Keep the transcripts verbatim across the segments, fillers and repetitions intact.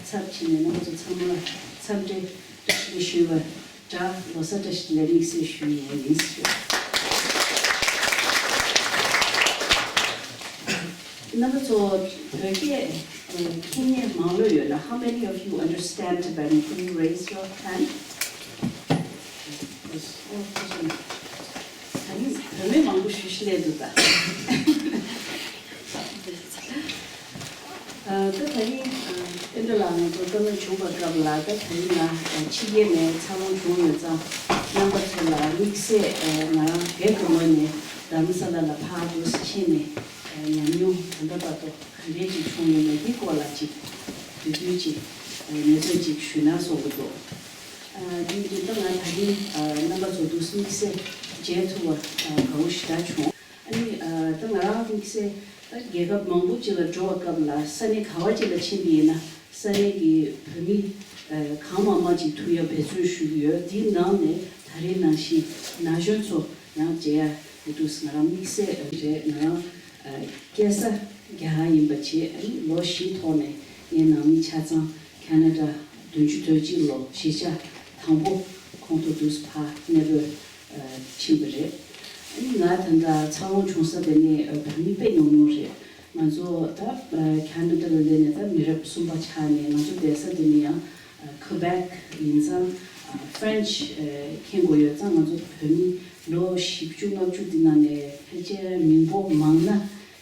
ཚབ་བྱས་ནས་རྣམ་པ་ཚོ་ཚང་མ་ལ་འཚམས་འདྲི་བཀྲ་ཤིས་བདེ་ལེགས་ཞུ་བ་འདྲ། ལོ་གསར་བཀྲ་ཤིས་བདེ་ལེགས་དམིགས་བསལ་ཞུ་ཡས་ཡིན་ཞུ། རྣམ་པ་ཚོ་བོད་སྐད་མཁྱེན་མཁན་མང་ལོས་ཡོད་ན། How many of you understand Tibetan? Can you raise your hand? ད་ནི་བུད་མེད་མང་པོ་ཞུ་ཞིག་སླེབས་འདུག་ད། ད་ད་རིང་ཨེ་འདྲ་ལ་ང་ཚོ་བཀའ་མོལ་བྱུང་བ་སྐབས་ལ། ད་ད་རིང་ང་ཕྱི་རྒྱལ་ནས་འཚར་ལོངས་བྱུང་ཡོད་ཙང་། རྣམ་པ་ཚོ་ལ་དམིགས་བསལ་ང་རང་སྒེར་གྱི་ངོས་ནས་རྡ་རམ་ས་ལ་ལ་ཕར་འདུག་ཕྱིན་ནས་ཉམས་མྱོང་ད་ལྟ་བར་དུ་ག་འདྲས་ཅིག་བྱུང་ཡོད་མེད་འདི་སྐོར་ལ་ཅིག་བསྡུས་བསྡུས་ཅིག་ངེས་ཚོད་ཅིག་ཞུས་ན་བསམ་གྱི་འདུག། ཨ། དེ་ཡིན་དུས་ད་ང་ད་རིང་ཨ་རྣམ་པ་ཚོ་འདུག་སེ་དམིགས་བསལ་མཇལ་ཐུབ་པ་ཨ་དགའ་བོ་ཞེ་དྲག་བྱུང་། ཨ་ནི་ཨ་ད་ང་རང་དམིགས་བསལ་ད་རྒྱལ་ཁབ་མང་པོ་ཅིག་ལ་འགྲོ་བའི་སྐབས་ལ། ས་གནས་ག་བ་ཅིག་ལ་ཕྱིན་པ་ཡིན་ན་ས་གནས་ཀྱི་བོད་མི་ཨ་གང་མང་མང་ཅིག་ཐུག་ཡ་འབད་བརྩོན་ཞུ་གི་ཡོད། དེའི་ནང་ནས་ད་རེས་ནང་བཞིན་ན་གཞོན་ཚོ་ཡང་མཇལ་ཡ་ཡོད་འདུག་སེ་ང་རང་དམིགས་བསལ་རེད། ང་རང་ཨ་སྐྱེས་ས་རྒྱ་གར་ཡིན་པ་བྱས། ཨ་ནི་ལོ་བཞིའི་ཐོག་ནས་ངའི་ནང་མི་ཆ་ཚང་ཁ་ན་ཌ་བདུན་ཅུ་དོན་གཅིག་ལོ་གཞིས་ཆགས་དང་པོ་ཁོང་ཚོ་འདུག་སེ་ཕར་གནས་སྤོས་ཨ་ཕྱིན་པ་རེད། ཨ་ནི་ང་ད་ལྟ་འཚར་ལོངས་བྱུང་ས་དེ་ནི་ཨ་བོད་མི་དཔེ་ཉུང་ཉུང་རེད། ང་ཚོ་ད་ཨ་ཁ་ན་ཌ་ལ་སླེབས་ནས་ད་མི་རབས་གསུམ་པ་ཆགས་ནས། ང་ཚོ་བསྡད་ས་དེ་ནི་ཡང་ཨ་ཁུ་བེག་ཡིན་ཙང་ཨ་ཧྥ་རན་ཆི་ཨ་མཁྱེན་དགོས་ཡོད་ཙང་། ང་ཚོ་བོད་མི་ལོ་བཞི་བཅུ་ལྔ་བཅུ་འདི་ནང་ནས་ཕལ་ཆེར་མི་འབོར་མང་ན་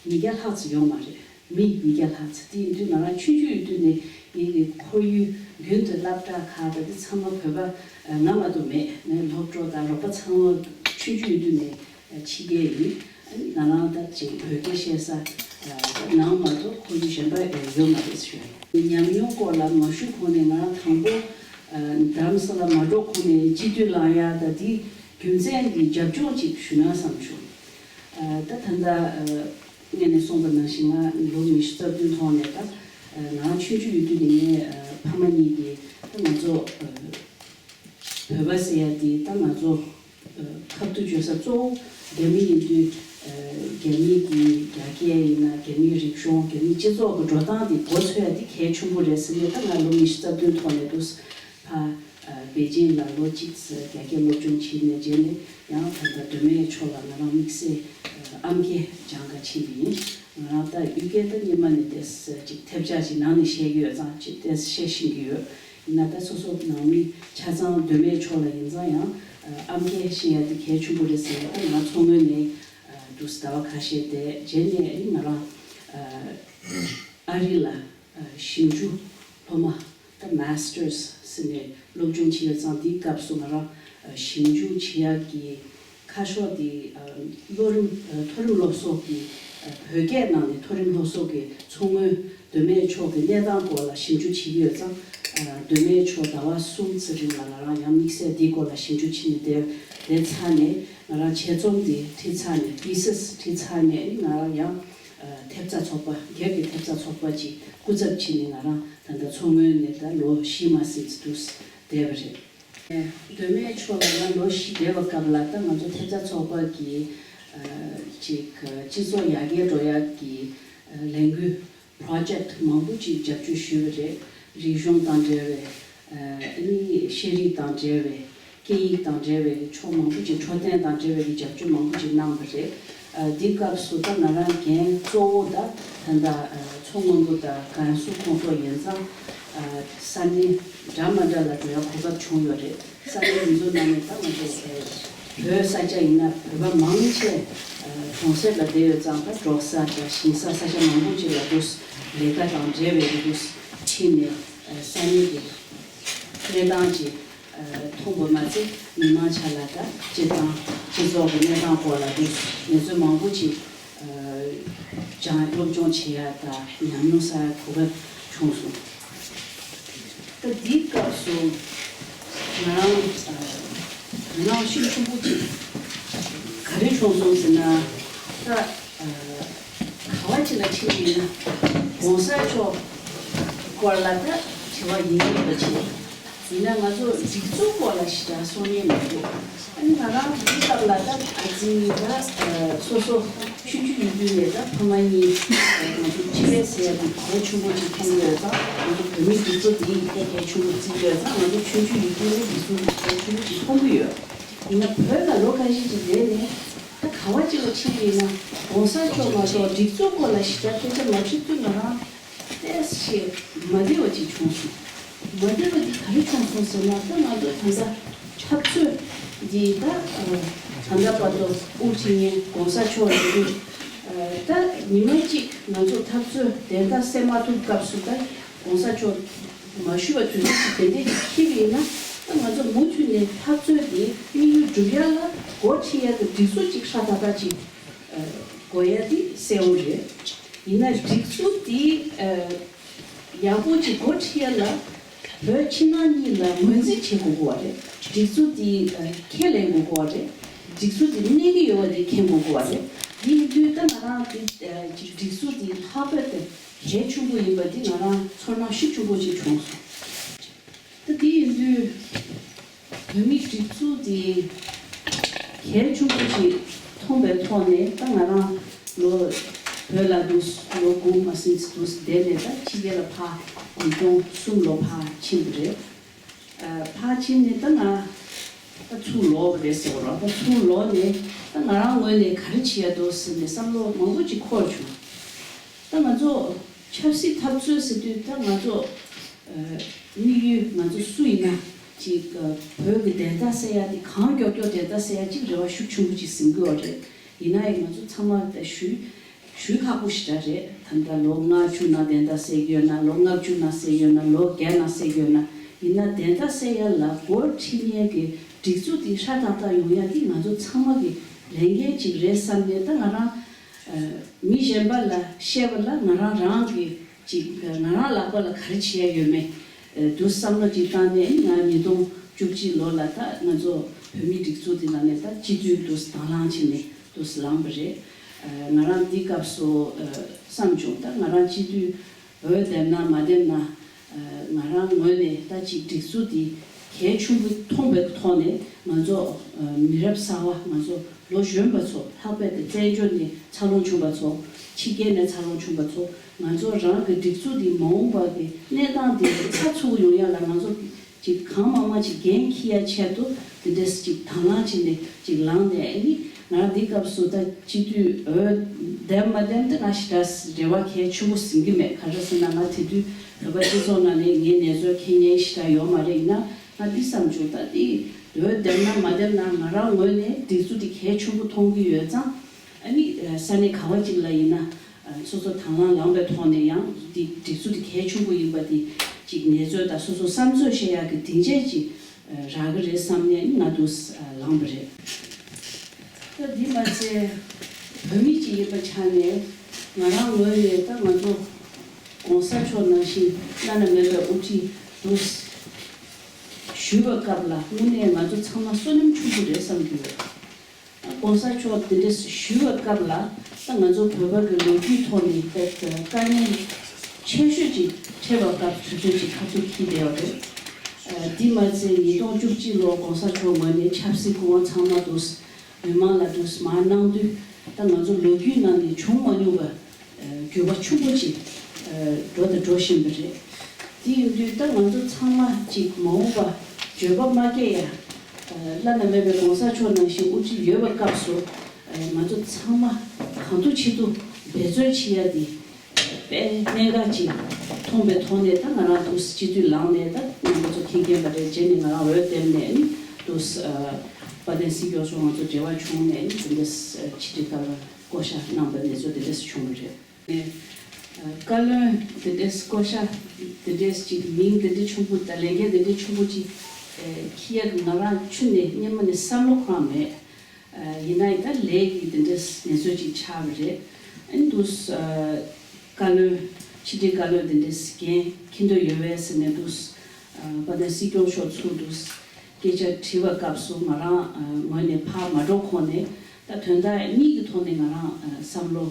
ཉིས་བརྒྱ་ལྷག་ཙམ་ཡོད་མ་རེད། མི་ཉིས་བརྒྱ་ལྷག་ཙམ། དེ་ཡིན་དུས་ང་རང་ཆུང་ཆུང་ཡོད་དུས་ནས་ངེད་ཀྱི་ཁོར་ཡུག་རྒྱུན་དུ་སློབ་གྲྭ་ཁག་ད་དེ་ཚང་མ་བོད་པ་ང་མ་གཏོགས་མེད། ངའི་སློབ་གྲོགས་དང་རོགས་པ་ཚང་མ་ཆུང་ཆུང་ཡོད་དུས་ནས་ཕྱི་རྒྱལ་ཡིན། ང་རང་ད་ཅིག་བོད་སྐད་བཤད་ས་ནང་མ་གཏོགས་ཁོར་ཡུག་གཞན་པ་ཡོད་མ་རེད་ཞུ་ཡ་ཡིན། ཉམས་མྱོང་སྐོར་ལ་མ་ཞུ་གོང་ནས། ང་རང་དང་པོ་རྡ་རམ་ས་ལ་མ་འགྲོ་གོང་ནས་སྤྱི་འཐུས་ལངས་ཡ་ད་དེ་རྒྱུ་མཚན་འདི་རྒྱབ་ལྗོངས་ཅིག་ཞུ་ན་བསམ་བྱུང་། ད་ད་ལྟ་ངས་ནས་གསུངས་པ་ནང་བཞིན། ང་ལོ་ཉི་ཤུ་རྩ་བདུན་ཐོག་ནས་ད་ང་རང་ཆུང་ཆུང་ཡོད་དུས་ནས་ངའི་ཕ་མ་གཉིས་ཀྱིས་ད་ང་ཚོ་བོད་པ་ཟེར་ཡ་དེ་ད་ང་ཚོ་ཁ་ཐུག་བརྗོད་ས་གཙོ་བོ་རྒྱ་མི་ཡིན་དུས། རྒྱ་མི་གི་རྒྱ་སྐད་ཡིན་ན། རྒྱ་མིའི་རིག་གཞུང་། རྒྱ་མིའི་སྤྱི་ཚོགས་ཀྱི་འགྲོ་སྟངས་དེ་མགོ་ཚོས་ཡ་དེ་གལ་ཆེན་པོ་རེད་ཟེར་ནས། ད་ང་ལོ་ཉི་ཤུ་རྩ་བདུན་ཐོག་ནས་འདུག་ཕར་པེ་ཅིང་ལ་ལོ་གཅིག་རྒྱ་སྐད་སློབ་སྦྱོང་བྱས་ནས། རྗེས་ནས་ཡང་ད་ལྟ་མདོ་སྨད་ཕྱོགས་ལ་ང་རང་དམིགས་བསལ་ཨམ་སྐད་སྦྱང་ག་ཕྱིན་པ་ཡིན། ང་རང་ད་གཡུལ་སྐད་ད་སྔོན་མ་ནས་ཏོག་ཙམ་ཅིག་ཐེབས་ཆག་ཅིག་ནང་ནས་བཤད་ཀྱི་ཡོད་ཙང་། ཅིག་ཏོག་ཙམ་བཤད་ཤེས་ཀྱི་ཡོད། ཡིན་ན་ད་སོ་སོ་ནང་མི་ཆ་ཚང་མདོ་སྨད་ཕྱོགས་ལ་ཡིན་ཙང་ཡང་ཨམ་སྐད་ཤེས་ཡ་དེ་གལ་ཆེན་པོ་རེད་ཟེར་ནས། ད་ང་མཚོ་སྔོན་ནས་འདུག་ཟླ་བ་ཁ་ཤས་བསྡད། རྗེས་ནས་ཨ་ནི་ང་རང་ཨ་རི་ལ་ཞིབ་འཇུག་སློབ་མ་ད་མཱ་སི་ཊར་སི་ཟེར་ནས་སློབ་སྦྱོང་བྱེད་ཡོད་ཙང་། དེའི་སྐབས་སུ་ང་རང་ཞིབ་འཇུག་བྱེད་ཡག་གི་ཁ་ཕྱོགས་དེ་ཨ་མཐོ་རིམ་ཨ་མཐོ་རིམ་སློབ་གསོ་གི་ཨ་བོད་སྐད་ནང་ནས་མཐོ་རིམ་སློབ་གསོ་གི་མཚོ་སྔོན་མདོ་སྨད་ཕྱོགས་ཀྱི་གནས་སྟངས་སྐོར་ལ་ཞིབ་འཇུག་བྱེད་ཀྱི་ཡོད་ཙང་། ཨ་མདོ་སྨད་ཕྱོགས་ཟླ་བ་གསུམ་ཙམ་རིང་ལ་ང་རང་ཡང་དམིགས་བསལ་འདིའི་སྐོར་ལ་ཞིབ་འཇུག་བྱས་ནས་བསྡད། དེ་ཚར་ནས་ང་རང་ཆེད་རྩོམ་དེ་བྲིས་ཚར་ནས། ཐི་སིས་བྲིས་ཚར་ནས་ང་རང་ཡང་ཨ་ཐེབས་རྩ་ཚོགས་པ། སྒེར་གྱི་ཐེབས་རྩ་ཚོགས་པ་ཅིག་སྐུ་ཚབ་བྱས་ནས་ང་རང་ད་ལྟ་མཚོ་སྔོན་ནས་ད་ལོ་བཞི་མ་ཟིན་ཙམ་འདུག་བསྡད་པ་རེད། མདོ་སྨད་ཕྱོགས་ལ་ང་ལོ་བཞི་བསྡད་པའི་སྐབས་ལ། ད་ང་ཚོ་ཐེབས་རྩ་ཚོགས་པ་གིས་ཨ་ཅིག་སྤྱི་ཚོགས་ཡར་རྒྱས་འགྲོ་ཡག་གི་ཨ་ལས་འགུལ་པྲོ་ཇེག་མང་པོ་ཅིག་རྒྱབ་སྐྱོར་ཞུས་པ་རེད། རིག་གཞུང་དང་འབྲེལ་བའི་ཨ་ནི་ཤེས་རིག་དང་འབྲེལ་བའི། སྐད་ཡིག་དང་འབྲེལ་བའི་ཕྱོགས་མང་པོ་ཅིག་འཕྲོད་བསྟེན་དང་འབྲེལ་བའི་རྒྱབ་སྐྱོར་མང་པོ་ཅིག་གནང་བ་རེད། ཨ་འདི་སྐབས་སུ་ད་ང་རང་འགན་གཙོ་བོ་ད་ད་ལྟ་ཨ་མཚོ་སྔོན་པོ་དང་ཀན་སུའུ་ཁོངས་གཏོགས་ཡིན་ཙང་། ཨ་ས་གནས་འདྲ་མ་འདྲ་ལ་འགྲོ་ཡ་གོ་སྐབས་བྱུང་ཡོད་རེད། ས་གནས་འདི་ཚོ་ནང་ནས་ད་ང་ཚོ་ཨ་བོད་ས་ཆ་ཡིན་ན་བོད་པ་མང་ཆེ་ཨ་གྲོང་གསེབ་ལ་བསྡད་ཡོད་ཙང་། ད་འབྲོག་ས་དང་ཞིང་ས་ས་ཆ་མང་པོ་ཅིག་ལ་འདུག་ལས་ཀ་དང་འབྲེལ་བའི་འདུག་ཕྱིན་ནས་ཨ་ས་གནས་ཀྱི་གནས་སྟངས་ཀྱི་མཐོང་བ་མ་ཚད། མི་མང་ཆ་ལ་ད་སྤྱི་བཏང་སྤྱི་ཚོགས་ཀྱི་གནས་སྟངས་སྐོར་ལ་དེ་ངེས་ཚོད་མང་པོ་ཅིག་སྦྱང་སློབ་སྦྱོང་བྱེད་ཡ་དང་ཉམས་མྱོང་བསགས་ཡ་གོ་སྐབས་བྱུང་སོང་། ད་འདིའི་སྐབས་སུ་ང་རང་དོ་སྣང་ཤུགས་ཆེན་པོ་ཅིག་ག་རེ་བྱུང་སོང་ཟེར་ན། ད་ག་བ་ཅིག་ལ་ཕྱིན་ཡིན་ན་༸གོང་ས་མཆོག་སྐོར་ལ་ད་དྲི་བ་ཡིན་གྱི་ཡོད་པ་ཅིག་ཡིན་ན་ང་ཚོ་སྒྲིག་འཛུགས་སྐོར་ལ་ཞེ་དྲག་གསུང་མཁན་མི་འདུག་ཨ་ནི་ང་རང་འདི་སྐབས་ལ་ད་ཨ་ཙི་ད་སོ་སོ་ཆུང་ཆུང་ཡོད་དུས་ནས་ད་ཕ་མ་གཉིས་ང་ཚོ་ཕྱི་རྒྱལ་ཟེར་ཡ་དེ་གལ་ཆེན་པོ་ཅིག་མཐོང་གི་ཡོད་ཙང་། ང་ཚོ་བོད་མིའི་སྒྲིག་འཛུགས་འདི་ཡིན་ཏེ་གལ་ཆེན་པོ་བརྩི་གི་ཡོད་ཙང་། ང་ཚོ་ཆུང་ཆུང་ཡོད་དུས་ནས་སྒྲིག་འཛུགས་འདི་གལ་ཆེན་པོ་ཅིག་མཐོང་གི་ཡོད། ཡིན་ན་བོད་ལ་ལོ་ཁ་ཤས་ཅིག་རྗེས་ནས་ད་ག་བ་ཅིག་ལ་ཕྱིན་པ་ཡིན་ན་༸གོང་ས་མཆོག་མ་གཏོགས་སྒྲིག་འཛུགས་སྐོར་ལ་ཞེ་དྲག་སྐད་ཆ་མ་དྲིས་དུས་ང་རང་ཏོག་ཙམ་མ་བདེ་བ་ཅིག་བྱུང་སོང་། མ་བདེ་བ་འདི་ག་རེ་བྱུང་སོང་ཟེར་ན། ད་ང་ཚོ་ད་ལྟ་འཐབ་རྩོད་འདི་ད་ད་ལྟ་བར་དུ་དབུ་ཁྲིད་མཁན་༸གོང་ས་མཆོག་ཡིན་དུས། ད་ཉི་མ་གཅིག་ང་ཚོ་འཐབ་རྩོད་བདེན་མཐའ་གསལ་མ་ཐུབ་སྐབས་སུ་ད་༸གོང་ས་མཆོག་མ་ཞུ་བ་དུས་ཚོད་ཅིག་དེ་འདྲས་ཅིག་འཁེལ་བ་ཡིན་ན། ད་ང་ཚོ་མུ་མཐུད་ནས་འཐབ་རྩོད་དེ་དམིགས་ཡུལ་འགྲུབ་ཡ་ལ་འགོ་ཁྲིད་ཡ་གི་སྒྲིག་འཛུགས་ཅིག་ཧྲ་ཏག་ཏག་ཅིག་དགོས་ཡ་དེ་གསལ་བོ་རེད། ཡིན་ན་སྒྲིག་འཛུགས་དེ་ཡག་པོ་ཅིག་འགོ་ཁྲིད་ཡ་ལ་བོད་ཕྱི་ནང་གཉིས་ལ་ངོས་འཛིན་བྱེད་དགོས་ཀྱི་ཡོད་རེད། སྒྲིག་འཛུགས་དེ་ཁས་ལེན་དགོས་ཀྱི་ཡོད་རེད། སྒྲིག་འཛུགས་དེ་གནས་ཀྱི་ཡོད་པ་དེ་མཁྱེན་དགོས་ཀྱི་ཡོད་རེད། དེ་ཡིན་དུས་ད་ང་རང་དེ་ཅིག་སྒྲིག་འཛུགས་དེ་ལྷག་པར་དུ་གལ་ཆེན་པོ་ཡིན་པ་དེ་ང་རང་ཚོར་སྣང་ཤུགས་ཆེན་པོ་ཅིག་བྱུང་སོང་། ད་དེ་ཡིན་དུས་བོད་མིའི་སྒྲིག་འཛུགས་དེ་གལ་ཆེན་པོ་ཅིག་མཐོང་པའི་ཐོག་ནས། ད་ང་རང་ལོ་བོད་ལ་འདུག་ལོ་དགུ་མ་ཟིན་ཙམ་འདུག་བསྡད་ནས་ད་ཕྱི་རྒྱལ་ལ་ཕར་ཉིས་སྟོང་གསུམ་ལོ་ཕར་ཕྱིན་པ་རེད། ཕར་ཕྱིན་ནས་ད་ང་ད་ཚུར་ལོག་པ་རེད་ཟེར་བ་རེད། ད་ཚུར་ལོག་ནས་ད་ང་རང་ངོས་ནས་ག་རེ་བྱེད་ཡ་འདུག་ཟེར་ནས་བསམ་བློ་མང་པོ་ཅིག་འཁོར་བྱུང་། ད་ང་ཚོ་ཆབ་སྲིད་འཐབ་རྩོད་ཟེར་དུས་ད་ང་ཚོ་དམིགས་ཡུལ་ང་ཚོ་སུ་ཡིན་ན་ཅིག་བོད་ཀྱི་བདེན་མཐའ་གསལ་ཡ་དེ་གང་མགྱོགས་མགྱོགས་བདེན་མཐའ་གསལ་ཡ་ཅིག་རེ་བ་ཤུགས་ཆེན་པོ་ཅིག་ཟིན་གྱི་ཡོད་རེད། ཡིན་ན་ཡང་ང་ཚོ་ཚང་མ་ད་ཞུ་ཞུ་ཁག་པོ་ཞེ་དྲག་རེད། ད་ལྟ་ལོ་ལྔ་བཅུ་ནང་བདེན་མཐའ་གསལ་གྱི་ཡོད་ན། ལོ་ལྔ་བཅུ་ནང་གསལ་གྱི་ཡོད་ན། ལོ་བརྒྱ་ནང་གསལ་གྱི་ཡོད་ན། ཡིན་ན་བདེན་མཐའ་གསལ་ཡ་ལ་འགོ་ཁྲིད་མཁན་གྱི་སྒྲིག་འཛུགས་དེ་ཧྲ་ཏག་ཏག་ཡོང་ཡ་དེ་ང་ཚོ་ཚང་མ་གི་ལས་འགན་ཅིག་རེད་བསམ་ནས། ད་ང་རང་མི་གཞན་པ་ལ་བཤད་པ་ལ་ང་རང་རང་གི་ཅིག་ང་རང་ལག་པ་ལ་ག་རེ་བྱེད་ཡ་ཡོད་མེད་དུ་བསམ་བློ་ཅིག་བཏང་ནས། ང་ཉིས་སྟོང་བཅུ་གཅིག་ལོ་ལ་ད་ང་ཚོ་བོད་མིའི་སྒྲིག་འཛུགས་དེ་ནང་ནས་ད་སྤྱི་འཐུས་དུ་དང་བླངས་བྱས་ནས་དུ་ལངས་པ་རེད། ང་རང་འདི་སྐབས་སུ་བསམ་བྱུང་། ད་ང་རང་སྤྱི་འཐུས་འོས་འདེམས་ན་མ་འདེམས་ན། ང་རང་ངོས་ནས་ད་ཅིག་སྒྲིག་འཛུགས་འདི་གལ་ཆེན་པོ་མཐོང་པའི་ཐོག་ནས། ང་ཚོ་མི་རབས་གསར་པ། ང་ཚོ་ལོ་གཞོན་པ་ཚོ། ལྷག་པར་དུ་བཙན་བྱོལ་ནས་འཚར་ལོངས་བྱུང་བ་ཚོ། ཕྱི་རྒྱལ་ནས་འཚར་ལོངས་བྱུང་བ་ཚོ། ང་ཚོ་རང་གི་སྒྲིག་འཛུགས་འདི་མ་འོངས་པ་གི་གནས་སྟངས་འདི་ཚགས་ཚུད་ཡོང་ཡ་ལ་ང་ཚོ་ཅིག་གང་མང་མང་ཅིག་འགན་འཁྱེར་ཡ་ཆེད་དུ་དེ་འདྲས་ཅིག་དང་བླངས་བྱས་ནས་ཅིག་ལངས་ནས། ཨ་ནི་ང་འདི་སྐབས་སུ་ད་སྤྱི་འཐུས་འོས་འདེམས་མ་འདེམས་དེ་ང་ཞེ་དྲག་རེ་བ་གལ་ཆེན་པོ་ཟིན་གྱི་མེད། ག་རེ་ཟེར་ན་ང་དེ་དུས་བོད་པ་སྤྱི་ཚོགས་ནང་ནས་ངའི་ནེ་ཙོ་འཁྱེར་མཁན་ཞེ་དྲག་ཡོད་མ་རེད། ཡིན་ན་ང་འདི་བསམ་བྱུང་། ད་འདི་འོས་འདེམས་ན་མ་འདེམས་ན་ང་རང་ངོས་ནས་སྒྲིག་འཛུགས་འདི་གལ་ཆེན་པོ་མཐོང་གི་ཡོད་ཙང་། ཨ་ནི་ས་གནས་ག་བ་ཅིག་ལ་ཡིན་ན་སོ་སོ་དང་བླངས་ལངས་པའི་ཐོག་ནས། ཡང་འདི་སྒྲིག་འཛུགས་འདི་གལ་ཆེན་པོ་ཡིན་པ་འདི་ཅིག་ནེ་ཙོ་དང་སོ་སོ་བསམ་ཚོད་བཤད་ཡག་གི་སྡིངས་ཆ་ཅིག་རག་གི་རེད་བསམ་ནས་ང་འདུག་ལངས་པ་རེད། ད་འདི་མ་ཚད་བོད་མི་ཅིག་ཡིན་པའི་ཆ་ནས་ང་རང་ངོས་ནས་ད་ང་ཚོ་༸གོང་ས་མཆོག་ནང་བཞིན་བླ་ན་མེད་པའི་དབུ་ཁྲིད་འདུག་ཞུས་པའི་སྐབས་ལ་དངོས་གནས་ང་ཚོ་ཚང་མ་བསོད་ནམས་ཆེན་པོ་རེད་བསམ་གྱི་ཡོད། ༸གོང་ས་མཆོག་དེ་འདྲ་ཞུ་བའི་སྐབས་ལ་ད་ང་ཚོ་བོད་པ་གི་ལོ་རྒྱུས་ཐོག་ནས་ད་དཀའ་ངལ་ཆེ་ཤོས་ཅིག་འཕྲད་པའི་སྐབས་དུས་ཚོད་ཅིག་ཁ་ཐུག་འཁྱེར་བསྡད་ཡོད་རེད། ཨ་འདི་མ་ཚད་ཉིས་སྟོང་བཅུ་གཅིག་ལོ་༸གོང་ས་མཆོག་ངོས་ནས་ཆབ་སྲིད་སྐུ་དབང་ཚང་མ་དུ་མི་མང་ལ་དུ་མར་གནང་དུས། ད་ང་ཚོ་ལོ་རྒྱུས་ནང་ནས་བྱུང་མ་མྱོང་བ་འགྱུར་བ་ཆེན་པོ་ཅིག་འགྲོ་དང་འགྲོ་བཞིན་པ་རེད། དེ་ཡིན་དུས་ད་ང་ཚོ་ཚང་མ་ཅིག་མ་འོངས་པ་འགྱོད་པ་མ་སྐྱེ་ཡ། བླ་ན་མེད་པའི་༸གོང་ས་མཆོག་ནང་བཞིན་དབུ་ཁྲིད་ཡོད་པའི་སྐབས་སུ་ང་ཚོ་ཚང་མ་གང་ཐུབ་ཅི་ཐུབ་འབད་རྩོལ་བྱེད་ཡ་དེ་དཔེ་གནད་འགག་ཅིག་མཐོང་པའི་ཐོག་ནས། ད་ང་རང་དུ་སྤྱི་འཐུས་ལངས་ནས་ད་རྣམ་པ་ཚོ་མཁྱེན་མཁྱེན་པ་རེད། རྗེས་ནས་ང་རང་འོས་འདེམས་ནས་ནི་དུ་དཔལ་ལྡན་སྲིད་སྐྱོང་མཆོག་ང་ཚོ་འབྲེལ་བ་བྱུང་ནས་ནི་དེ་འདྲ་ཕྱི་དྲིལ་བཀའ་བློན་བསྐོ་བཞག་གནང་བའི་གནས་ཚུལ་དེ་འདྲ་བྱུང་བ་རེད། བཀའ་བློན་དེ་འདྲས་བསྐོ་བཞག་དེ་འདྲས་ཅིག་མིང་དེ་འདྲས་ཆུང་པོ་དང་ལས་འགན་དེ་འདྲས་ཆུང་པོ་ཅིག་ཨེ་འཁྱེར་ཡག་གི་ང་རང་ཆུ་ནས་སྔོན་མ་ནས་བསམ་བློ་ཁོ་རང་མེད། ཨེ་ཡིན་ན་ཡང་ད་ལས་ཀྱི་དེ་འདྲས་ངལ་རྩོལ་ཅིག་ཆགས་པ་རེད། ཨ་ནི་དུས་ཨེ་བཀའ་བློན་ཕྱི་དྲིལ་བཀའ་བློན་དེ་འདྲས་འགན་འཁྱེར་འདོད་ཡོད་པས་ཟེར་ནས་དུས་ཨེ་དཔལ་ལྡན་སྲིད་སྐྱོང་མཆོག་ཚུར་དུས་སྐད་ཆ་དྲིས་པའི་སྐབས་སུ་ང་རང་ཨེ་ངོས་ནས་ཕར་མ་འགྲོ་གོང་ནས་ད་དོན་དག་གཉིས་ཀྱི་ཐོག་ནས་ང་རང་ཨེ་བསམ་བློ་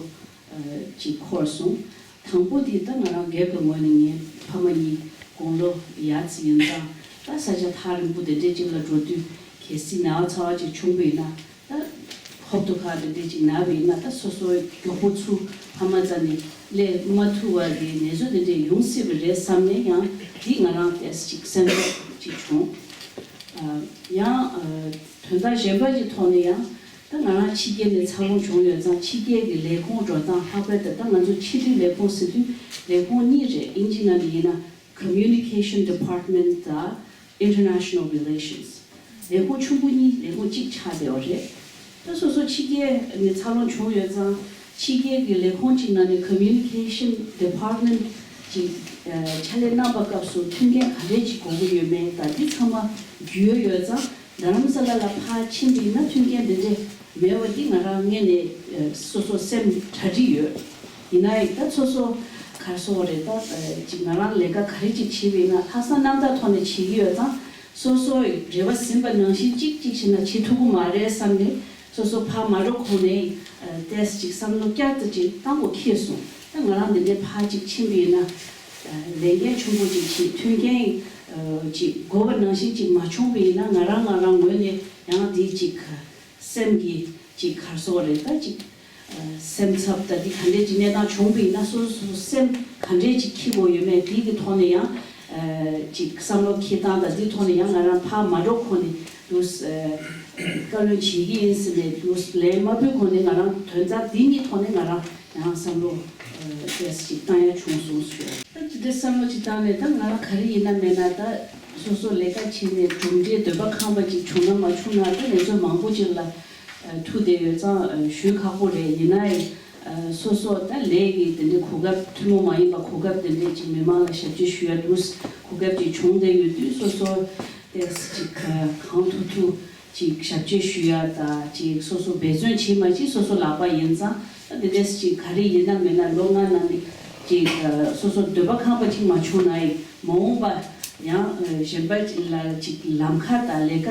ཅིག་འཁོར་སོང་། དང་པོ་དེ་ད་ང་རང་སྒེར་གྱི་ངོས་ནས་ངའི་ཕ་མ་གཉིས་དགུང་ལོ་ཡར་ཙམ་ཡིན་ཙང་ ད་ས་ཆ་ཐག་རིང་པོ་དེ་འདྲས་ཅིག་ལ་འགྲོ་དུས་གལ་སྲིད་ན་བ་ཚ་བ་ཅིག་བྱུང་བ་ཡིན་ན། ད་ཧོབ་ཏེ་ཁ་དེ་འདྲས་ཅིག་ན་བ་ཡིན་ན། ད་སོ་སོའི་མགྱོགས་པོ་ཚུར་ཕ་མ་རྩ་ནས་སླེབས་མ་ཐུབ་པ་གི་གནས་ཚུལ་དེ་འདྲས་ཡོང་སྲིད་པ་རེད་བསམ་ནས། ཡང་འདི་ང་རང་ཏོག་ཙམ་ཅིག་སེམས་ཁྲལ་ཅིག་བྱུང་། ཨ། ཡང་ཨ། དོན་དག་གཞན་པ་ཅིག་ཐོག་ནས་ཡང་ད་ང་རང་ཕྱི་རྒྱལ་ནས་འཚར་ལོངས་བྱུང་ཡོད་ཙང་། ཕྱི་རྒྱལ་གྱི་ལས་ཁུངས་འགྲོ་སྟངས་ལྷག་པར་དུ་ད་ང་ཚོ་ཕྱི་དྲིལ་ལས་ཁུངས་ཟེར་དུས་ལས་ཁུངས་གཉིས་རེད། ཨིན་ཇི་ནང་ནས་ཡིན་ན་Communication Department དང་International Relations། ལས་ཁུངས་ཆུང་པོ་གཉིས་ལས་ཁུངས་གཅིག་ཆགས་བསྡད་པ་རེད། ད་སོ་སོ་ཕྱི་རྒྱལ་ནས་འཚར་ལོངས་བྱུང་ཡོད་ཙང་། ཕྱི་རྒྱལ་གྱི་ལས་ཁུངས་གཅིག་ནང་ནས་Communication Department ཅིག་ཨ། ཕྱག་ལས་གནང་བའི་སྐབས་སུ་མཐུན་རྐྱེན་ག་འདྲས་ཅིག་དགོས་ཀྱི་ཡོད་མེད་དང་། འདི་ཚང་མ་རྒྱུས་ཡོད་ཡོད་ཙང་། རྡ་རམ་ས་ལ་ལ་ཕར་ཕྱིན་པ་ཡིན་ན་མཐུན་རྐྱེན་འདི་འདྲས་མེད་པ་འདི་ང་རང་ངོས་ནས་ཨ། སོ་སོ་སེམས་གྲ་སྒྲིག་ཡོད། ཡིན་ན་ཡང་ད་སོ་སོ་ག་རེ་ཟེར་དགོས་རེད། ད་ཨ། ཅིག་ང་རང་ལས་ཀ་ག་རེ་ཅིག་བྱེད་པ་ཡིན་ན་ལྷག་བསམ་རྣམ་དག་ཐོག་ནས་བྱེད་ཀྱི་ཡོད་ཙང་། སོ་སོའི་རེ་བ་ཟིན་པ་ནང་བཞིན་གཅིག་གཅིག་བྱས་ན་བྱེད་ཐུབ་ཀྱི་མ་རེད་བསམ་ནས། སོ་སོ་ཕར་མ་འགྲོ་གོང་ནས་ཨ། ཏོག་ཙམ་ཅིག་བསམ་བློ་བསྐྱར་དུ་ཅིག་བཏང་དགོས་འཁེལ་སོང་། ད་ང་རང་འདི་འདྲའི་ཕར་ཅིག་ཕྱིན་པ་ཡིན་ན་ཨ། ལས་འགན་ཆེན་པོ་ཅིག་བྱེད། མཐུན་རྐྱེན་ཨ། ཅིག་དགོས་པ་ནང་བཞིན་ཅིག་མ་བྱུང་བ་ཡིན་ན། ང་རང་ང་རང་ངོས་ནས་ཡང་འདི་ཅིག་སེམས་ཀྱི་ཅིག་ག་རེ་ཟེར་དགོས་རེད། ད་ཅིག་ཨ། སེམས་འཚབ་དང་འདི་ག་འདྲས་ཅིག་གནས་སྟངས་བྱུང་བ་ཡིན་ན། སོ་སོ་སོ་སེམས་ག་འདྲས་ཅིག་འཁྱེར་དགོས་ཡོད་མེད་འདི་གི་ཐོག་ནས་ཡང་ཨ། ཅིག་བསམ་བློ་འཁྱེར་སྟངས་དང་འདི་ཐོག་ནས་ཡང་ང་རང་ཕར་མ་འགྲོ་གོང་ནས་འདུག་སེ་ཨ། བཀའ་བློན་བྱེད་ཀྱི་ཡིན་ཟེར་ནས་འདུག་སེ་ལན་མ་ཕུལ་གོང་ནས་ང་རང་དོན་དག་འདི་གཉིས་ཐོག་ནས་ང་རང་ཡང་བསམ་བློ་ཨ། ཏོག་ཙམ་ཅིག་བཏང་ཡ་བྱུང་སོང་ཞུ། ད་ཅི་འདྲ་བསམ་བློ་ཅིག་བཏང་ནས། ད་ང་རང་ག་རེ་ཡིན་ན་མེད་ན་ད་སོ་སོ་ལས་ཀ་བྱས་ནས་གྲུབ་འབྲས་འདོད་པ་ཁེངས་པ་ཅིག་བྱུང་ན་མ་བྱུང་ན། ད་ལས་ཚོགས་མང་པོ་ཅིག་ལ་ཨ། ཐུག་བསྡད་ཡོད་ཙང་ཨ། ཞུ་ཁག་པོ་རེད། ཡིན་ན་ཡང་ཨ། སོ་སོ་ད་ལས་ཀྱི་དེ་འདྲའི་གོ་སྐབས་ཐུན་མོང་མ་ཡིན་པ་གོ་སྐབས་དེ་འདྲའི་ཅིག་མི་མང་ལ་ཞབས་ཕྱི་ཞུ་ཡ་འདུག་གོ་སྐབས་ཅིག་བྱུང་བསྡད་ཡོད་དུས། སོ་སོ་ཏོག་ཙམ་ཅིག་གང་ཐུབ་ཐུབ་ཅིག་ཞབས་ཕྱི་ཞུ་ཡ་དང་། ཅིག་སོ་སོ་འབད་བརྩོན་བྱེད་མ་བྱེད་སོ་སོ་ལག་པ་ཡིན་ཙང་། ད་དེ་འདྲས་ཅིག་ག་རེ་ཡིན་ན་མིན་ན་ལོ་ལྔ་ནང་ནས་ཅིག་ཨ། སོ་སོ་འདོད་པ་ཁེངས་པ་ཅིག་མ་བྱུང་ན་ཡང་། མ་འོངས་པ་ཡང་ཨ། གཞན་པ་ཅིག་ལ་ཅིག་ལམ་ཁ་དང་ལས་ཀ་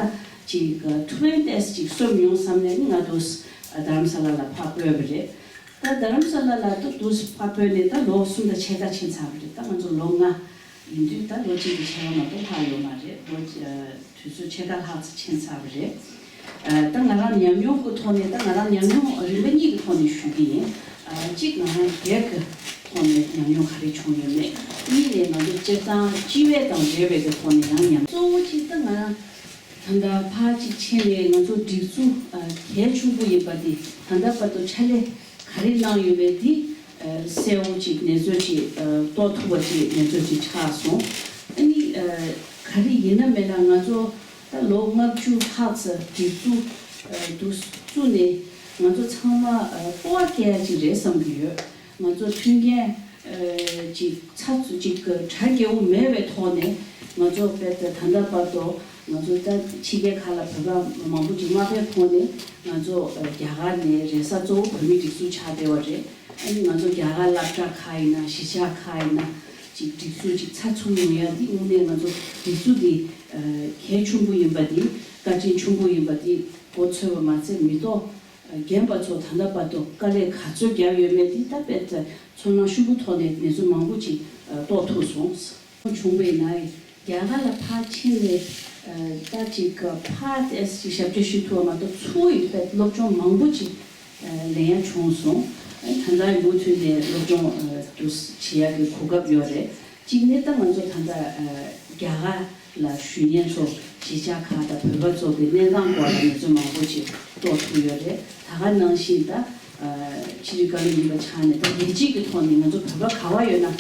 ཅིག་ཨ། ཐུབ་ཡ་ཏོག་ཙམ་ཅིག་སོར་ཡོང་བསམ་ནས་ནི་ང་འདུག་སེ་ཨ། རྡ་རམ་ས་ལ་ལ་ཕར་སྤོས་པ་རེད། ད་རྡ་རམ་ས་ལ་ལ་ད་འདུག་སེ་ཕར་སྤོས་ནས་ད་ལོ་གསུམ་དང་ཕྱེད་ཀ་ཕྱིན་ཚར་བ་རེད། ད་ང་ཚོ་ལོ་ལྔ་ཡིན་དུས་ད་ལོ་གཅིག་གི་ཕྱེད་ཀ་མ་གཏོགས་ལྷག་ཡོད་མ་རེད། ལོ་ཨ། དུས་ཚོད་ཕྱེད་ཀ་ལྷག་ཙམ་ཕྱིན་ཚར་བ་རེད། ཨ། ད་ང་རང་ཉམས་མྱོང་གི་ཐོག་ནས། ད་ང་རང་ཉམས་མྱོང་རིམ་པ་གཉིས་ཀྱི་ཐོག་ནས་ཞུ་གི་ཡིན། ཨ། གཅིག་ང་རང་སྒེར་གྱི་ཐོག་ནས་ཉམས་མྱོང་ག་རེ་བྱུང་ཡོད་མེད། གཉིས་ནས་ང་ཚོ་སྤྱིར་བཏང་སྤྱི་བའི་དང་འབྲེལ་བའི་གི་ཐོག་ནས་ཡང་ཉམས། གཙོ་བོ་གཅིག་ད་ང་རང་ད་ལྟ་ཕར་གཅིག་ཕྱིན་ནས་ང་ཚོ་སྒྲིག་འཛུགས་ཨ། གལ་ཆེན་པོ་ཡིན་པ་འདི་ད་ལྟ་བར་དུ་ཕྱག་ལས་ག་རེ་གནང་ཡོད་མེད་འདི་ཨ། གསལ་བོ་ཅིག་གནས་ཚུལ་ཅིག་ཨ། རྟོགས་ཐུབ་པ་ཅིག་གནས་ཚུལ་ཅིག་ཆགས་སོང་། ཨ་ནི་ཨ། ག་རེ་ཡིན་ན་མིན་ན་ང་ཚོ་ད་ལོ་ལྔ་བཅུ་ལྷག་ཙམ་སྒྲིག་འཛུགས་ཨ། འདུག་བཙུགས་ནས་ང་ཚོ་ཚང་མ་ཨ། སྤོབས་པ་སྐྱེ་ཡ་ཅིག་རེད་བསམ་གྱི་ཡོད། ང་ཚོ་མཐུན་རྐྱེན་ཨ། ཅིག་ཚ་ཚུ་ཅིག་གྲ་རྒྱས་པོ་མེད་པའི་ཐོག་ནས། ང་ཚོ་དཔེ་ད་ད་ལྟ་བར་དུ་ང་ཚོ་ད་ཕྱི་རྒྱལ་ཁག་ལ་བོད་པ་མང་པོ་ཅིག་མ་ཕེབས་གོང་ནས་ང་ཚོ་ཨ། རྒྱ་གར་ནས་རེས་གཟའ་གཙོ་བོ་བོད་མི་སྒྲིག་འཛུགས་ཆགས་བསྡད་པ་རེད། ཨ་ནི་ང་ཚོ་རྒྱ་གར་སློབ་གྲྭ་ཁག་ཡིན་ན། གཞིས་ཆགས་ཁག་ཡིན་ན། ཅིག་སྒྲིག་འཛུགས་ཅིག་ཚགས་ཚུད་ཡོང་ཡ་འདི་དངོས་གནས་ང་ཚོ་སྒྲིག་འཛུགས་འདི་ཨ། གལ་ཆེན་པོ་ཡིན་པ་འདི། བཀའ་དྲིན་ཆེན་པོ་ཡིན་པ་འདི་གོ་ཚོད་པ་མ་ཚད་མི་ཐོག་རྒན་པ་ཚོ་ད་ལྟ་བར་དུ་དཀའ་ལས་ག་ཚོད་བརྒྱབ་ཡོད་མེད་འདི་ད་དཔེ་ཚོར་སྣང་ཤུགས་པོ་ཐོག་ནས་གནས་ཚུལ་མང་པོ་ཅིག་རྟོགས་ཐུབ་སོང་། བྱུང་བས་ན་རྒྱ་གར་ལ་ཕར་ཕྱིན་ནས་ད་ཅིག་ཕར་ཏོག་ཙམ་ཞབས་ཕྱི་ཞུ་ཐུབ་པ་མ་གཏོགས་ཚུར་ཡོང་བའི་སློབ་སྦྱོང་མང་པོ་ཅིག་ལེན་ཡ་བྱུང་སོང་། ད་ལྟ་མུ་མཐུད་ནས་སློབ་སྦྱོང་དུ་བྱེད་ཡ་གི་གོ་སྐབས་ཡོད་རེད། གཅིག་ནས་ད་ང་ཚོ་ད་ལྟ་རྒྱ་གར་ལ་ཞུགས་མཁན་ཚོ་གཞིས་ཆགས་ཁག་དང་བོད་པ་ཚོ་གི་གནས་སྟངས་སྐོར་ལ་གནས་ཚུལ་མང་པོ་ཅིག་རྟོགས་ཐུབ་ཡོད་རེད། ད་ག་ནང་བཞིན་ད་ཕྱི་དྲིལ་བཀའ་བློན་ཡིན་པ་ཆགས་ནས་ད་རྒྱལ་སྤྱི་གི་ཐོག་ནས་ང་ཚོ་བོད་པ་ག་བ་ཡོད་ན་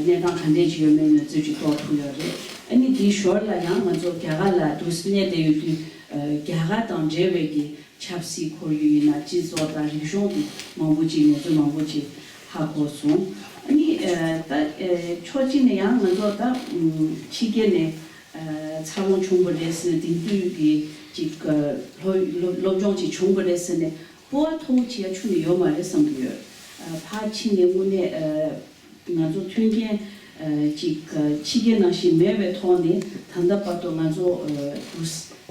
གནས་སྟངས་ག་འདྲས་ཅིག་ཡོད་མེད་གནས་ཚུལ་ཅིག་རྟོགས་ཐུབ་ཡོད་རེད། ཨ་ནི་དེའི་ཞོར་ལ་ཡང་ང་ཚོ་རྒྱ་གར་ལ་འདུག་སེ་གནས་བསྡད་ཡོད་དུས་རྒྱ་གར་དང་འབྲེལ་བའི་གི་ཆབ་སྲིད་ཁོར་ཡུག་ཡིན་ན། སྤྱི་ཚོགས་དང་རིག་གཞུང་གི་མང་པོ་ཅིག་གནས་ཚུལ་མང་པོ་ཅིག་ཧ་གོ་སོང་། ཨ་ནི་ད་ཕྱོགས་གཅིག་ནས་ཡང་ང་ཚོ་ད་ཕྱི་རྒྱལ་ནས་འཚར་ལོངས་བྱུང་བ་རེད་ཟེར་ནས། དེང་དུས་ཀྱི་ཅིག་སློབ་སློབ་སྦྱོང་ཅིག་བྱུང་བ་རེད་ཟེར་ནས་སྤོབས་པ་མཐོ་པོ་བྱེད་ཡ་ཁྱོན་ནས་ཡོད་མ་རེད་བསམ་གྱི་ཡོད། ཕར་ཕྱིན་ནས་དངོས་གནས་ང་ཚོ་མཐུན་རྐྱེན་ཅིག་ཕྱི་རྒྱལ་ནང་བཞིན་མེད་པའི་ཐོག་ནས་ད་ལྟ་བར་དུ་ང་ཚོ་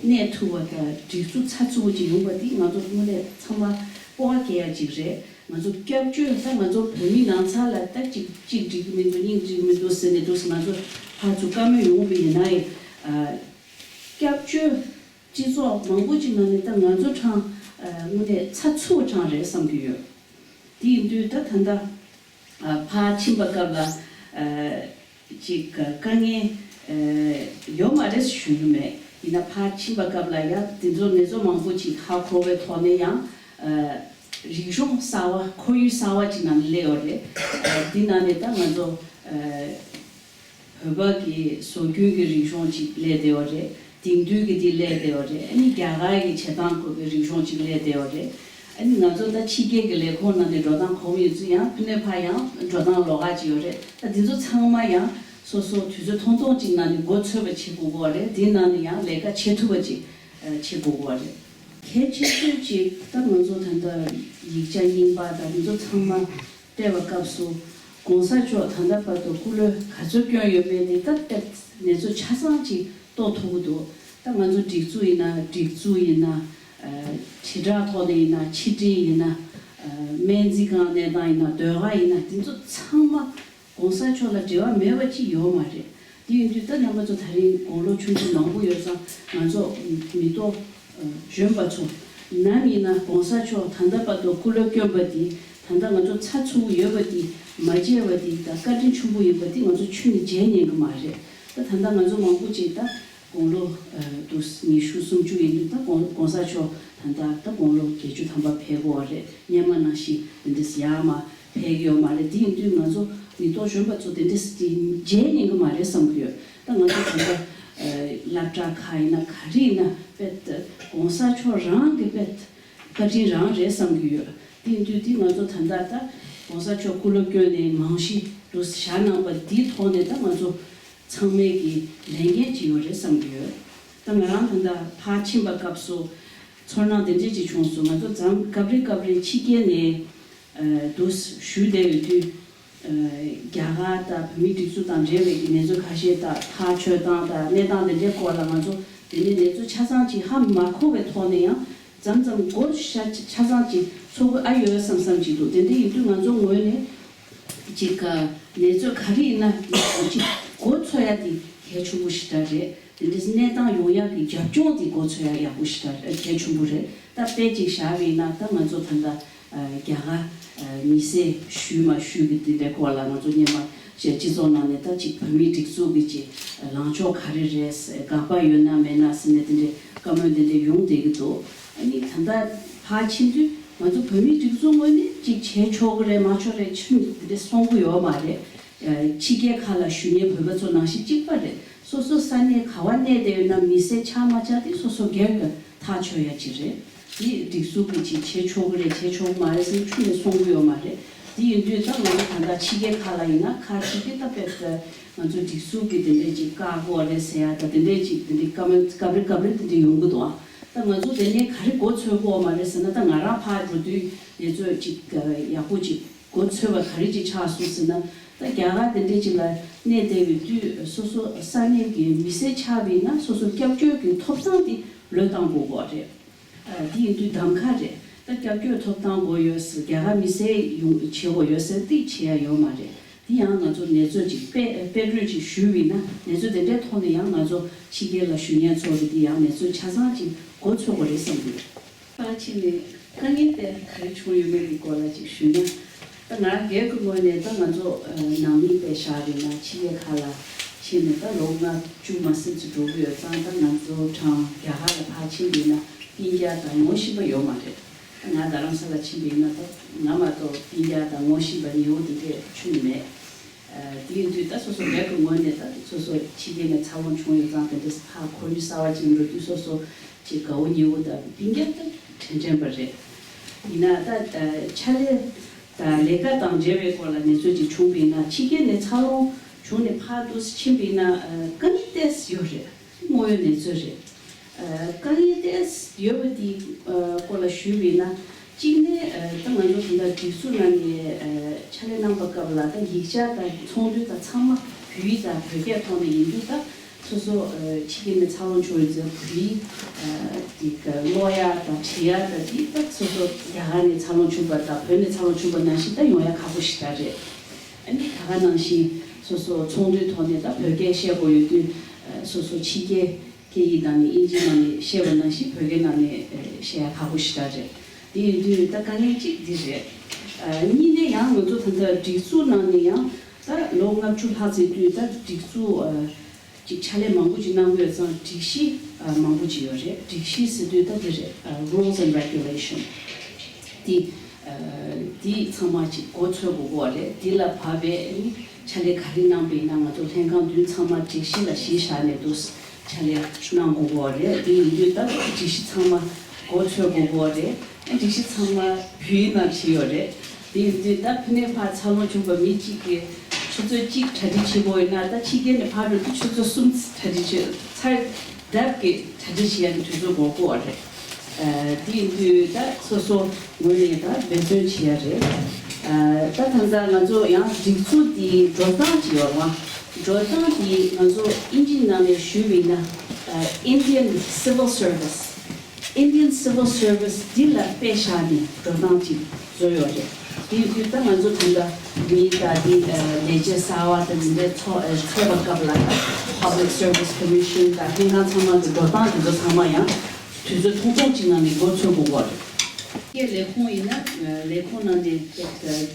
གནས་ཐུབ་པ་དང་སྒྲིག་འཛུགས་ཚགས་ཚུད་པོ་ཅིག་ཡོང་བ་འདི་ང་ཚོ་དངོས་གནས་ཚང་མ་སྤོབས་པ་སྐྱེ་ཡ་ཅིག་རེད། ང་ཚོ་སྐྱབས་བཅོལ་ད་ང་ཚོ་བོད་མི་ནང་ཚང་ལ་ད་ཅིག་གཅིག་འགྲིག་གི་མི་འདུག་གཉིས་འགྲིག་གི་མི་འདུག་ཟེར་ནས་འདུག་ང་ཚོ་ཕར་ཚུར་བཀའ་མོལ་ཡོང་བ་ཡིན་ན་ཡང་ སྐྱབས་བཅོལ་སྤྱི་ཚོགས་མང་པོ་ཅིག་ནང་ནས་ད་ང་ཚོ་གྲངས་དངོས་གནས་ཚགས་ཚུད་པ་གྲངས་རེད་བསམ་གྱི་ཡོད། དེ་ཡིན་དུས་ད་ད་ལྟ་ཕར་ཕྱིན་པ་སྐབས་ལ་ཅིག་དཀའ་ངལ་ཡོད་མ་རེད་ཞུ་གི་མེད། ཡིན་ན་ཕར་ཕྱིན་པ་སྐབས་ལ་ཡང་དེ་ཚོ་ནད་གཞི་མང་པོ་ཅིག་ཧ་གོ་བའི་ཐོག་ནས་ཡང་རིག་གཞུང་གསར་བ་ཁོར་ཡུག་གསར་བ་ཅིག་ནང་སླེབས་ཡོད་རེད། འདི་ནང་ནས་ད་ང་ཚོ་བོད་པ་གི་སྲོལ་རྒྱུན་གྱི་རིག་གཞུང་ཅིག་སླེབས་བསྡད་ཡོད་རེད། དེང་དུས་ཀྱི་འདི་སླེབས་བསྡད་ཡོད་རེད། ཨ་ནི་རྒྱ་གར་གྱི་བྱེད་སྟངས་སྐོར་གྱི་རིག་གཞུང་ཅིག་སླེབས་བསྡད་ཡོད་རེད། ཨ་ནི་ང་ཚོ་ད་ཕྱི་རྒྱལ་གྱི་ལས་ཁུངས་ནང་ནས་འགྲོ་སྟངས་གོམས་ཡོད་ཚུལ་ཡང་ཕ་ནས་ཕ་ཡང་འགྲོ་སྟངས་ལོགས་ཀ་ཅིག་ཡོད་རེད། ད་འདི་ཚོ་ཚང་མ་ཡང་སོ་སོ་དུས་ཚོད་ཐུང་ཐུང་ཅིག་ནང་ནས་མགོ་ཚོད་པ་བྱེད་དགོས་ཀྱི་ཡོད་རེད། དེའི་ནང་ནས་ཡང་ལས་ཀ་བྱེད་ཐུབ་པ་ཅིག་བྱེད་དགོས་ཀྱི་ཡོད་རེད། གལ་ཆེ་ཤོས་ཅིག་ད་ང་ཚོ་ད་ལྟ་ཡིག་ཆ་རྙིང་པ་དང་འདི་ཚོ་ཚང་མ་སྤྲད་པའི་སྐབས་སུ་༸གོང་ས་མཆོག་ད་ལྟ་བར་དུ་སྐུ་ལས་ག་ཚོད་བསྐྱོན་ཡོད་མེད་དེ་ད་དཔེ་གནས་ཚུལ་ཆ་ཚང་ཅིག་རྟོགས་ཐུབ་ཀྱི་འདུག་ད་ང་ཚོ་སྒྲིག་འཛུགས་ཡིན་ན་སྒྲིག་འཛུགས་ཡིན་ན། ཨ་དྲིལ་བསྒྲགས་ཐོག་ནས་ཡིན་ན་ཕྱི་དྲིལ་ཡིན་ན། ཨ་སྨན་རྩིས་ཁང་གནས་སྟངས་ཡིན་ན་ཟློས་གར་ཡིན་ན་དེ་ཚོ་ཚང་མ་༸གོང་ས་མཆོག་ལ་འབྲེལ་བ་མེད་པ་ཅིག་ཡོད་མ་རེད། དེ་ཡིན་དུས་ད་རྣམ་པ་ཚོ་ད་རིང་དགུང་ལོ་ཆུང་ཆུང་མང་པོ་ཡོད་ཙང་ང་ཚོ་མི་ཐོག་གཞོན་པ་ཚོ་ནམ་ཡིན་ན་༸གོང་ས་མཆོག་ད་ལྟ་བར་དུ་སྐུ་ལས་བསྐྱོན་པ་དེ་ད་ལྟ་ང་ཚོ་ཚགས་ཚུད་པོ་ཡོད་པ་དེ་མ་བརྗེད་པ་དེ་དང་བཀའ་དྲིན་ཆེན་པོ་ཡིན་པ་དེ་ང་ཚོ་ཁྱོན་ནས་བརྗེད་ཉན་གི་མ་རེད། ད་ད་ལྟ་ང་ཚོ་མང་པོ་ཅིག་ད་དགུང་ལོ་ཨ་དུ་ཉི་ཤུ་སུམ་ཅུ་ཡིན་དུས་ད་༸གོང་༸གོང་ས་མཆོག་ད་ལྟ་ད་དགུང་ལོ་བརྒྱད་ཅུ་ཐམ་པ་ཕེབས་ཀྱི་ཡོད་རེད། སྔོན་མ་ནང་བཞིན་དེ་འདྲ་ཡར་མར་ཕེབས་ཀྱི་ཡོད་མ་རེད། དེ་ཡིན་དུས་ང་ཚོ་མི་ཐོག་གཞོན་པ་ཚོ་དེ་འདྲ་ཞིག་བརྗེད་ཉན་གི་མ་རེད་བསམ་གྱི་ཡོད། ད་ང་ཚོ་ད་ལྟ་ཨ་སློབ་གྲྭ་ཁག་ཡིན་ན་ག་རེ་ཡིན་ན་དཔེ་ད་༸གོང་ས་མཆོག་རང་གི་དཔེ་བཀའ་དྲིན་རང་རེད་བསམ་གྱི་ཡོད། དེ་ཡིན་དུས་དེ་ང་ཚོ་ད་ལྟ་ད་༸གོང་ས་མཆོག་སྐུ་ལས་བསྐྱོན་ནས་མང་ཤོས་དུ་བཞག་གནང་པ་འདིའི་ཐོག་ནས་ད་ང་ཚོ་ཚང་མས་ཀྱི་ལས་འགན་ཅིག་ཡོད་རེད་བསམ་གྱི་ཡོད། ད་ང་རང་ད་ལྟ་ཕར་ཕྱིན་པ་སྐབས་སུ་ཚོར་སྣང་དེ་འདྲས་ཅིག་བྱུང་སོང་། ང་ཚོ་མཚམས་སྐབས་རེ་སྐབས་རེ་ཕྱི་རྒྱལ་ནས་ཨ་དུ་བཞུགས་བསྡད་ཡོད་དུས་ཨ་རྒྱ་གར་དང་བོད་མིའི་སྒྲིག་འཛུགས་དང་འབྲེལ་བའི་གི་གནས་ཚུལ་ཁ་ཤས་དང་ཐག་གཅོད་སྟངས་དང་གནས་སྟངས་དེ་འདྲའི་སྐོར་ལ་ང་ཚོ་དེ་ནས་གནས་ཚུལ་ཆ་ཚང་ཅིག་ཧ་མ་གོ་བའི་ཐོག་ནས་ཡང་། མཚམས་མཚམས་སྒོ་ཤ་ཆ་ཚང་ཅིག་ཚོགས་དགོས་ཨ་ཡོད་བསམ་བསམ་ཅིག་འདུག་དེ་འདྲ་ཡིན་དུས་ང་ཚོ་ངོས་ནས་ཅིག་ག་གནས་ཚུལ་ག་རེ་ཡིན་ན་ཅིག་མགོ་ཚོད་ཡ་དེ་གལ་ཆེན་པོ་ཞེ་དྲག་རེད། དེ་འདྲ་གནས་སྟངས་ཡོང་ཡ་གི་རྒྱབ་ལྗོངས་དེ་མགོ་ཚོད་ཡ་ཡག་པོ་ཞེ་དྲག་གལ་ཆེན་པོ་རེད། ད་དཔེ་ཅིག་བཞག་པ་ཡིན་ན་ད་ང་ཚོ་ད་ལྟ་རྒྱ་གར་མི་སེར་ཞུས་མ་ཞུས་ཀྱི་དེ་འདྲའི་སྐོར་ལ་ང་ཚོ་སྔོན་མ་ཞེས་སྤྱི་ཚོགས་ནང་ནས་ད་ཅིག་བོད་མིའི་སྒྲིག་འཛུགས་ཀྱི་ཅིག་ལངས་ཕྱོགས་ག་རེ་རེད། དགག་པ་ཡོད་ན་མེད་ན་ཟེར་ནས་དེ་འདྲའི་བཀའ་མོལ་དེ་འདྲ་ཡོང་བསྡད་ཀྱི་འདུག་ཨ་ནི་ད་ལྟ་ཕར་ཕྱིན་དུས་ང་ཚོ་བོད་མིའི་སྒྲིག་འཛུགས་ངོས་ནས་ཅིག་བྱས་ཆོག་གི་རེད་མ་ཆོག་རེད་ཆུ་དེ་འདྲ་གསུང་གི་ཡོད་མ་རེད། ཕྱི་རྒྱལ་ཁག་ལ་བཞུགས་མཁན་བོད་པ་ཚོ་ནང་བཞིན་གཅིག་པ་རེད། སོ་སོ་ས་གནས་ག་བ་གནས་བསྡད་ཡོད་ན་མི་སེར་ཆགས་མ་ཆགས་དེ་སོ་སོ་སྒེར་གྱི་ཐག་ཆོད་ཡ་ཅིག་རེད། དེ་སྒྲིག་འཛུགས་ཀྱི་ཅིག་བྱས་ཆོག་གི་རེད་བྱས་ཆོག་གི་མ་རེད་ཟེར་ཆུ་ནས་གསུང་གི་ཡོད་མ་རེད། དེ་ཡིན་དུས་ད་ང་ཚོ་ད་ལྟ་ཕྱི་རྒྱལ་ཁག་ལ་ཡིན་ན་ཁག་ཅིག་གིས་ད་དཔེ་ང་ཚོ་སྒྲིག་འཛུགས་ཀྱི་དེ་འདྲས་ཅིག་བཀག་དགོས་རེད་ཟེར་ཡ་ད་དེ་འདྲས་ཅིག་དེ་འདྲས་བཀའ་མོལ་སྐབས་རེ་སྐབས་རེ་དེ་འདྲས་ཡོང་གི་འདུག་ཨ། ད་ང་ཚོ་དེ་ནས་ག་རེ་མགོ་ཚོད་དགོས་མ་རེད་ཟེར་ན་ད་ང་རང་ཕར་འགྲོ་དུས་ང་ཚོས་ཅིག་ཡག་པོ་ཅིག་མགོ་ཚོད་པ་ག་རེ་ཅིག་ཆགས་སོང་ཟེར་ན། ད་རྒྱ་གར་དེ་འདྲས་ཅིག་ལ་གནས་བསྡད་པའི་དུས་སོ་སོ་ས་གནས་ཀྱི་མི་སེར་ཆགས་པ་ཡིན་ན་སོ་སོ་སྐྱབས་བཅོལ་གྱི་ཐོབ་ཐང་དེ་བློས་བཏང་དགོས་ཀྱི་རེད། ཨ་དེ་ཡིན་དུས་གདམ་ཁ་རེད། ད་སྐྱབས་བཅོལ་ཐོབ་ཐང་དགོས་ཡོད་ཟེར་རྒྱ་གར་མི་སེར་ཡོང་བྱེད་དགོས་ཡོད་ཟེར་དེ་བྱེད་ཡ་ཡོད་མ་རེད། དེ་ཡང་ང་ཚོ་ནེ་ཙོ་ཅིག་དཔེ་དཔེ་སྐྲུན་ཅིག་ཞུས་པ་ཡིན་ན་ནེ་ཙོ་དེ་འདྲའི་ཐོག་ནས་ཡང་ང་ཚོ་ཕྱི་རྒྱལ་ལ་བཞུགས་མཁན་ཚོ་གི་དེ་ཡང་ནེ་ཙོ་ཆ་ཚང་ཅིག་མགོ་ཚོད་དགོས་རེད་བསམ་གྱི་ཡོད། ཕར་ཕྱིན་ནས་དཀའ་ངལ་དེ་ག་རེ་བྱུང་ཡོད་མེད་ཀྱི་སྐོར་ལ་ཅིག་ཞུས་ན། ད་ང་སྒེར་གྱི་ངོས་ནས་ད་ང་ཚོ་ནང་མི་དཔེ་བཞག་པ་ཡིན་ན་ཕྱི་རྒྱལ་ཁག་ལ་ཕྱིན་ནས་ད་ལོ་ལྔ་བཅུ་མ་ཟིན་ཙམ་འགྲོ་གི་ཡོད་ཙང་ད་ང་ཚོ་གྲངས་རྒྱ་གར་ལ་ཕར་ཕྱིན་པ་ཡིན་ན་སྤུན་ཀྱག་དང་ངོ་ཤེས་པ་ཡོད་མ་རེད། ང་རྡ་རམ་ས་ལ་ཕྱིན་པ་ཡིན་ན་ད་ང་མ་གཏོགས་སྤུན་ཀྱག་དང་ངོ་ཤེས་པ་ཉེ་བོ་དེ་འདྲས་ཁྱོན་ནས་མེད། ཨ་དེ་ཡིན་དུས་ད་སོ་སོ་སྒེར་གྱི་ངོས་ནས་ད་སོ་སོ་ཕྱི་རྒྱལ་ནས་འཚར་ལོངས་བྱུང་ཡོད་ཙང་དེ་འདྲས་ཕར་ཁོར་ཡུག་གསར་བ་ཅིག་འགྲོ་དུས་སོ་སོ་ཅིག་དགའ་བོ་ཉེ་བོ་དང་སྤུན་ཀྱག་ད་དྲན་དྲན་པ་རེད། ཡིན་ན་ད་ཨ་ཕྱག་ལས་དང་ལས་ཀ་དང་འབྲེལ་བའི་སྐོར་ལ་ནེ་ཙོ་ཅིག་བྱུང་པ་ཡིན་ན་ཕྱི་རྒྱལ་ནས་འཚར་ལོངས་བྱུང་ནས་ཕར་འདུག་ཕྱིན་པ་ཡིན་ན་ཨ་དཀའ་ངལ་ཏོག་ཙམ་ཡོད་རེད། དངོས་ཡོད་གནས་ཚུལ་རེད། ཨ་དཀའ་ངལ་ཏོག་ཙམ་ཡོད་པ་དེའི་ཨ་སྐོར་ལ་ཞུས་པ་ཡིན་ན། གཅིག་ནས་ཨ་ད་ང་ཚོ་ད་ལྟ་སྒྲིག་འཛུགས་ནང་ནས་ཨ་ཕྱག་ལས་གནང་པའི་སྐབས་ལ་ད་ཡིག་ཆ་དང་ཚོགས་འདུ་དང་ཚང་མ་བོད་ཡིག་དང་བོད་སྐད་ཐོག་ནས་ཡིན་དུས་ད་སོ་སོ་ཨ་ཕྱི་རྒྱལ་ནས་འཚར་ལོངས་བྱུང་ཡོད་ཚེ་བོད་ཡིག་ཨ་དེ་ག་ཀློག་ཡ་དང་བྲིས་ཡ་དང་དེ་ད་སོ་སོ་རྒྱ་གར་ནས་འཚར་ལོངས་བྱུང་པ་དང་བོད་ནས་འཚར་ལོངས་བྱུང་པ་ནང་བཞིན་ད་ཡོང་ཡ་ཁག་པོ་ཞེ་དྲག་རེད། ཨ་ནི་ད་ག་ནང་བཞིན་སོ་སོ་ཚོགས་འདུའི་ཐོག་ནས་ད་བོད་སྐད་བཤད་དགོས་ཡོད་དུས། ཨ་ སོ་སོ་ཕྱི་རྒྱལ་སྐད་ཡིག་ནང་ནས་དབྱིན་ཇིའི་ནང་ནས་བཤད་པ་ནང་བཞིན་བོད་སྐད་ནང་ནས་བཤད་ཡ་ཁག་པོ་ཞེ་དྲག་རེད། དེ་ཡིན་དུས་ད་དཀའ་ངལ་གཅིག་འདི་རེད། གཉིས་ནས་ཡང་ང་ཚོ་ད་ལྟ་སྒྲིག་འཛུགས་ནང་ནས་ཡང་ད་ལོ་ལྔ་བཅུ་ལྷག་ཙམ་དུས་ད་སྒྲིག་འཛུགས་ཅིག་ཕྱག་ལས་མང་པོ་ཅིག་གནང་གི་ཡོད་ཙང་སྒྲིག་གཞི་མང་པོ་ཅིག་ཡོད་རེད། སྒྲིག་གཞི་ཟེར་དུས་ད་འདི་རེད། Rules and Regulation དེ། འདི་ཚང་མ་ཅིག་མགོ་ཚོད་དགོས་ཀྱི་ཡོད་རེད། འདི་ལ་བབས་པའི་ནི་ཕྱག་ལས་ག་རེ་གནང་པ་ཡིན་ན་ང་ཚོ་ལྷན་ཁང་བདུན་ཚང་མ་སྒྲིག་གཞི་ལ་གཞི་བཞག་ནས་འདུག་ཕྱག་ལས་གནང་དགོས་ཀྱི་ཡོད་རེད། དེ་ཡིན་དུས་ད་སྒྲིག་གཞི་ཚང་མ་མགོ་ཚོད་དགོས་ཀྱི་ཡོད་རེད། སྒྲིག་གཞི་ཚང་མ་བོད་ཡིག་ནང་བྲིས་ཡོད་རེད། དེ་ཡིན་དུས་ད་ཕ་ནས་ཕར་འཚར་ལོངས་བྱུང་བ་མི་གཅིག་གིས་ཆུ་ཚོད་གཅིག་གྲ་སྒྲིག་བྱེད་དགོས་ཡོད་ན་ད་ཕྱི་རྒྱལ་ནས་ཕར་འགྲོ་དུས་ཆུ་ཚོད་གསུམ་གྲ་སྒྲིག་བྱེད་ཚར། ལྡབ་ཀྱིས་གྲ་སྒྲིག་བྱེད་ཡག་གི་དུས་ཚོད་འགོར་གྱི་ཡོད་རེད། ཨ་དེ་ཡིན་དུས་ད་སོ་སོ་ངོས་ནས་ད་འབད་བརྩོན་བྱེད་ཡ་རེད། ཨ་ད་ད་ལྟ་ང་ཚོ་ཡང་སྒྲིག་འཛུགས་དེའི་འགྲོ་སྟངས་ཅིག་ཡོད་རེད་བ། འགྲོ་སྟངས་དེ་ང་ཚོ་དབྱིན་ཇིའི་ནང་ནས་ཞུས་པ་ཡིན་ན་ཨ་Indian Civil Service Indian Civil Service འདི་ལ་དཔེ་བཞག་ནས་འགྲོ་སྟངས་ཅིག་བཟོས་ཡོད་རེད། དེ་ཡིན་དུས་ད་ང་ཚོ་ད་ལྟ་མི་ད་དེ་ལས་བྱེད་གསར་པ་དང་འཛིན་གྲྭའི་ཚོགས་ཚོགས་པ་སྐབས་ལ་ད་Public Service Commission དང་ལྷན་ཁང་ཚང་མ་གི་འགྲོ་སྟངས་དེ་ཚོ་ཚང་མ་ཡང་དུས་ཚོད་ཐུང་ཐུང་ཅིག་ནང་ནས་མགོ་ཚོད་དགོས་ཀྱི་ཡོད་རེད། ལས་ཁུངས་ཡིན་ན་ལས་ཁུངས་ནང་ནས་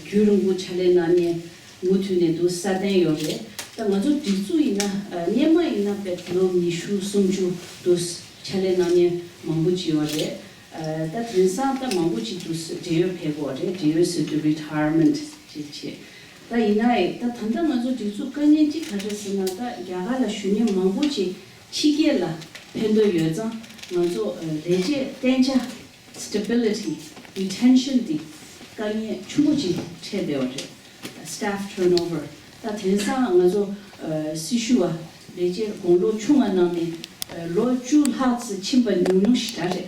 རྒྱུན་རིང་པོ་ཕྱག་ལས་གནང་མཁན་མུ་མཐུད་ནས་འདུག་སྲ་བརྟན་ཡོད་རེད། ད་ང་ཚོ་སྒྲིག་འཛུགས་ཡིན་ན་སྔོན་མ་ཡིན་ན་དཔེ་ལོ་ཉི་ཤུ་སུམ་ཅུ་འདུག་ཕྱག་ལས་གནང་མཁན་མང་པོ་ཅིག་ཡོད་རེད། ད་དེང་སང་ད་མང་པོ་ཅིག་འདུག་བགྲེས་ཡོལ་ཕེབས་ཀྱི་ཡོད་རེད། བགྲེས་ཡོལ་ཟེར་དུས་Retirement ཅིག་བྱེད། ད་ཡིན་ནའི་ད་ད་ལྟ་ང་ཚོ་སྒྲིག་འཛུགས་དཀའ་ངལ་གཅིག་ག་རེ་ཟེར་ན་ད་རྒྱ་གར་ལ་བཞུགས་མཁན་མང་པོ་ཅིག་ཕྱི་རྒྱལ་ལ་ཕེབས་འདོད་ཡོད་ཙང་ང་ཚོ་ལས་བྱེད་གཏན་འཇགས་Stability Retention འདི་དཀའ་ངལ་ཆེན་པོ་ཅིག་འཕྲད་བསྡད་པ་རེད། Staff Turnover ད་དེང་སང་ང་ཚོ་སྲི་ཞུ་བ་ལས་བྱེད་དགུང་ལོ་ཆུང་བ་ནང་ནས་ལོ་བཅུ་ལྷག་ཙམ་ཕྱིན་པ་ཉུང་ཉུང་ཞེ་དྲག་རེད།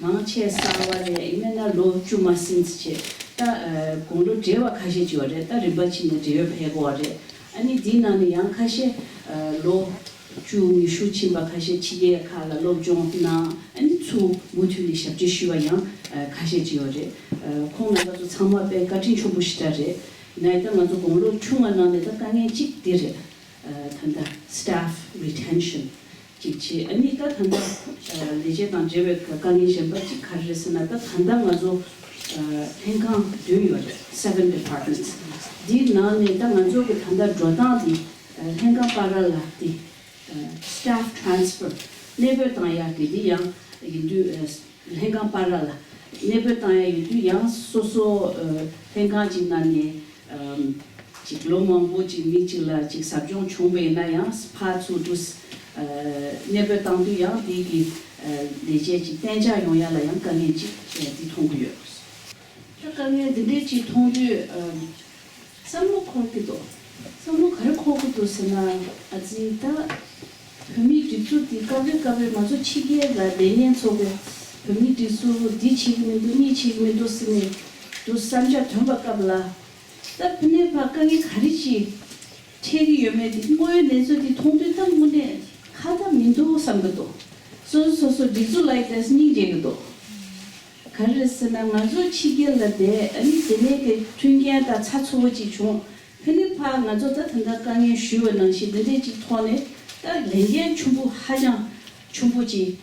མང་ཆེ་གསར་བ་རེད། ཡིན་ན་ལོ་བཅུ་མ་ཟིན་ཙམ་བྱས་ད་དགུང་ལོ་བགྲེས་པ་ཁ་ཤས་ཅིག་ཡོད་རེད། ད་རིམ་པ་ཕྱིན་ནས་བགྲེས་ཡོལ་ཕེབས་ཀྱི་ཡོད་རེད། ཨ་ནི་འདིའི་ནང་ནས་ཡང་ཁ་ཤས་ལོ་བཅུ་ཉི་ཤུ་ཕྱིན་པ་ཁ་ཤས་ཕྱི་རྒྱལ་ཁག་ལ་སློབ་སྦྱོང་གནང་། ཨ་ནི་ཚུར་མུ་མཐུད་ནས་ཞབས་ཕྱི་ཞུ་བ་ཡང་ཁ་ཤས་ཅིག་ཡོད་རེད། ཁོང་རྣམ་པ་ཚོ་ཚང་མ་དཔེ་བཀའ་དྲིན་ཆེན་པོ་ཞེ་དྲག་རེད། ནའི་ད་ང་ཚོ་དགུང་ལོ་ཆུང་བ་ནང་ནས་ད་དཀའ་ངལ་གཅིག་འདི་རེད། ད་ལྟ་Staff Retention གཅིག་བྱས། ཨ་ནི་ད་ད་ལྟ་ལས་བྱེད་དང་འབྲེལ་བའི་དཀའ་ངལ་གཞན་པ་གཅིག་ག་རེ་རེད་ཟེར་ན་ད་ད་ལྟ་ང་ཚོ་ལྷན་ཁང་བདུན་ཡོད་རེད། Seven Departments འདིའི་ནང་ནས་ད་ང་ཚོ་གི་ད་ལྟ་འགྲོ་སྟངས་འདི་ལྷན་ཁང་བར་ལ་འདི་Staff Transfer གནས་སྤོས་བཏང་ཡག་གི་འདི་ཡང་ཡིན་དུས་ལྷན་ཁང་བར་ལ་གནས་སྤོས་བཏང་ཡག་ཡིན་དུས་ཡང་སོ་སོ་ལྷན་ཁང་གཅིག་ནང་ནས་ཅིག་ལོ་མང་པོ་ཅིག་མི་གཅིག་ལ་ཅིག་ཟབ་སྦྱོང་བྱུང་བ་ཡིན་ན་ཡང་ཕར་ཚུར་དུ་གནས་སྤོས་བཏང་དུས་ཡང་དེ་གི་ལས་བྱེད་ཅིག་གཏན་འཇགས་ཡོང་ཡག་ལ་ཡང་དཀའ་ངལ་ཅིག་འདི་མཐོང་གི་ཡོད། ད་དཀའ་ངལ་འདི་འདྲས་ཅིག་མཐོང་དུས། བསམ་བློ་འཁོར་གྱི་འདུག་བསམ་བློ་ག་རེ་འཁོར་གྱི་འདུག་ཟེར་ན། ཨ་ཙི་ད། བོད་མིའི་སྒྲིག་འཛུགས་འདི་སྐབས་རེ་སྐབས་རེ་ང་ཚོ་ཕྱི་རྒྱལ་ལ་བསྡད་མཁན་ཚོ་གི་བོད་མིའི་སྒྲིག་འཛུགས་འདི་བྱེད་ཀྱི་མི་འདུག་གཉིས་བྱེད་ཀྱི་མི་འདུག་ཟེར་ནས་འདུག་བསམ་འཆར་ཐོན་པ་སྐབས་ལ། ད་ཕ་ནས་ཕར་དཀའ་ངལ་ག་རེ་ཅིག་འཕྲད་ཀྱི་ཡོད་མེད་འདི་དངོས་ཡོད་གནས་ཚུལ་འདི་མཐོང་དུས་ད་དངོས་གནས་ཁ་ད་མི་འདུག་བསམ་གྱི་འདུག་སོ་སོ་སོ་སོ་སྒྲིག་འཛུགས་ལ་ཡི་ད་སྙིང་རྗེ་གི་འདུག་ག་རེ་རེད་ཟེར་ན་ང་ཚོ་ཕྱི་རྒྱལ་ལ་བསྡད་ཨ་ནི་དེ་ནས་ཀྱི་མཐུན་རྐྱེན་དང་ཚ་ཚ་པོ་ཅིག་བྱུང་། ཕ་ནི་ཕ་ང་ཚོ་ད་ད་ལྟ་དཀའ་ངལ་ཞུས་པ་ནང་བཞིན་འདི་འདྲས་ཅིག་ཐོག་ནས་ད་ལས་འགན་ཆེན་པོ་ཧ་ཅང་ཆེན་པོ་ཅིག་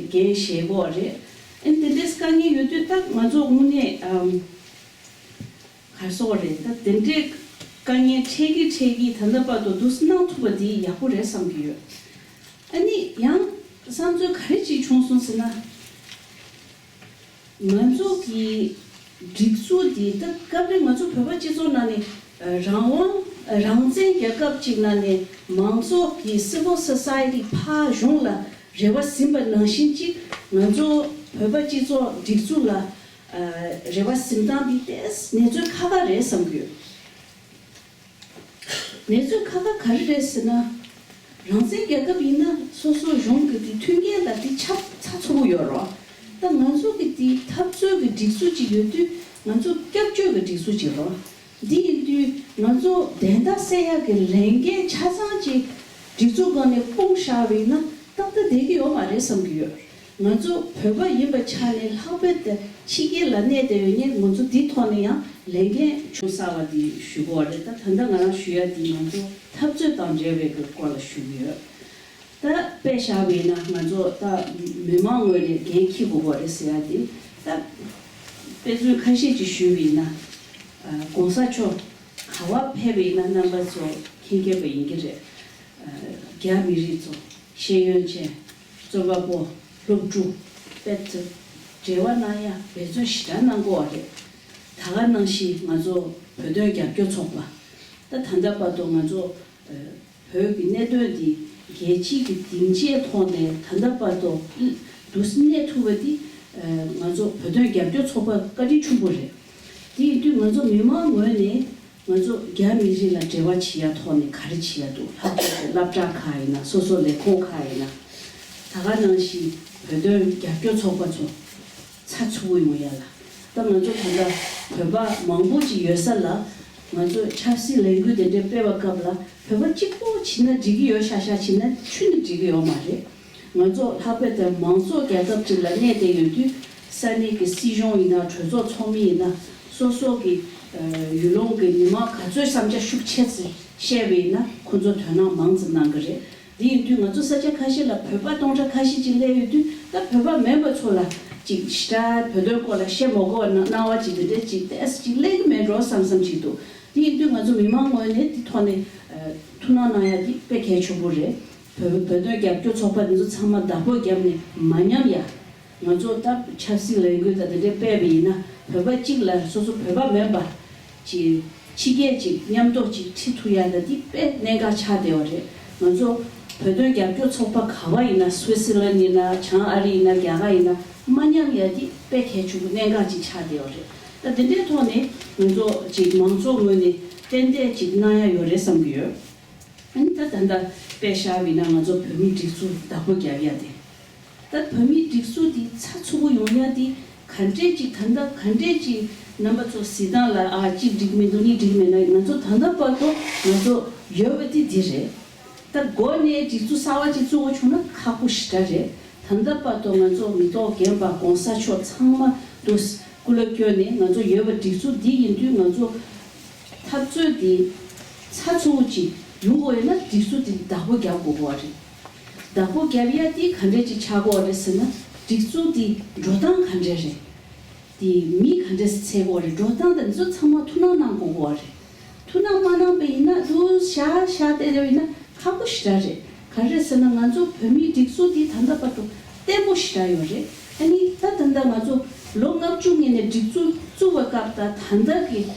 འགན་བཞེས་དགོས་རེད། ཨ་ནི་དེ་འདྲས་དཀའ་ངལ་ཡོད་དུས་ད་ང་ཚོ་དངོས་གནས་ཨམ། གར་སོགས་རེད། ད་དེ་འདྲའི་དཀའ་ངལ་འཕྲད་ཀྱི་འཕྲད་ཀྱི་ད་ལྟ་བར་དུ་འདུག་སེ་གནང་ཐུབ་པ་འདི་ཡག་པོ་རེད་བསམ་གྱི་ཡོད། ཨ་ནི་ཡང་བསམ་ཚུལ་ག་རེ་ཅིག་བྱུང་སོང་ཟེར་ན། ང་ཚོ་གི་སྒྲིག་འཛུགས་འདི་ད་སྐབས་རེ་ང་ཚོ་བོད་པ་སྤྱི་ཚོགས་ནང་ནས་རང་དབང་རང་བཙན་རྒྱལ་ཁབ་ཅིག་ནང་ནས་མང་ཚོགས་ཀྱི་civil society ཕར་གཞུང་ལ་རེ་བ་ཟིན་པ་ནང་བཞིན་ཅིག་ང་ཚོ་བོད་པ་སྤྱི་ཚོགས་སྒྲིག་འཛུགས་ལ། རེ་བ་ཟིན་སྟངས་འདི་ཏོག་ཙམ་གནས་ཚུལ་ཁག་ཁག་རེད་བསམ་གྱི་ཡོད། གནས་ཚུལ་ཁག་ཁག་ག་རེ་རེད་ཟེར་ན། རང་བཙན་རྒྱལ་ཁབ་ཡིན་ན་སོ་སོ་གཞུང་གི་དེ་མཐུན་རྐྱེན་དང་དེ་ཆ་ཚ་ཚ་པོ་ཡོད་རེད། ད་ང་ཚོ་གི་དེ་འཐབ་རྩོད་ཀྱི་སྒྲིག་འཛུགས་ཅིག་ཡོད་དུས་ང་ཚོ་སྐྱབས་བཅོལ་གྱི་སྒྲིག་འཛུགས་ཅིག་རེད། འདི་ཡིན་དུས་ང་ཚོ་བདེན་མཐའ་གསལ་ཡག་གི་ལས་འགན་ཆ་ཚང་ཅིག་སྒྲིག་འཛུགས་སྒང་ནས་སྤུངས་བཞག་པ་ཡིན་ན་ཏག་ཏག་བསྡད་ཀྱི་ཡོད་མ་རེད་བསམ་གྱི་ཡོད། ང་ཚོ་བོད་པ་ཡིན་པའི་ཆ་ནས་ལྷག་པར་དུ་ཕྱི་རྒྱལ་ལ་གནས་བསྡད་ཡོད་མཁན་ང་ཚོ་འདིའི་ཐོག་ནས་ཡང་ལས་འགན་ཆུང་གསར་བ་འདི་ཞུ་དགོས་པ་རེད། ད་ད་ལྟ་ང་རང་ཞུ་ཡ་འདི་ང་ཚོ་འཐབ་རྩོད་དང་འབྲེལ་བའི་གི་སྐོར་ལ་ཞུ་གི་ཡོད། དཔེ་བཞག་པ་ཡིན་ན་ང་ཚོ་ད་མི་མང་ངོས་ནས་འགན་འཁྱེར་དགོས་པ་རེད་ཟེར་ཡ་དེ་ད་དཔེ་མཚོན་ཁ་ཤས་ཅིག་ཞུས་པ་ཡིན་ན། ཨ་༸གོང་ས་མཆོག་ག་པར་ཕེབས་པ་ཡིན་ན་རྣམ་པ་ཚོ་མཁྱེན་མཁྱེན་པ་ཡིན་གྱི་རེད། ཨ་རྒྱ་མི་རིགས་ཚོ་ཤེས་ཡོན་ཅན་རྩོམ་པ་པོ་སློབ་ཕྲུག་དཔེ་ཚོ་འབྲེལ་བ་གནང་ཡ་འབད་བརྩོན་ཞེ་དྲག་གནང་དགོས་པ་རེད། ད་ག་ནང་བཞིན་ང་ཚོ་བོད་དོན་རྒྱབ་སྐྱོར་ཚོགས་པ་ད་ད་ལྟ་བར་དུ་ང་ཚོ་ཨ། བོད་ཀྱི་གནད་དོན་འདི་རྒྱལ་སྤྱི་གི་སྡིངས་ཆའི་ཐོག་ནས་ད་ལྟ་བར་དུ་འདུག་སེ་གནས་ཐུབ་པ་འདི་ང་ཚོ་བོད་དོན་རྒྱབ་སྐྱོར་ཚོགས་པ་བཀའ་དྲིན་ཆེན་པོ་རེད། དེ་ཡིན་དུས་ང་ཚོ་མི་མང་ངོས་ནས་ང་ཚོ་རྒྱ་མི་རིགས་ལ་འབྲེལ་བ་བྱེད་ཡ་ཐོག་ནས་ག་རེ་བྱེད་ཡ་འདུག་ལྷག་པར་དུ་སློབ་གྲྭ་ཁག་ཡིན་ན་སོ་སོ་ལས་ཁུངས་ཁག་ཡིན་ན་ད་ག་ནང་བཞིན་བོད་དོན་རྒྱབ་སྐྱོར་ཚོགས་པ་ཚོ། ཚགས་ཚུད་པོ་ཡོང་ཡ་ལ། ད་ང་ཚོ་ད་ལྟ་བོད་པ་མང་པོ་ཅིག་ཡོད་ས་ལ་ང་ཚོ་ཆབ་སྲིད་ལས་འགུལ་དེ་འདྲ་སྤེལ་བའི་སྐབས་ལ་བོད་པ་གཅིག་པོ་བྱས་ན་འགྲིག་གི་ཡོད་ཤག་ཤག་བྱས་ན་ཁྱོན་ནས་འགྲིག་གི་ཡོད་མ་རེད། ང་ཚོ་ལྷག་པར་དུ་མང་གཙོ་རྒྱལ་ཁབ་ཅིག་ལ་གནས་བསྡད་ཡོད་དུས་ས་གནས་ཀྱི་སྲིད་གཞུང་ཡིན་ན་གྲོས་ཚོགས་ཚོགས་མི་ཡིན་ན་སོ་སོ་གི་ཡུལ་ལུང་གི་མི་མང་ག་ཚོད་བསམ་འཆར་ཤུགས་ཆེ་ཙམ་བཤད་པ་ཡིན་ན་ཁོ་ཚོ་དོ་སྣང་མང་ཙམ་གནང་གི་རེད། དེ་ཡིན་དུས་ང་ཚོ་ས་ཆ་ཁ་ཤས་ལ་བོད་པ་སྟོང་ཕྲག་ཁ་ཤས་ཅིག་སླེབས་ཡོད་དུས་ད་བོད་པ་མིན་པ་ཚོ་ལ་ཅིག་ཞེ་དྲག་བོད་དོན་སྐོར་ལ་བཤད་མ་དགོས་པ་སྣང་བ་ཅིག་དེ་འདྲ་ཅིག་ཏོག་ཙམ་ཅིག་སླེབས་ཀྱི་མེད་འགྲོ་བསམ་བསམ་ཅིག་འདུག་དེ་ཡིན་དུས་ང་ཚོ་མི་མང་ངོས་ནས་དེ་ཐོག་ནས་ཐུགས་སྣང་གནང་ཡ་དེ་དཔེ་གལ་ཆེན་པོ་རེད། བོད་བོད་དོན་རྒྱབ་སྐྱོར་ཚོགས་པ་འདི་ཚོ་ཚང་མ་བདག་པོ་བརྒྱབ་ནས་མ་ཉམས་ཡ། ང་ཚོ་ད་ཆབ་སྲིད་ལས་འགུལ་དང་དེ་འདྲའི་སྤེལ་བ་ཡིན་ན་བོད་པ་གཅིག་ལ་སོ་སོ་བོད་པ་མིན་པ་ཅིག་ཕྱི་རྒྱལ་ཅིག་མཉམ་དུ་ཅིག་ཁྲིད་ཐུབ་ཡ་ད་འདི་དཔེ་གནད་འགག་ཆགས་བསྡད་པ་རེད། ང་ཚོ་བོད་དོན་རྒྱབ་སྐྱོར་ཚོགས་པ་ག་བ་ཡིན་ན་སུའི་སི་ལན་ཡིན་ན་བྱང་ཨ་རི་ཡིན་ན་རྒྱ་གར་ཡིན་ན་མ་མཉམ་ཡ་འདི་དཔེ་གལ་ཆེན་པོ་གནད་འགག་ཅིག་ཆགས་བསྡད་པ་རེད། ད་འདི་འདྲའི་ཐོག་ནས་ང་ཚོ་ཅིག་མང་ཚོགས་ངོས་ནས་ཏན་ཏན་ཅིག་གནང་ཡ་ཡོད་རེད་བསམ་གྱི་ཡོད། ཨ་ནི་ད་ད་ལྟ་དཔེ་བཞག་པ་ཡིན་ན་ང་ཚོ་བོད་མིའི་སྒྲིག་འཛུགས་བདག་པོ་རྒྱབ་ཡ་དེ། ད་བོད་མིའི་སྒྲིག་འཛུགས་དེ་ཚགས་ཚུད་པོ་ཡོང་ཡ་དེ་ག་འདྲས་ཅིག་ད་ལྟ་ག་འདྲས་ཅིག་རྣམ་པ་ཚོ་གཟིགས་སྟངས་ལ་ཨ་གཅིག་འགྲིག་མི་འདུག་གཉིས་འགྲིག་མེད་ན་ང་ཚོ་ད་ལྟ་བར་དུ་ང་ཚོ་ཡོད་པ་དེ་འདི་རེད། ད་འགོ་ནས་སྒྲིག་འཛུགས་གསར་བ་ཅིག་བཙུགས་པ་བྱུང་ན་ཁག་པོ་ཞེ་དྲག་རེད། ད་ལྟ་བར་དུ་ང་ཚོ་མི་ཐོག་རྒན་པ་༸གོང་ས་མཆོག་ཚང་མ་དུ་སྐུ་ལ་བསྐྱོན་ནས་ང་ཚོ་ཡོད་པ་སྒྲིག་འཛུགས་འདི་ཡིན་དུས་ང་ཚོ་འཐབ་རྩོད་འདི་ཚགས་ཚུད་པོ་ཅིག་ཡོང་དགོས་ཡོད་ན་སྒྲིག་འཛུགས་འདི་བདག་པོ་རྒྱབ་དགོས་པ་རེད། བདག་པོ་རྒྱབ་ཡ་འདི་ག་འདྲས་ཅིག་ཆགས་དགོས་པ་རེད་ཟེར་ན་སྒྲིག་འཛུགས་འདི་འགྲོ་སྟངས་ག་འདྲས་རེད། དེ་མི་ག་འདྲས་སེ་འཚོལ་དགོས་རེད། འགྲོ་སྟངས་དང་འདི་ཚོ་ཚང་མ་ཐུགས་སྣང་གནང་དགོས་ཀྱི་རེད། ཐུགས་སྣང་མ་གནང་པ་ཡིན་ན་འདུག་ཤག་ཤག་བལྟས་ཡོད་ཡིན་ན་ཁག་པོ་ཞེ་དྲག་རེད། ག་རེ་རེད་ཟེར་ན་ང་ཚོ་བོད་མིའི་སྒྲིག་འཛུགས་འདི་ད་ལྟ་བར་དུ་བརྟན་པོ་ཞེ་དྲག་ཡོད་རེད། ཨ་ནི་ད་ད་ལྟ་ང་ཚོ་ལོ་ལྔ་བཅུ་སྔོན་ནས་སྒྲིག་འཛུགས་བཙུགས་པའི་སྐབས་དང་ད་ལྟ་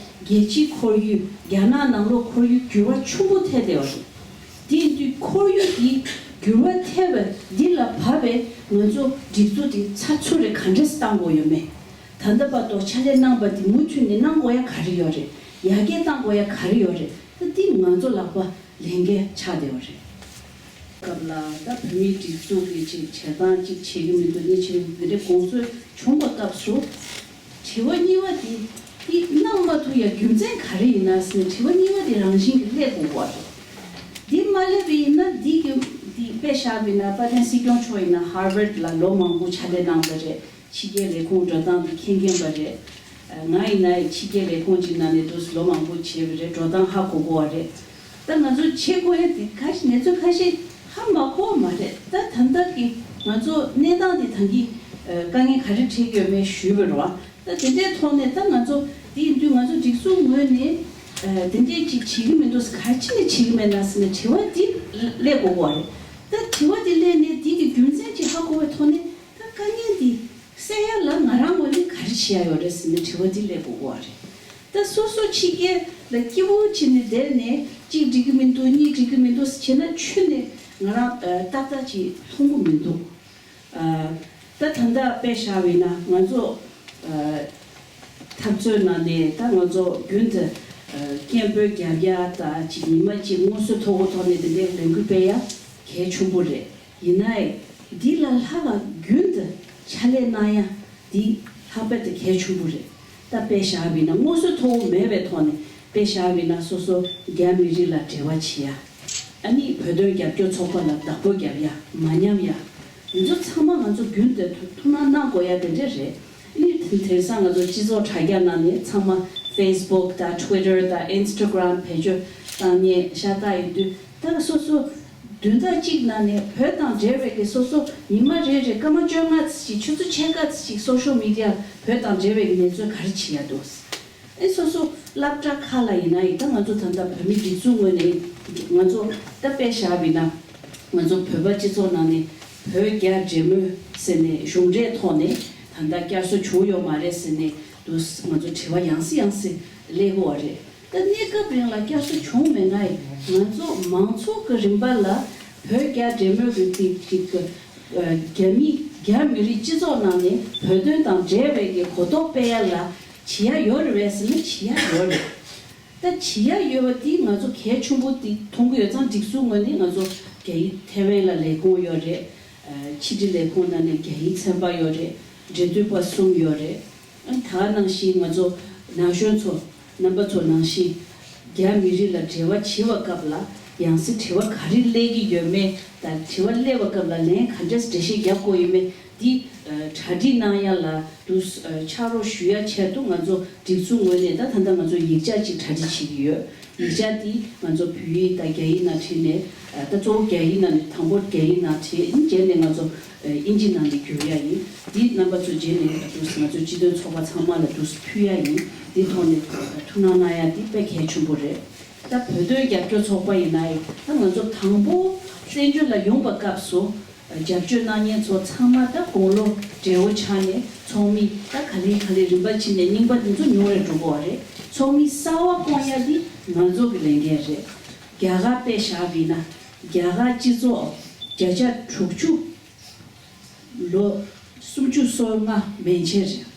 གི་རྒྱལ་སྤྱིའི་ཁོར་ཡུག་རྒྱ་ནག་ནང་ལོགས་ཁོར་ཡུག་འགྱུར་བ་ཆེན་པོ་ཐེབས་བསྡད་ཡོད་རེད། དེ་ཡིན་དུས་ཁོར་ཡུག་འདི་འགྱུར་བ་ཐེབས་པ་འདི་ལ་བབས་པའི་ང་ཚོ་སྒྲིག་འཛུགས་འདི་ཚགས་ཚུད་རེ་ག་འདྲས་སེ་བཏང་དགོས་ཡོད་མེད། ད་ལྟ་བར་དུ་ཕྱག་ལས་གནང་བ་འདི་མུ་མཐུད་ནས་གནང་དགོས་ཡ་ག་རེ་ཡོད་རེད། ཡར་རྒྱས་གཏང་དགོས་ཡ་ག་རེ་ཡོད་རེད། ད་འདི་ང་ཚོ་ལག་པ་ལེན་མཁན་ཆགས་བསྡད་པ་རེད། སྐབས་ལ་ད་བོད་མིའི་སྒྲིག་འཛུགས་ཀྱི་ཅིག་བྱེད་སྟངས་ཅིག་བྱེད་ཀྱི་མི་འདུག་གཉིས་བྱེད་ཀྱི་འདི་འདྲའི་དགོངས་ཚུལ་བྱུང་བའི་སྐབས་སུ། དྲི་བ་གཉིས་པ་འདི་འདི་གནང་མ་ཐུབ་ཡ་རྒྱུ་མཚན་ག་རེ་ཡིན་ན་ཟེར་ནས་དྲི་བ་གཉིས་པ་འདི་རང་བཞིན་གྱིས་སླེབས་དགོས་པ་རེད། འདི་མ་སླེབས་པ་ཡིན་ན་འདི་གི་འདི་དཔེ་བཞག་པ་ཡིན་ན་དཔལ་ལྡན་སྲིད་སྐྱོང་མཆོག་ཡིན་ན་ཧར་ཝརཌ་ལ་ལོ་མང་པོ་ཕྱག་ལས་གནང་བ་རེད། ཕྱི་རྒྱལ་ལས་ཁུངས་འགྲོ་སྟངས་དེ་མཁྱེན་མཁྱེན་པ་རེད། ང་ཡིན་ན་ཕྱི་རྒྱལ་ལས་ཁུངས་ཅིག་ནང་ནས་འདུག་ལོ་མང་པོ་བྱས་པ་རེད། འགྲོ་སྟངས་ཧ་གོ་གོ་བ་རེད། ད་ང་ཚོ་བྱེད་དགོས་ཡ་དེ་ཁ་ཤས་གནས་ཚུལ་ཁ་ཤས་ཧ་མ་གོ་བ་མ་རེད། ད་ད་ལྟ་གི་ང་ཚོ་གནས་སྟངས་དེ་ད་གིན་དཀའ་ངལ་ག་རེ་འཕྲད་ཀྱི་ཡོད་མེད་ཞུས་པ་རེད་བ། ད་དེ་འདྲའི་ཐོག་ནས་ད་ང་ཚོ་དེ་ཡིན་དུས་ང་ཚོ་སྒྲིག་འཛུགས་ངོས་ནས་དེ་འདྲའི་ཅིག་བྱེད་ཀྱི་མི་འདུག་ག་རེ་བྱས་ནས་བྱེད་ཀྱི་མེད་ན་ཟེར་ནས་དྲི་བ་དེ་སླེབས་དགོས་གོ་བ་རེད། ད་དྲི་བ་དེ་སླེབས་ནས་དེ་གི་རྒྱུ་མཚན་ཅིག་ཧ་གོ་བའི་ཐོག་ནས་ད་དཀའ་ངལ་འདི་སེལ་ཡ་ལ་ང་རང་ངོས་ནས་ག་རེ་བྱེད་ཡ་ཡོད་རེད་ཟེར་ནས་དྲི་བ་འདི་སླེབས་དགོས་ཀྱི་རེད། ད་སོ་སོ་ཕྱི་རྒྱལ་ལ་སྐྱིད་པོ་བྱས་ནས་བསྡད་ནས་གཅིག་འགྲིག་གི་མི་འདུག་གཉིས་འགྲིག་གི་མི་འདུག་ཟེར་བྱས་ན་ཁྱོན་ནས་ང་རང་ཏག་ཏག་ཅིག་མཐོང་གི་མི་འདུག་ད་ད་ལྟ་དཔེ་བཞག་པ་ཡིན་ན་ང་ཚོ་འཐབ་རྩོད་ནང་ནས་ད་ང་ཚོ་རྒྱུན་དུ་སྐད་འབོད་རྒྱབ་ཡ་ད་ཅིག་ཉི་མ་གཅིག་དངོས་སུ་ཐོག་གི་ཐོག་ནས་དེ་འདྲའི་ལས་འགུལ་སྤེལ་ཡ་གལ་ཆེན་པོ་རེད། ཡིན་ནའི་འདི་ལ་ལྷག་ལ་རྒྱུན་དུ་ཕྱག་ལས་གནང་ཡ་འདི་ལྷག་པར་དུ་གལ་ཆེན་པོ་རེད། ད་དཔེ་བཞག་པ་ཡིན་ན་དངོས་སུ་ཐོག་མེད་པའི་ཐོག་ནས་དཔེ་བཞག་པ་ཡིན་ན་སོ་སོ་རྒྱ་མི་རིགས་ལ་འབྲེལ་བ་བྱེད་ཡ། ཨ་ནི་བོད་དོན་རྒྱབ་སྐྱོར་ཚོགས་པ་ལ་བདག་པོ་རྒྱབ་ཡ་མ་ཉམས་ཡ། འདི་ཚོ་ཚང་མ་ང་ཚོ་རྒྱུན་དུ་ཐུགས་སྣང་གནང་དགོས་ཡ་དེ་འདྲ་རེད། ཨ་ནི་དེང་སང་ང་ཚོ་སྤྱི་ཚོགས་དྲ་རྒྱ་ནང་ནས་ཚང་མ་ཕེ་སི་བུག་དང་ཊུ་ཝི་ཊར་དང་ཨིན་སི་ཊ་གྷ་རམ་བེད་སྤྱོད་བཏང་མཁན་ཤ་སྟག་ཡིན་དུས་ད་སོ་སོ་ བདུན་ཟླ་གཅིག་ནང་ནས་བོད་དང་འབྲེལ་བའི་གི་སོ་སོ་ཉི་མ་རེ་རེ་སྐར་མ་བཅོ་ལྔ་ཙམ་ཞིག་ཆུ་ཚོད་ཕྱེད་ཀ་ཙམ་ཞིག་སོ་ཤལ་མི་ཌི་ཡ་བོད་དང་འབྲེལ་བའི་གི་གནས་ཚུལ་ག་རེ་བྱེད་ཡ་འདུག་ཨེ་སོ་སོ་སློབ་གྲྭ་ཁག་ལ་ཡིན་ན་ཡིན་ད་ང་ཚོ་ད་ལྟ་བོད་མི་སྒྲིག་འཛུགས་ངོས་ནས་ང་ཚོ་ད་དཔེ་བཞག་པ་ཡིན་ན་ང་ཚོ་བོད་པ་སྤྱི་ཚོགས་ནང་ནས་བོད་རྒྱ་འབྲེལ་མོལ་ཟེར་ནས་གཞུང་འབྲེལ་ཐོག་ནས་ད་ལྟ་བསྐྱར་གསོ་བྱུང་ཡོད་མ་རེད་ཟེར་ནས་འདུག་ང་ཚོ་དྲི་བ་ཡང་སེ་ཡང་སེ་སླེབས་ཡོད་རེད། ད་གནས་སྐབས་རིང་ལ་བསྐྱར་གསོ་བྱུང་མེད་ན་ཡང་ང་ཚོ་མང་ཚོགས་ཀྱི་རིམ་པ་ལ་བོད་རྒྱ་འབྲེལ་མོལ་གྱི་ཏིག་ཅིག་གི་རྒྱ་མི་རྒྱ་མི་རིགས་སྤྱི་ཚོགས་ནང་ནས་བོད་དོན་དང་འབྲེལ་བའི་གི་གོ་རྟོགས་སྤེལ་ཡ་ལ་བྱེད་ཡ་ཡོད་རེད་པས་ཟེར་ན་བྱེད་ཡ་ཡོད་རེད། ད་བྱེད་ཡ་ཡོད་པ་དེ་ང་ཚོ་གལ་ཆེན་པོ་དེ་མཐོང་གི་ཡོད་ཙང་སྒྲིག་འཛུགས་ངོས་ནས་ང་ཚོ་རྒྱ་ཡིག་ཐེ་ཝན་ལ་ལས་ཁུངས་ཡོད་རེད། ཕྱི་དྲིལ་ལས་ཁུངས་ནང་ནས་རྒྱ་ཡིག་ཚན་པ་ཡོད་རེད། འབྲེལ་མཐུད་པ་གསུམ་ཡོད་རེད། ཨ་ད་ག་ནང་བཞིན་ང་ཚོ་ན་གཞོན་ཚོ་རྣམ་པ་ཚོ་ནང་བཞིན་རྒྱ་མི་རིགས་ལ་འབྲེལ་བ་བྱེད་པ་སྐབས་ལ་ཡང་སེ་དྲི་བ་ག་རེ་སླེབས་ཀྱི་ཡོད་མེད་དང་དྲི་བ་སླེབས་པ་སྐབས་ལ་ལན་ག་འདྲས་འགྲེལ་བཤད་རྒྱབ་དགོས་ཡོད་མེད་འདི་གྲ་སྒྲིག་གནང་ཡ་ལ་དུ་ཕྱག་རོགས་ཞུ་ཡ་ཆེད་དུ་ང་ཚོ་སྒྲིག་འཛུགས་ངོས་ནས་ད་ད་ལྟ་ང་ཚོ་ཡིག་ཆ་ཅིག་གྲ་སྒྲིག་བྱེད་ཀྱི་ཡོད། ཡིག་ཆ་འདི་ང་ཚོ་བོད་ཡིག་དང་རྒྱ་ཡིག་ནང་བྲིས་ནས་ད་གཙོ་བོ་རྒྱ་ཡིག་ནང་ནས་དང་པོ་རྒྱ་ཡིག་ནང་བྲིས་རྗེས་ནས་ང་ཚོ་ཨིན་ཇི་ནང་ལ་བསྒྱུར་ཡ་ཡིན། འདི་རྣམ་པ་ཚོ་རྗེས་ནས་ང་ཚོ་སྤྱི་མཐུན་ཚོགས་པ་ཚང་མ་ལ་འདུག་སེ་ཕུལ་ཡ་ཡིན། འདི་ཐོག་ནས་ཐུགས་སྣང་གནང་ཡ་འདི་དཔེ་གལ་ཆེན་པོ་རེད། ད་བོད་དོན་རྒྱབ་སྐྱོར་ཚོགས་པ་ཡིན་ན་ཡང་ད་ང་ཚོ་དང་པོ་བཙན་བྱོལ་ལ་ཡོང་པ་སྐབས་སུ་རྒྱབ་སྐྱོར་གནང་མཁན་ཚོ་ཚང་མ་ད་དགུང་ལོ་བགྲེས་པོ་ཆགས་ནས་ཚོགས་མི་ད་ག་ལེ་ག་ལེ་རིམ་པ་ཕྱིན་ནས་རྙིང་པ་འདི་ཚོ་ཉུང་རུ་འགྲོ་གི་ཡོད་རེད། ཚོགས་མི་གསར་བ་བསྐོ་ཡ་འདི་ང་ཚོ་གི་ལས་འགན་རེད། རྒྱ་གར་དཔེ་བཞག་པ་ཡིན་ན་རྒྱ་གར་སྤྱི་ཚོགས་བརྒྱ་ཆ་དྲུག་ཅུ། ལོ་སུམ་ཅུ་སོ་ལྔ་མན་ཆད་རེད།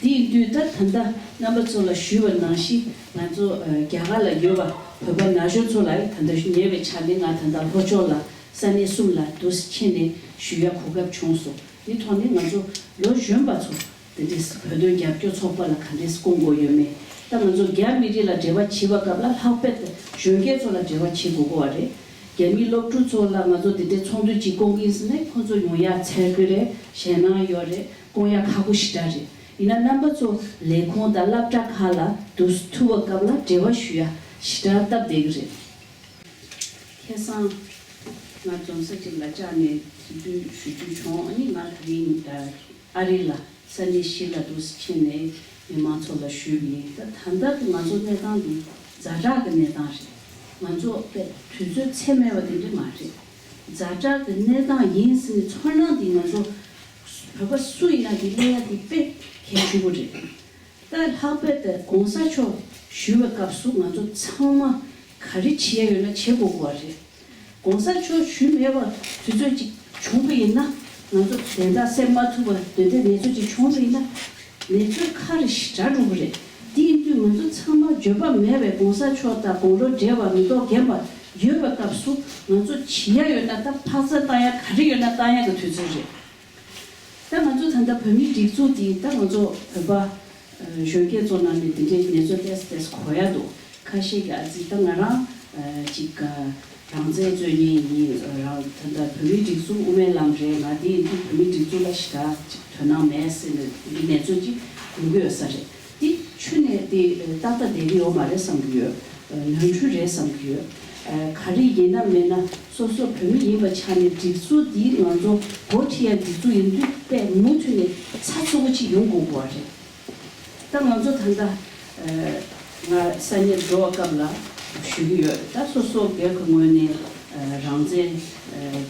དེ་ཡིན་དུས་ད་ད་ལྟ་རྣམ་པ་ཚོ་ལ་ཞུས་པ་ནང་བཞིན་ང་ཚོ་ཨ་རྒྱ་གར་ལ་ཡོད་པ་བོད་པ་ན་གཞོན་ཚོ་ལ་ད་ལྟ་ཉེ་བའི་ཆར་ནས་ང་ད་ལྟ་ལྷོ་ཕྱོགས་ལ་ས་གནས་གསུམ་ལ་འདུག་སེ་ཕྱིན་ནས་ཞུ་ཡ་གོ་སྐབས་བྱུང་སོང་། དེ་ཐོག་ནས་ང་ཚོ་ལོ་གཞོན་པ་ཚོ་དེ་འདྲས་བོད་དོན་རྒྱབ་སྐྱོར་ཚོགས་པ་ལ་ག་འདྲས་བསྐོང་དགོས་ཡོད་མེད་ད་ང་ཚོ་རྒྱ་མི་རིགས་ལ་འབྲེལ་བ་བྱེད་པ་སྐབས་ལ་ལྷག་པར་དུ་གཞོན་སྐྱེས་ཚོ་ལ་འབྲེལ་བ་བྱེད་དགོས་ཀྱི་ཡོད་རེད། རྒྱ་མིའི་སློབ་ཕྲུག་ཚོ་ལ་ང་ཚོ་འདི་འདྲའི་ཚོགས་འདུ་ཅིག་བསྐོང་གི་ཡིན་ཟེར་ནས་ཁོ་ཚོ་ཡོང་ཡག་འཚེར་གི་རེད། ཞེད་སྣང་ཡོད་རེད། བསྐོང་ཡག་ཁག་པོ་ཞེ་དྲག་རེད། ཡིན་ན་རྣམ་པ་ཚོ་ལས་ཁུངས་དང་སློབ་གྲྭ་ཁག་ལ་དུས་སུ་ཐུག་པ་སྐབས་ལ་འབྲེལ་བ་ཞུ་ཡ་ཞེ་དྲག་སྟབས་བདེ་གི་རེད། ཁ་སང་ང་འཛོམས་ས་ཅིག་ལ་བཅར་ནས་དེ་དུས་ཞུ་རྒྱུ་བྱུང་། ཨ་ནི་ང་དེ་རིང་ཨ་རི་ལ་ས་གནས་བཞི་ལ་འདུག་སེ་ཕྱིན་ནས་མི་མང་ཚོ་ལ་ཞུས་པ་ཡིན། ད་ད་ལྟ་གི་ང་ཚོ་གནས་སྟངས་འདི་ཛ་དྲག་གི་གནས་སྟངས་རེད། ང་ཚོ་དཔེ་དུས་ཚོད་ཚད་མེད་པ་དེ་འདྲ་མ་རེད། ཛ་དྲག་གི་གནས་སྟངས་ཡིན་ཟེར་ནས་ཚོར་སྣང་འདི་ང་ཚོ་བོད་པ་སུ་ཡིན་ན་འདི་གླེང་ཡ་འདི་དཔེ་གལ་ཆེན་པོ་རེད། ད་ལྷག་པར་དུ་གོང་ས་མཆོག་ཞུས་པའི་སྐབས་སུ་ང་ཚོ་ཚང་མ་ག་རེ་བྱེད་ཡ་ཡོད་ན་བྱེད་དགོས་ཀྱི་ཡོད་རེད། གོང་ས་མཆོག་ཞུས་མེད་པ་དུས་ཚོད་ཅིག་བྱུང་བ་ཡིན་ན་ང་ཚོ་དོན་དག་སེལ་མ་ཐུབ་པ་དེ་འདྲའི་གནས་ཚུལ་ཅིག་བྱུང་བ་ཡིན་ན་གནས་ཚུལ་ཁག་རེ་ཞེ་དྲག་འགྲོ་གི་རེད། དེ་ཡིན་དུས་ང་ཚོ་ཚང་མ་འགྱོད་པ་མེད་པའི་གོང་ས་མཆོག་དང་དགུང་ལོ་བགྲེས་པ་མི་ཐོག་རྒན་པ་ཡོད་པའི་སྐབས་སུ་ང་ཚོ་བྱེད་ཡ་ཡོད་ན་ད་འཕག་འཚག་བཏང་ཡ་ག་རེ་ཡོད་ན་བཏང་ཡ་གི་དུས་ཚོད་རེད། ད་ང་ཚོ་ད་ལྟ་བོད་མིའི་སྒྲིག་འཛུགས་འདི་ད་ང་ཚོ་བོད་པ་ཨ་གཞོན་སྐྱེས་ཚོ་ནང་ནས་འདི་འདྲའི་གནས་ཚུལ་ཏོག་ཙམ་ཏོག་ཙམ་གོ་ཡ་འདུག་ཁ་ཤས་ཀྱིས་ཨ་ཙི་ད་ང་རང་ཨ་ཅིག་ཨ་རང་བཙན་རྩོད་མཁན་ཡིན། རང་ད་ལྟ་བོད་མིའི་སྒྲིག་འཛུགས་དབུ་མའི་ལམ་རེད། ང་འདི་ཡིན་དུས་བོད་མིའི་སྒྲིག་འཛུགས་ལ་ཞེ་དྲག་ཅིག་དོ་སྣང་མེད་ཟེར་ནས་འདི་གནས་ཚུལ་ཅིག་ཡོང་གི་ཡོད་ས་རེད། འདི་ཆུ་ནས་འདི་ཏག་ཏག་བསྡད་ཀྱི་ཡོད་མ་རེད་བསམ་གྱི་ཡོད། ནོར་འཁྲུལ་རེད་བསམ་གྱི་ཡོད། ག་རེ་ཡིན་ན་མིན་ན་སོ་སོ་བོད་མི་ཡིན་པ་ཆགས་ནས་སྒྲིག་འཛུགས་འདི་ང་ཚོ་འགོ་ཁྲིད་ཡ་སྒྲིག་འཛུགས་ཡིན་དུས་དཔེ་མུ་མཐུད་ནས་ཚགས་ཚུད་པོ་ཅིག་ཡོང་དགོས་པ་རེད། ད་ང་ཚོ་ད་ལྟ་ང་ས་གནས་འགྲོ་བ་སྐབས་ལ་ཞུ་གི་ཡོད། ད་སོ་སོ་སྒེར་གྱི་ངོས་ནས་རང་བཙན་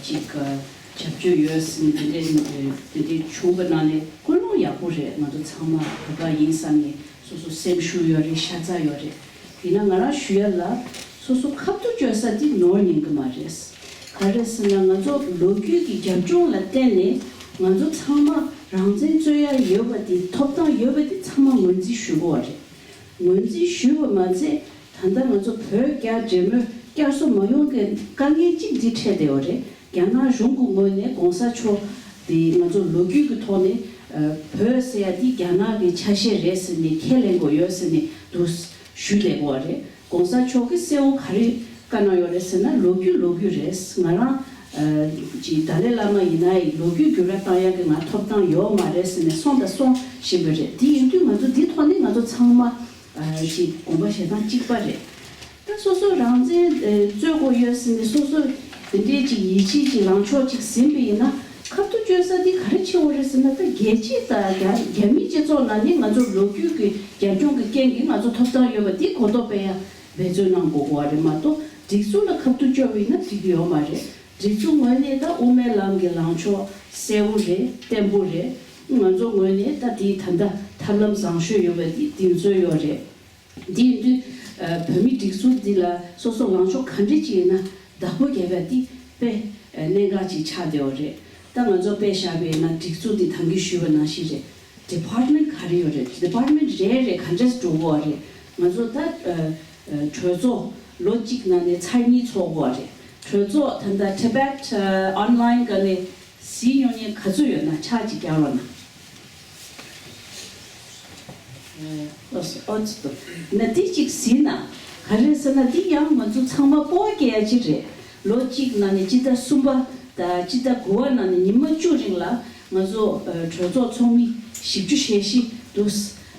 ཅིག་རྒྱབ་སྐྱོར་ཡོད་ཟེར་ནས་དེ་འདྲའི་དེ་འདྲའི་བྱུང་བ་ནང་ནས་ཀུན་སློང་ཡག་པོ་རེད། ང་ཚོ་ཚང་མ་བོད་པ་ཡིན་བསམ་ནས་སོ་སོ་སེམས་ཤུགས་ཡོད་རེད། ཤ་ཚ་ཡོད་རེད། ཡིན་ན་ང་རང་ཞུ་ཡ་ལ་སོ་སོ་ཁ་ཐུག་བཅོལ་ས་དེ་ནོར་ཉན་གི་མ་རེད། ག་རེ་ཟེར་ན་ང་ཚོ་ལོ་རྒྱུས་ཀྱི་རྒྱབ་ལྗོངས་ལ་བརྟེན་ནས་ང་ཚོ་ཚང་མ་རང་བཙན་རྩོད་ཡ་ཡོད་པ་དེ་ཐོབ་ཐང་ཡོད་པ་དེ་ཚང་མ་ངོས་འཛིན་ཞུ་དགོས་པ་རེད། ངོས་འཛིན་ཞུས་པ་མ་ཚད་ད་ལྟ་ང་ཚོ་བོད་རྒྱ་འབྲེལ་མོལ་བསྐྱར་གསོ་མ་ཡོང་མཁན་དཀའ་ངལ་གཅིག་འདི་འཕྲད་བསྡད་པ་རེད། རྒྱ་ནག་གཞུང་གི་ངོས་ནས་གོང་ས་མཆོག་དེ་ང་ཚོ་ལོ་རྒྱུས་ཀྱི་ཐོག་ནས་ཨ་བོད་ཟེར་ཡ་འདི་རྒྱ་ནག་གི་ཆ་ཤས་རེད་ཟེར་ནས་ཁས་ལེན་དགོས་ཡོད་ཟེར་ནས་འདུག་ཞུས་བསྡད་ཡོད་རེད། གོང་ས་མཆོག་གིས་གསལ་བོ་ག་རེ་བཀའ་གནང་ཡོད་རེད་ཟེར་ན་ལོ་རྒྱུས་ལོ་རྒྱུས་རེད། ང་རང་ཨ་ཅིག་ཏཱ་ལའི་བླ་མ་ཡིན་ན་ཡང་ལོ་རྒྱུས་འགྱུར་བ་བཏང་ཡ་གི་ང་ཐོབ་ཐང་ཡོད་མ་རེད་ཟེར་ནས་སོང་དང་སོང་བཞིན་པ་རེད། དེ་ཡིན་དུས་ང་ཚོ་འདི་ཐོག་ནས་ང་ཚོ་ཚང་མ་ཨ་ཅིག་དགོངས་པ་བཞེས་སྟངས་གཅིག་པ་རེད། ད་སོ་སོ་རང་བཙན་ཨ་རྩོད་དགོས་ཡོད་ཟེར་ནས་སོ་སོ་ དེ་འདྲའི་ཅིག་ཡིད་ཆེས་ཅིག་ལངས་ཕྱོགས་ཅིག་ཟིན་པ་ཡིན་ན། ཁ་ཐུག་གཅོད་ས་འདི་ག་རེ་ཆེ་བོ་རེད་ཟེར་ན། ད་རྒྱལ་སྤྱི་དང་རྒྱ་རྒྱ་མིའི་སྤྱི་ཚོགས་ནང་ནས་ང་ཚོ་ལོ་རྒྱུས་ཀྱི་རྒྱབ་ལྗོངས་ཀྱི་རྐྱེན་གྱིས་ང་ཚོ་ཐོབ་ཐང་ཡོད་པ་འདི་གོ་རྟོགས་སྤེལ་ཡ་འབད་བརྩོན་གནང་དགོས་ཀྱི་ཡོད་རེད་མ་གཏོགས། སྒྲིག་འཛུགས་ལ་ཁ་ཐུག་གཅོད་པ་ཡིན་ན་འགྲིག་གི་ཡོད་མ་རེད། སྒྲིག་འཛུགས་ངོས་ནས་ད་དབུ་མའི་ལམ་གྱི་ལངས་ཕྱོགས་གསལ་བོ་རེད། བརྟན་པོ་རེད། ང་ཚོ་ངོས་ནས་ད་དེའི་ད་ལྟ་ཐབས་ལམ་བཟང་ཤོས་ཡོད་པ་དེ་གདེང་ཚོད་ཡོད་རེད། དེ་ཡིན་དུས། ཨ། བོད་མིའི་སྒྲིག་འཛུགས་འདི་ལ་སོ་སོ་ལངས་ཕྱོགས་ག་འདྲ་ཅིག་ཡིན་ན་བདག་པོ་རྒྱག་པ་འདི་དཔེ་གནད་འགག་ཅིག་ཆགས་བསྡད་ཡོད་རེད། ད་ང་ཚོ་དཔེ་བཞག་པ་ཡིན་ན་སྒྲིག་འཛུགས་འདི་ད་གིན་ཞུས་པ་ནང་བཞིན་རེད། ཌི་པཱར་ཊི་མེན་ཊི་ག་རེ་ཡོད་རེད། ཌི་པཱར་ཊི་མེན་ཊི་རེ་རེ་ག་འདྲས་འགྲོ་གི་ཡོད་རེད། ང་ཚོ་ད། ཨ། ཨ། གྲོས་ཚོགས་ལོ་གཅིག་ནང་ནས་ཚར་གཉིས་ཚོགས་གི་ཡོད་རེད། གྲོས་ཚོགས་ད་ལྟ་Tibet Online་སྒང་ནས་གཟིགས་མྱོང་མཁན་ག་ཚོད་ཡོད་ན་ཕྱག་གཅིག་བརྒྱབ་རོགས་གནང་། ཨོ་ཙི་ཏོ། ན་དེ་གཅིག་གཟིགས་ན་ག་རེ་ཟེར་ན། འདི་ཡང་ང་ཚོ་ཚང་མ་སྤོབས་པ་སྐྱེ་ཡ་གཅིག་རེད། ལོ་གཅིག་ནང་ནས་སྤྱི་ཟླ་གསུམ་པ་དང་སྤྱི་ཟླ་དགུ་པ་ནང་ནས་ཉི་མ་བཅུ་རིང་ལ་ང་ཚོ། ཨ། གྲོས་ཚོགས་ཚོགས་མི་བཞི་བཅུ་ཞེ་བཞི་འདུག།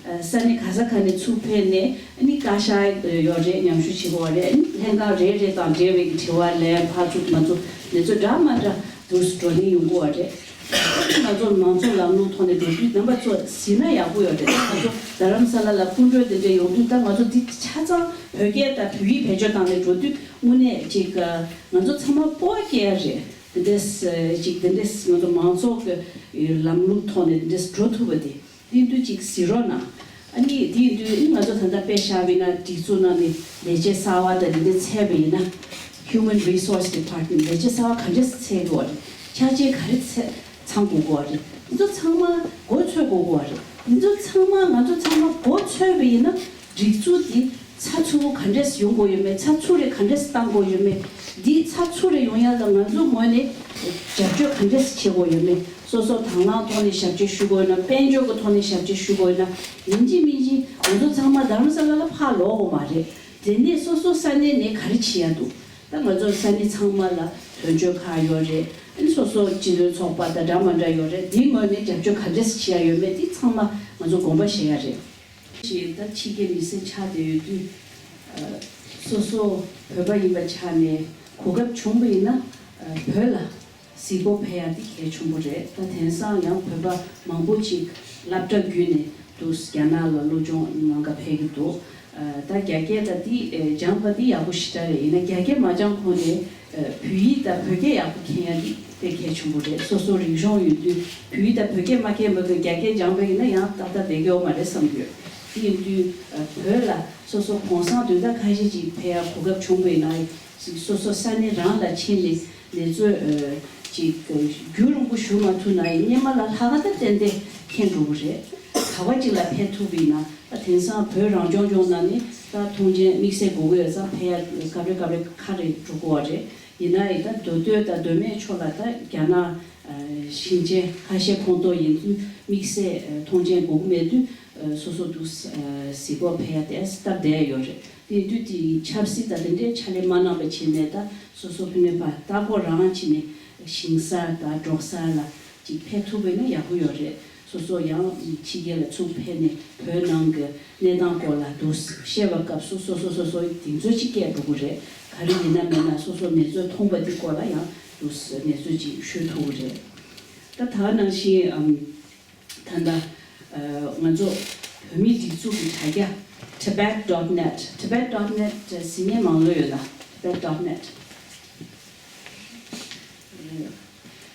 ཨ། ས་གནས་ག་ས་ག་ནས་ཚུར་ཕེབས་ནས། ཨ་ནི་བཀའ་ཤག་ཡོད་རེད། མཉམ་ཞུགས་བྱེད་དགོས་པ་རེད། ཨ་ནི་ལྷན་ཁང་རེ་རེ་དང་འབྲེལ་བའི་གི་དྲི་བ་ལན་ཕར་ཚུར་མར་ཚུར་ལན་ཚོད་འདྲ་མ་འདྲ་འདུག་སེ་བགྲོ་གླེང་ཡོང་གི་ཡོད་རེད། ང་ཚོ་མང་གཙོ་ལམ་ལུགས་ཐོག་ནས་འགྲོ་དུས་རྣམ་པ་ཚོ་གཟིགས་ན་ཡག་པོ་ཡོད་རེད། ད་ང་ཚོ་རྡ་རམ་ས་ལ་ལ་སྐུ་མགྲོན་དེ་འདྲ་ཡོང་དུས། ད་ང་ཚོ་འདི་ཆ་ཚང་བོད་སྐད་དང་བོད་ཡིག་བེད་སྤྱོད་བཏང་ནས་འགྲོ་དུས་དངོས་གནས་ཅིག་ང་ཚོ་ཚང་མ་སྤོབས་པ་སྐྱེ་ཡ་རེད། དེ་འདྲས་ཅིག་དེ་འདྲས་ང་ཚོ་མང་ཚོགས་ཀྱི་ལམ་ལུགས་ཐོག་ནས་དེ་འདྲས་འགྲོ་ཐུབ་པ་དེ། དེ་དུས་ཅིག་གཟིགས་རོགས་གནང་། ཨ་ནི་དེ་དུས་ང་ཚོ་ད་ལྟ་དཔེ་བཞག་པ་ཡིན་ན་སྒྲིག་འཛུགས་ནང་ནས་ལས་བྱེད་གསར་པ་དང་དེ་འདྲ་ཚད་པ་ཡིན་ན། Human Resource Department ལས་བྱེད་གསར་པ་ག་འདྲས་ཚད་དགོས་རེད། ཕྱག་ཕྱིད་ག་རེ་ཚད་ཚང་དགོས་ཀྱི་རེད། དེ་ཚོ་ཚང་མ་མགོ་ཚོད་དགོས་ཀྱི་རེད། དེ་ཚོ་ཚང་མ་ང་ཚོ་ཚང་མ་མགོ་ཚོད་པ་ཡིན་ན། སྒྲིག་འཛུགས་འདི་ཚགས་ཚུད་པོ་ག་འདྲས་ཡོང་དགོས་ཡོད་མེད། ཚགས་ཚུད་རེ་ག་འདྲས་བཏང་དགོས་ཡོད་མེད། འདི་ཚགས་ཚུད་རེ་ཡོང་ཡ་ལ་ང་ཚོ་ངོས་ནས་རྒྱབ་སྐྱོར་ག་འདྲས་བྱེད་དགོས་ཡོད་མེད། སོ་སོ་དང་བླངས་ཐོག་ནས་ཞབས་ཕྱི་ཞུ་དགོས་ན། དཔལ་འབྱོར་གྱི་ཐོག་ནས་ཞབས་ཕྱི་ཞུ་དགོས་ན། ཡིན་གཅིག་མིན་གཅིག་ང་ཚོ་ཚང་མ་རྡ་རམ་ས་ལ་ལ་ཕར་ལོག་དགོས་མ་རེད། དེ་ནས་སོ་སོ་ས་གནས་ནས་ག་རེ་བྱེད་ཡ་འདུག། ད་ང་ཚོ་ས་གནས་ཚང་མ་ལ་དོན་གཅོད་ཁག་ཡོད་རེད། ཨ་ནི་སོ་སོ་སྤྱི་མཐུན་ཚོགས་པ་དང་འདྲ་མ་འདྲ་ཡོད་རེད། འདིའི་ངོས་ནས་རྒྱབ་སྐྱོར་ག་འདྲས་བྱེད་ཡ་ཡོད་མེད་འདི་ཚང་མ་ང་ཚོ་དགོངས་པ་བཞེས་ཡ་རེད། ཞེས་ད་ཕྱི་རྒྱལ་མི་སེར་ཆགས་བསྡད་ཡོད་དུས། ཨ། སོ་སོ་བོད་པ་ཡིན་པ་ཆགས་ནས་གོ་སྐབས་བྱུང་བ་ཡིན་ན། ཨ། བོད་ལ་གཟིགས་སྐོར་ཕེབས་ཡ་འདི་གལ་ཆེན་པོ་རེད། ད་དེང་སང་ཡང་བོད་པ་མང་པོ་ཅིག་སློབ་གྲྭ་བརྒྱུད་ནས་འདུག་རྒྱ་ནག་ལ་སློབ་སྦྱོང་གནང་ག་ཕེབས་ཀྱི་འདུག། ཨ། ད་རྒྱ་སྐད་ད་འདི། ཨ། སྦྱངས་པ་འདི་ཡག་པོ་ཞེ་དྲག་རེད། ཡིན་ན་རྒྱ་སྐད་མ་སྦྱངས་གོང་ནས། ཨ། བོད་ཡིག་དང་བོད་སྐད་ཡག་པོ་མཁྱེན་ཡ་འདི་དཔེ་གལ་ཆེན་པོ་རེད། སོ་སོ་རིག་གཞུང་ཡོད་དུས་བོད་ཡིག་དང་བོད་སྐད་མ་མཁྱེན་པ་གི་རྒྱ་སྐད་སྦྱངས་པ་ཡིན་ན་ཡང་ཏག་ཏག་བསྡད་ཀྱི་ཡོད་མ་རེད་བསམ་གྱི་ཡོད། དེ་ཡིན་དུས། ཨ། བོད་ལ་སོ་སོ་གུང་སེང་བདུན་ཟླ་ཁ་ཤས་ཅིག་ཕེབས་ཡ་གོ་སྐབས་བྱུང་བ་ཡིན་ན། སོ་སོ་ས་གནས་རང་ལ་ཕྱིན་ནས་ལས་རྩོལ། ཨ། ཅིག་རྒྱུན་རིང་པོ་ཞུ་མ་ཐུབ་ན་ཡང་སྔོན་མ་ལ་ལྷག་ག་ད་ཏན་ཏན་མཁྱེན་འགྲོ་གི་རེད། ག་བ་ཅིག་ལ་ཕེབས་ཐུབ་པ་ཡིན་ན། ད་དེང་སང་བོད་རང་སྐྱོང་ལྗོངས་ནང་ནས་ད་ཐོངས་མཆན་དམིགས་བསལ་དགོས་ཀྱི་ཡོད་ཙང་ཕེབས་ཡ་སྐབས་རེ་སྐབས་རེ་ཁག་རེ་འགྲོ་གི་ཡོད་རེད། ཡིན་ན་ཡང་ད་མདོ་སྟོད་དང་མདོ་སྨད་ཕྱོགས་ལ་ད་རྒྱ་ནག་ཨ། ཞིང་ཆེན་ཁ་ཤས་ཁོངས་གཏོགས་ཡིན་དུས་དམིགས་བསལ། ཨ། ཐོངས་མཆན་དགོས་ཀྱི་མེད་དུས། ཨ། སོ་སོ་འདུག། ཨ། གཟིགས་སྐོར་ཕེབས་ཡ་དེ་སྟབས་བདེ་ཡོད་རེད། དེ་དུས་དེ་ཆབ་སྲིད་དང་དེ་འདྲའི་ཕྱག་ལས་མ་གནང་བ་བྱས་ནས་ད་སོ་སོ་ཕུ་ནུ་ཕར་ལྟ་སྐོར་རང་བྱས་ནས་ཞིང་ས་དང་འབྲོག་ས་ལ་ཅིག་ཕེབས་ཐུབ་པ་ཡིན་ན་ཡག་པོ་ཡོད་རེད། སོ་སོ་ཡང་ཕྱི་རྒྱལ་ལ་ཚུར་ཕེབས་ནས་བོད་ནང་གི་གནས་སྟངས་སྐོར་ལ་འདུག་བཤད་པ་སྐབས་སུ་སོ་སོ་སོ་སོ་གདེང་ཚོད་ཅིག་སྐྱེས་འགྲོ་གི་རེད། ག་རེ་ཡིན་ན་མིན་ན་སོ་སོ་གནས་ཚུལ་མཐོང་པ་འདི་སྐོར་ལ་ཡང་འདུག་གནས་ཚུལ་ཅིག་ཞུ་ཐུབ་ཀྱི་རེད། ད་ད་ནང་བཞིན། ཨམ། ད་ལྟ། ཨ། ང་ཚོ་བོད་མིའི་སྒྲིག་འཛུགས་ཀྱི་དྲ་རྒྱ་tibet dot net tibet dot net གཟིགས་མཁན་མང་ལོས་ཡོད་ན། tibet dot net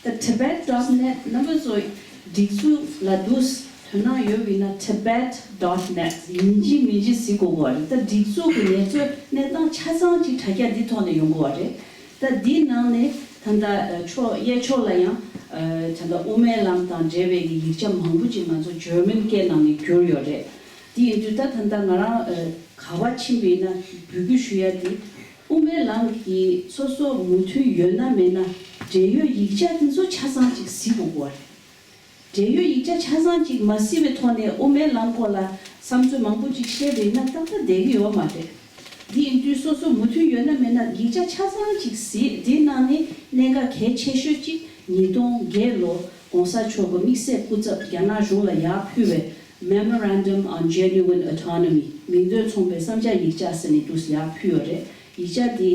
ད་tibet dot net རྣམ་པ་ཚོ་སྒྲིག་འཛུགས་ལ་འདུག་དོ་སྣང་ཡོད་པ་ཡིན་ན་tibet dot net ཡིན་གཅིག་མིན་གཅིག་གཟིགས་དགོས་པ་རེད། ད་སྒྲིག་འཛུགས་ཀྱི་གནས་ཚུལ་གནས་སྟངས་ཆ་ཚང་ཅིག་དྲ་རྒྱ་འདི་ཐོག་ནས་ཡོང་དགོས་པ་རེད། ད་འདིའི་ནང་ནས་ད་ལྟ་ཕྱོགས་གཡས་ཕྱོགས་ལ་ཡང་ད་ལྟ་དབུ་མའི་ལམ་དང་འབྲེལ་བའི་ཡིག་ཆ་མང་པོ་ཅིག་ང་ཚོ་German་སྐད་ནང་ནས་བསྒྱུར་ཡོད་རེད། དེ་ཡིན་དུས་ད་ད་ལྟ་ང་རང་ག་བ་ཕྱིན་པ་ཡིན་ན་འབོད་སྐུལ་ཞུ་ཡ་དེ། དབུ་མའི་ལམ་གྱིས་སོ་སོ་མོས་མཐུན་ཡོད་ན་མེད་ན་འབྲེལ་ཡོད་ཡིག་ཆ་དེ་ཚོ་ཆ་ཚང་ཅིག་གཟིགས་དགོས་ཀྱི་ཡོད་རེད། འབྲེལ་ཡོད་ཡིག་ཆ་ཆ་ཚང་ཅིག་མ་གཟིགས་པའི་ཐོག་ནས་དབུ་མའི་ལམ་སྐོར་ལ་བསམ་ཚུལ་མང་པོ་ཅིག་བཤད་པ་ཡིན་ན་ཏག་ཏག་བསྡད་ཀྱི་ཡོད་མ་རེད། འདི་ཡིན་དུས་སོ་སོ་མོས་མཐུན་ཡོད་ན་མེད་ན་ཡིག་ཆ་ཆ་ཚང་ཅིག་གཟིགས། དེའི་ནང་ནས་གནད་འགག་གལ་ཆེ་ཤོས་ཅིག་ཉིས་སྟོང་བརྒྱད་ལོ་༸གོང་ས་མཆོག་གི་དམིགས་བསལ་སྐུ་ཚབ་རྒྱ་ནག་གཞུང་ལ་ཡར་ཕུལ་བའི་Memorandum on Genuine Autonomy མིང་དོན་མཚུངས་པའི་བསམ་འཆར་ཡིག་ཆ་ཟེར་ནས་འདུག་ཡར་ཕུལ་ཡོད་རེད། ཡིག་ཆ་འདི་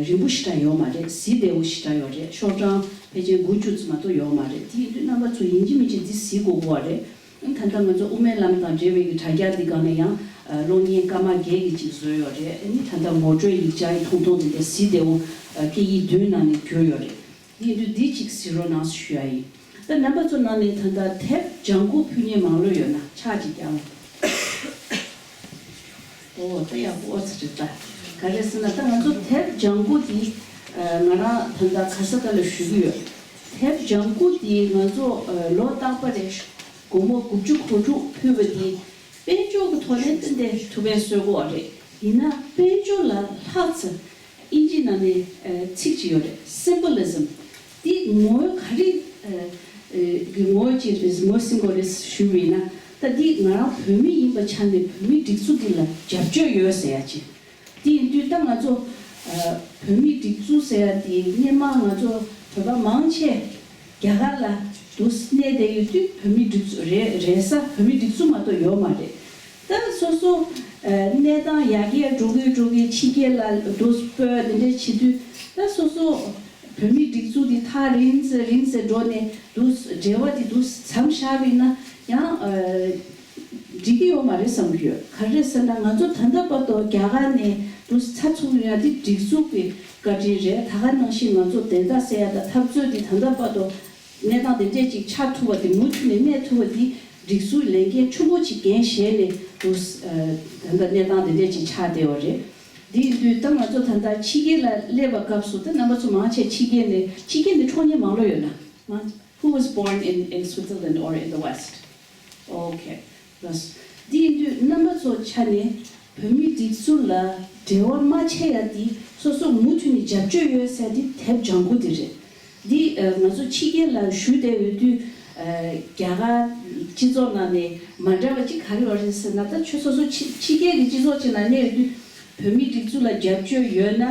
རིང་པོ་ཞེ་དྲག་ཡོད་མ་རེད། གཟི་བདེ་བོ་ཞེ་དྲག་ཡོད་རེད། ཤོག་གྲངས་ཕལ་ཆེར་དགུ་བཅུ་ཙམ་མ་གཏོགས་ཡོད་མ་རེད། དེ་ཡིན་དུས་རྣམ་པ་ཚོ་ཡིན་གཅིག་མིན་གཅིག་འདི་གཟིགས་དགོས་ཀྱི་ཡོད་རེད། ཨ་ནི་ད་ལྟ་ང་ཚོ་དབུ་མའི་ལམ་དང་འབྲེལ་བའི་གི་དྲ་རྒྱ་འདི་སྒང་ནས་ཡང་གློག་བརྙན་སྐར་མ་བརྒྱད་ཀྱི་ཅིག་བཟོས་ཡོད་རེད། ཨ་ནི་ད་ལྟ་ངོ་སྤྲོད་ཡིག་ཆ་ཡི་ཐུང་ཐུང་འདི་འདྲ་གཟི་བདེ་བོ་སྐད་ཡིག་བདུན་ནང་ནས་བསྒྱུར་ཡོད་རེད། འདི་ཡིན་དུས་འདི་གཅིག་གཟིགས་རོགས་གནང་ཞུ་ཡ་ཡིན། ད་རྣམ་པ་ཚོ་ནང་ནས་ད་ལྟ་དེབ་ལྗང་ཁུ་ཕུལ་མཁན་མང་ལོས་ཡོད་ན་ཕྱག་ཅིག་བརྐྱངས། ཨོ་ད་ཡག་པོ་ཨོ་ཙི་རེད་ད། ག་རེ་ཟེར་ན་ད་ང་ཚོ་དེབ་ལྗང་ཁུ་འདི་ང་རང་ད་ལྟ་ག་ས་ག་ལ་ཞུ་གི་ཡོད། དེབ་ལྗང་ཁུ་འདི་ང་ཚོ་ལོ་རྟག་པ་རེ་སྒོར་མོ་དགུ་བཅུ་གོ་དྲུག་ཕུལ་བ་འདི་དཔལ་འབྱོར་གྱི་ཐོག་ནས་ཏན་ཏན་ཐུབ་པའི་བཟོ་དགོས་པ་རེད། ཡིན་ན་དཔལ་འབྱོར་ལ་ལྷག་ཙམ་ཨིན་ཇི་ནང་ནས་ཚིག་ཅིག་ཡོད་རེད། སིམ་པོ་ལི་ཛམ། འདི་ངོ་བོ་ག་རེ་གི་ངོ་བོ་ཅིག་རེད། ངོ་སིམ་པོ་ལི་ཛམ་ཞུས་པ་ཡིན་ན་ད་འདི་ང་རང་བོད་མི་ཡིན་པའི་ཆ་ནས་བོད་མིའི་སྒྲིག་འཛུགས་འདི་ལ་རྒྱབ་སྐྱོར་ཡོད་ཟེར་ཡ་ཅིག་དེ་ཡིན་དུས་ད་ང་ཚོ་ཨ་བོད་མིའི་སྒྲིག་འཛུགས་ཟེར་ཡ་དེ་སྔོན་མ་ང་ཚོ་བོད་པ་མང་ཆེ་རྒྱ་གར་ལ་འདུག་གནས་བསྡད་ཡོད་དུས་བོད་མིའི་སྒྲིག་འཛུགས་རེད་རེད་ས་བོད་མིའི་སྒྲིག་འཛུགས་མ་གཏོགས་ཡོད་མ་རེད། ད་སོ་སོ་ཨ་གནས་སྟངས་ཡར་རྒྱས་འགྲོ་གི་འགྲོ་གི་ཕྱི་རྒྱལ་ལ་འདུག་སྤོས་དེ་འདྲས་བྱེད་དུས་ད་སོ་སོ་བོད་མིའི་སྒྲིག་འཛུགས་དེ་ཐག་རིང་ཙམ་རིང་ཙམ་འགྲོ་ནས་འདུག་འབྲེལ་བ་དེ་འདུག་མཚམས་བཞག་པ་ཡིན་ན་ཡང་ཨ། འགྲིག་གི་ཡོད་མ་རེད་བསམ་གྱི་ཡོད། ག་རེ་ཟེར་ན་ང་ཚོ་ད་ལྟ་བར་དུ་རྒྱ་གར་ནས་འདུག་ཚ་ཚུགས་ཡོད་ཡ་འདི་སྒྲིག་འཛུགས་ཀྱི་བཀའ་དྲིན་རེད། ད་ག་ནང་བཞིན་ང་ཚོ་བདེན་མཐའ་གསལ་ཡ་དང་འཐབ་རྩོད་འདི་ད་ལྟ་བར་དུ་གནས་སྟངས་དེ་འདྲས་ཅིག་ཆགས་ཐུབ་པ་འདི་མུ་མཐུད་ནས་གནས་ཐུབ་པ་འདི་སྒྲིག་འཛུགས་ལས་འགན་ཆེན་པོ་ཅིག་འགན་བཞེས་ནས་འདུག་ད་ལྟ་གནས་སྟངས་དེ་འདྲས་ཅིག་ཆགས་བསྡད་ཡོད་རེད། འདི་ཡིན་དུས་ད་ང་ཚོ་ད་ལྟ་ཕྱི་རྒྱལ་ལ་སླེབས་པ་སྐབས་སུ་ད་རྣམ་པ་ཚོ་མང་ཆེ་ཕྱི་རྒྱལ་ནས་ཕྱི་རྒྱལ་ནས་འཁྲུངས་མཁན་མང་ལོས་ཡོད་ན། Who was born in, in Switzerland or in the West? Okay. འདི་ཡིན་དུས་རྣམ་པ་ཚོ་ཆ་ནས་བོད་མིའི་སྒྲིག་འཛུགས་ལ་འབྲེལ་བ་མ་ཆད་ཡ་འདི་སོ་སོ་མུ་མཐུད་ནས་རྒྱབ་སྐྱོར་ཡོད་ཟེར་འདི་དེབ་ལྗང་ཁུ་འདི་རེད། འདི་ང་ཚོ་ཕྱི་རྒྱལ་ལ་བཞུགས་བསྡད་ཡོད་དུས་རྒྱ་གར་སྤྱི་ཚོགས་ནང་ནས་མ་འདྲ་བ་ཅིག་ག་རེ་ཡོད་རེད་ཟེར་ན་ད་ཁྱོད་སོ་སོ་ཕྱི་ཕྱི་རྒྱལ་གྱི་སྤྱི་ཚོགས་ཅིག་ནང་གནས་ཡོད་དུས་བོད་མིའི་སྒྲིག་འཛུགས་ལ་རྒྱབ་སྐྱོར་ཡོད་ན།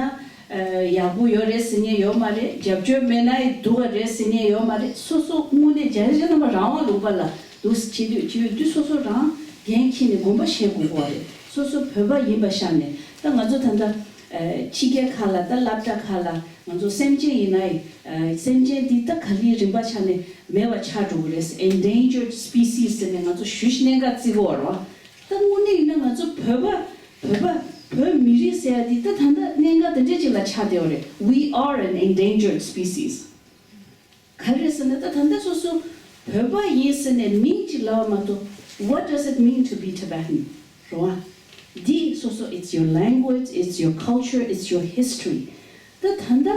ཡག་པོ་ཡོད་རེད་ཟེར་མཁན་ཡོད་མ་རེད། རྒྱབ་སྐྱོར་མེད་ན་ཡི་སྡུག་ག་རེད་ཟེར་མཁན་ཡོད་མ་རེད། སོ་སོ་དངོས་གནས་རྒྱ་རིགས་རྣམ་པ་རང་དབང་ལུང་པ་ལ་འདུག་སེ་བྱེད་དུས་བྱེད་ཡོད་དུས་སོ་སོ་རང་འགན་འཁྱེར་ནས་དགོངས་པ་བཞེས་དགོས་ཀྱི་རེད། སོ་སོ་བོད་པ་ཡིན་པ་ཤར་ནས་ད་ང་ཚོ་ད་ལྟ་ཕྱི་རྒྱལ་ཁག་ལ་ད་སློབ་གྲྭ་ཁག་ལ་ང་ཚོ་སེམས་ཅན་ཡིན་ན་ཡི་སེམས་ཅན་འདི་ད་ག་ལེར་རིམ་པ་ཆགས་ནས་མེད་པ་ཆགས་འགྲོ་གི་རེད། Endangered species ཟེར་ནས་ང་ཚོ་ཞུ་ཞིག་གནད་འགག་བརྩི་གི་ཡོད་རེད་བ། ད་དངོས་གནས་ཡིན་ན་ང་ཚོ་བོད་པ་བོད་པ་བོད་མི་རིགས་ཟེར་ཡ་འདི་ད་ད་ལྟ་གནད་འགག་དེ་འདྲས་ཅིག་ལ་ཆགས་བསྡད་ཡོད་རེད། We are an endangered species. ག་རེ་ཟེར་ན་ད་ད་ལྟ་སོ་སོ་བོད་པ་ཡིན་ཟེར་ནས་མིང་ཅིག་ལབ་པ་མ་གཏོགས། What does it mean to be Tibetan? རེད་བ། འདི་སོ་སོ། It's your language, it's your culture, it's your history. ད་ད་ལྟ་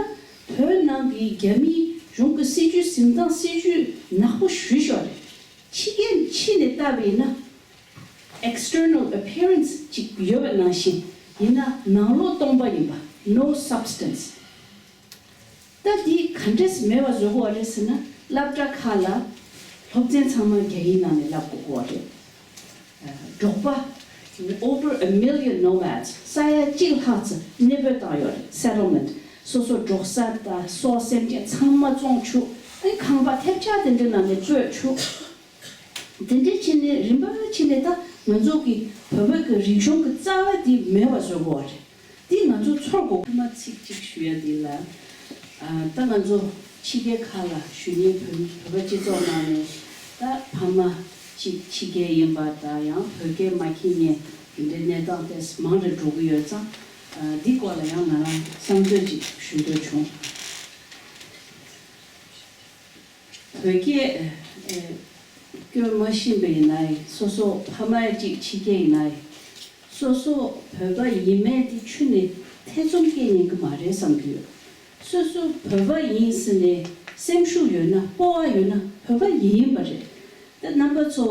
བོད་ནང་གི་རྒྱ་མིའི་གཞུང་གི་སྲིད་ཇུས་འཛིན་སྟངས་སྲིད་ཇུས་ནག་པོ་ཞེ་པོ་ཅིག་ཡོད་རེད། ཕྱི་རྒྱལ་ཕྱི་ནས་བལྟས་པ་ཡིན་ན། External appearance ཅིག་ཡོད་པ་ནང་བཞིན་ཡིན་ན་ནང་ལོགས་སྟོང་པ་ཡིན་པ། No substance. ད་འདི་ག་འདྲས་མེད་པ་བཟོ་དགོས་པ་རེད་ཟེར་ན། སློབ་གྲྭ་ཁག་ལ་སློབ་ཚན་ཚང་མ་རྒྱ་ཡིག་ནང་ནས་བསླབ་དགོས་པ་རེད། འབྲོག་པ། Over a million nomads. ས་ཡ་གཅིག་ལྷག་ཙམ་གནས་སྤོས་བཏང་ཡོད་རེད། Settlement. སོ་སོ་འབྲོག་ས་དང་སོག་སེམས་ཅན་ཚང་མ་བཙོང་བཅུག་ཨ་ནི་ཁང་པ་ཐེབས་ཆག་དེ་འདྲའི་ནང་ནས་སྤོས་བཅུག་དེ་འདྲའི་ཕྱིན་ནས་རིམ་པ་ཕྱིན་ནས་ད་ང་ཚོ་གི་བོད་པ་གི་རིག་གཞུང་གི་རྩ་བ་དེ་མེད་པ་བཟོ་དགོས་པ་རེད། དེ་ང་ཚོ་ཚོར་དགོས། ཐ་མ་ཚིག་གཅིག་ཞུ་ཡ་དེ་ལ། ཨ་ད་ང་ཚོ་ཕྱི་རྒྱལ་ཁག་ལ་བཞུགས་མཁན་བོད་བོད་པ་སྤྱི་ཚོགས་ནང་ནས་ད་ཕ་མ་གཅིག་ཕྱི་རྒྱལ་ཡིན་པ་དང་ཡང་བོད་སྐད་མ་མཁྱེན་མཁན་དེ་འདྲའི་གནས་སྟངས་དེ་མང་རུ་འགྲོ་གི་ཡོད་ཙང་། ཨ་འདི་སྐོར་ལ་ཡང་ང་རང་བསམ་ཚུལ་ཅིག་ཞུ་འདོད་བྱུང་། བོད་སྐད་ཨེ་སྐྱོན་མ་ཤེས་པ་ཡིན་ན་ཡང་སོ་སོ་ཕ་མ་གཅིག་ཕྱི་རྒྱལ་ཡིན་ན་ཡང་སོ་སོ་བོད་པ་ཡིན་མེད་དེ་ཁྱོན་ནས་ཐེ་ཚོམ་སྐྱེ་ཉན་གི་མ་རེད་བསམ་གྱི་ཡོད། སོ་སོ་བོད་པ་ཡིན་ཟེར་ནས་སེམས་ཤུགས་ཡོད་ན་སྤོབས་པ་ཡོད་ན་བོད་པ་ཡིན་ཡིན་པ་རེད། ད་རྣམ་པ་ཚོ་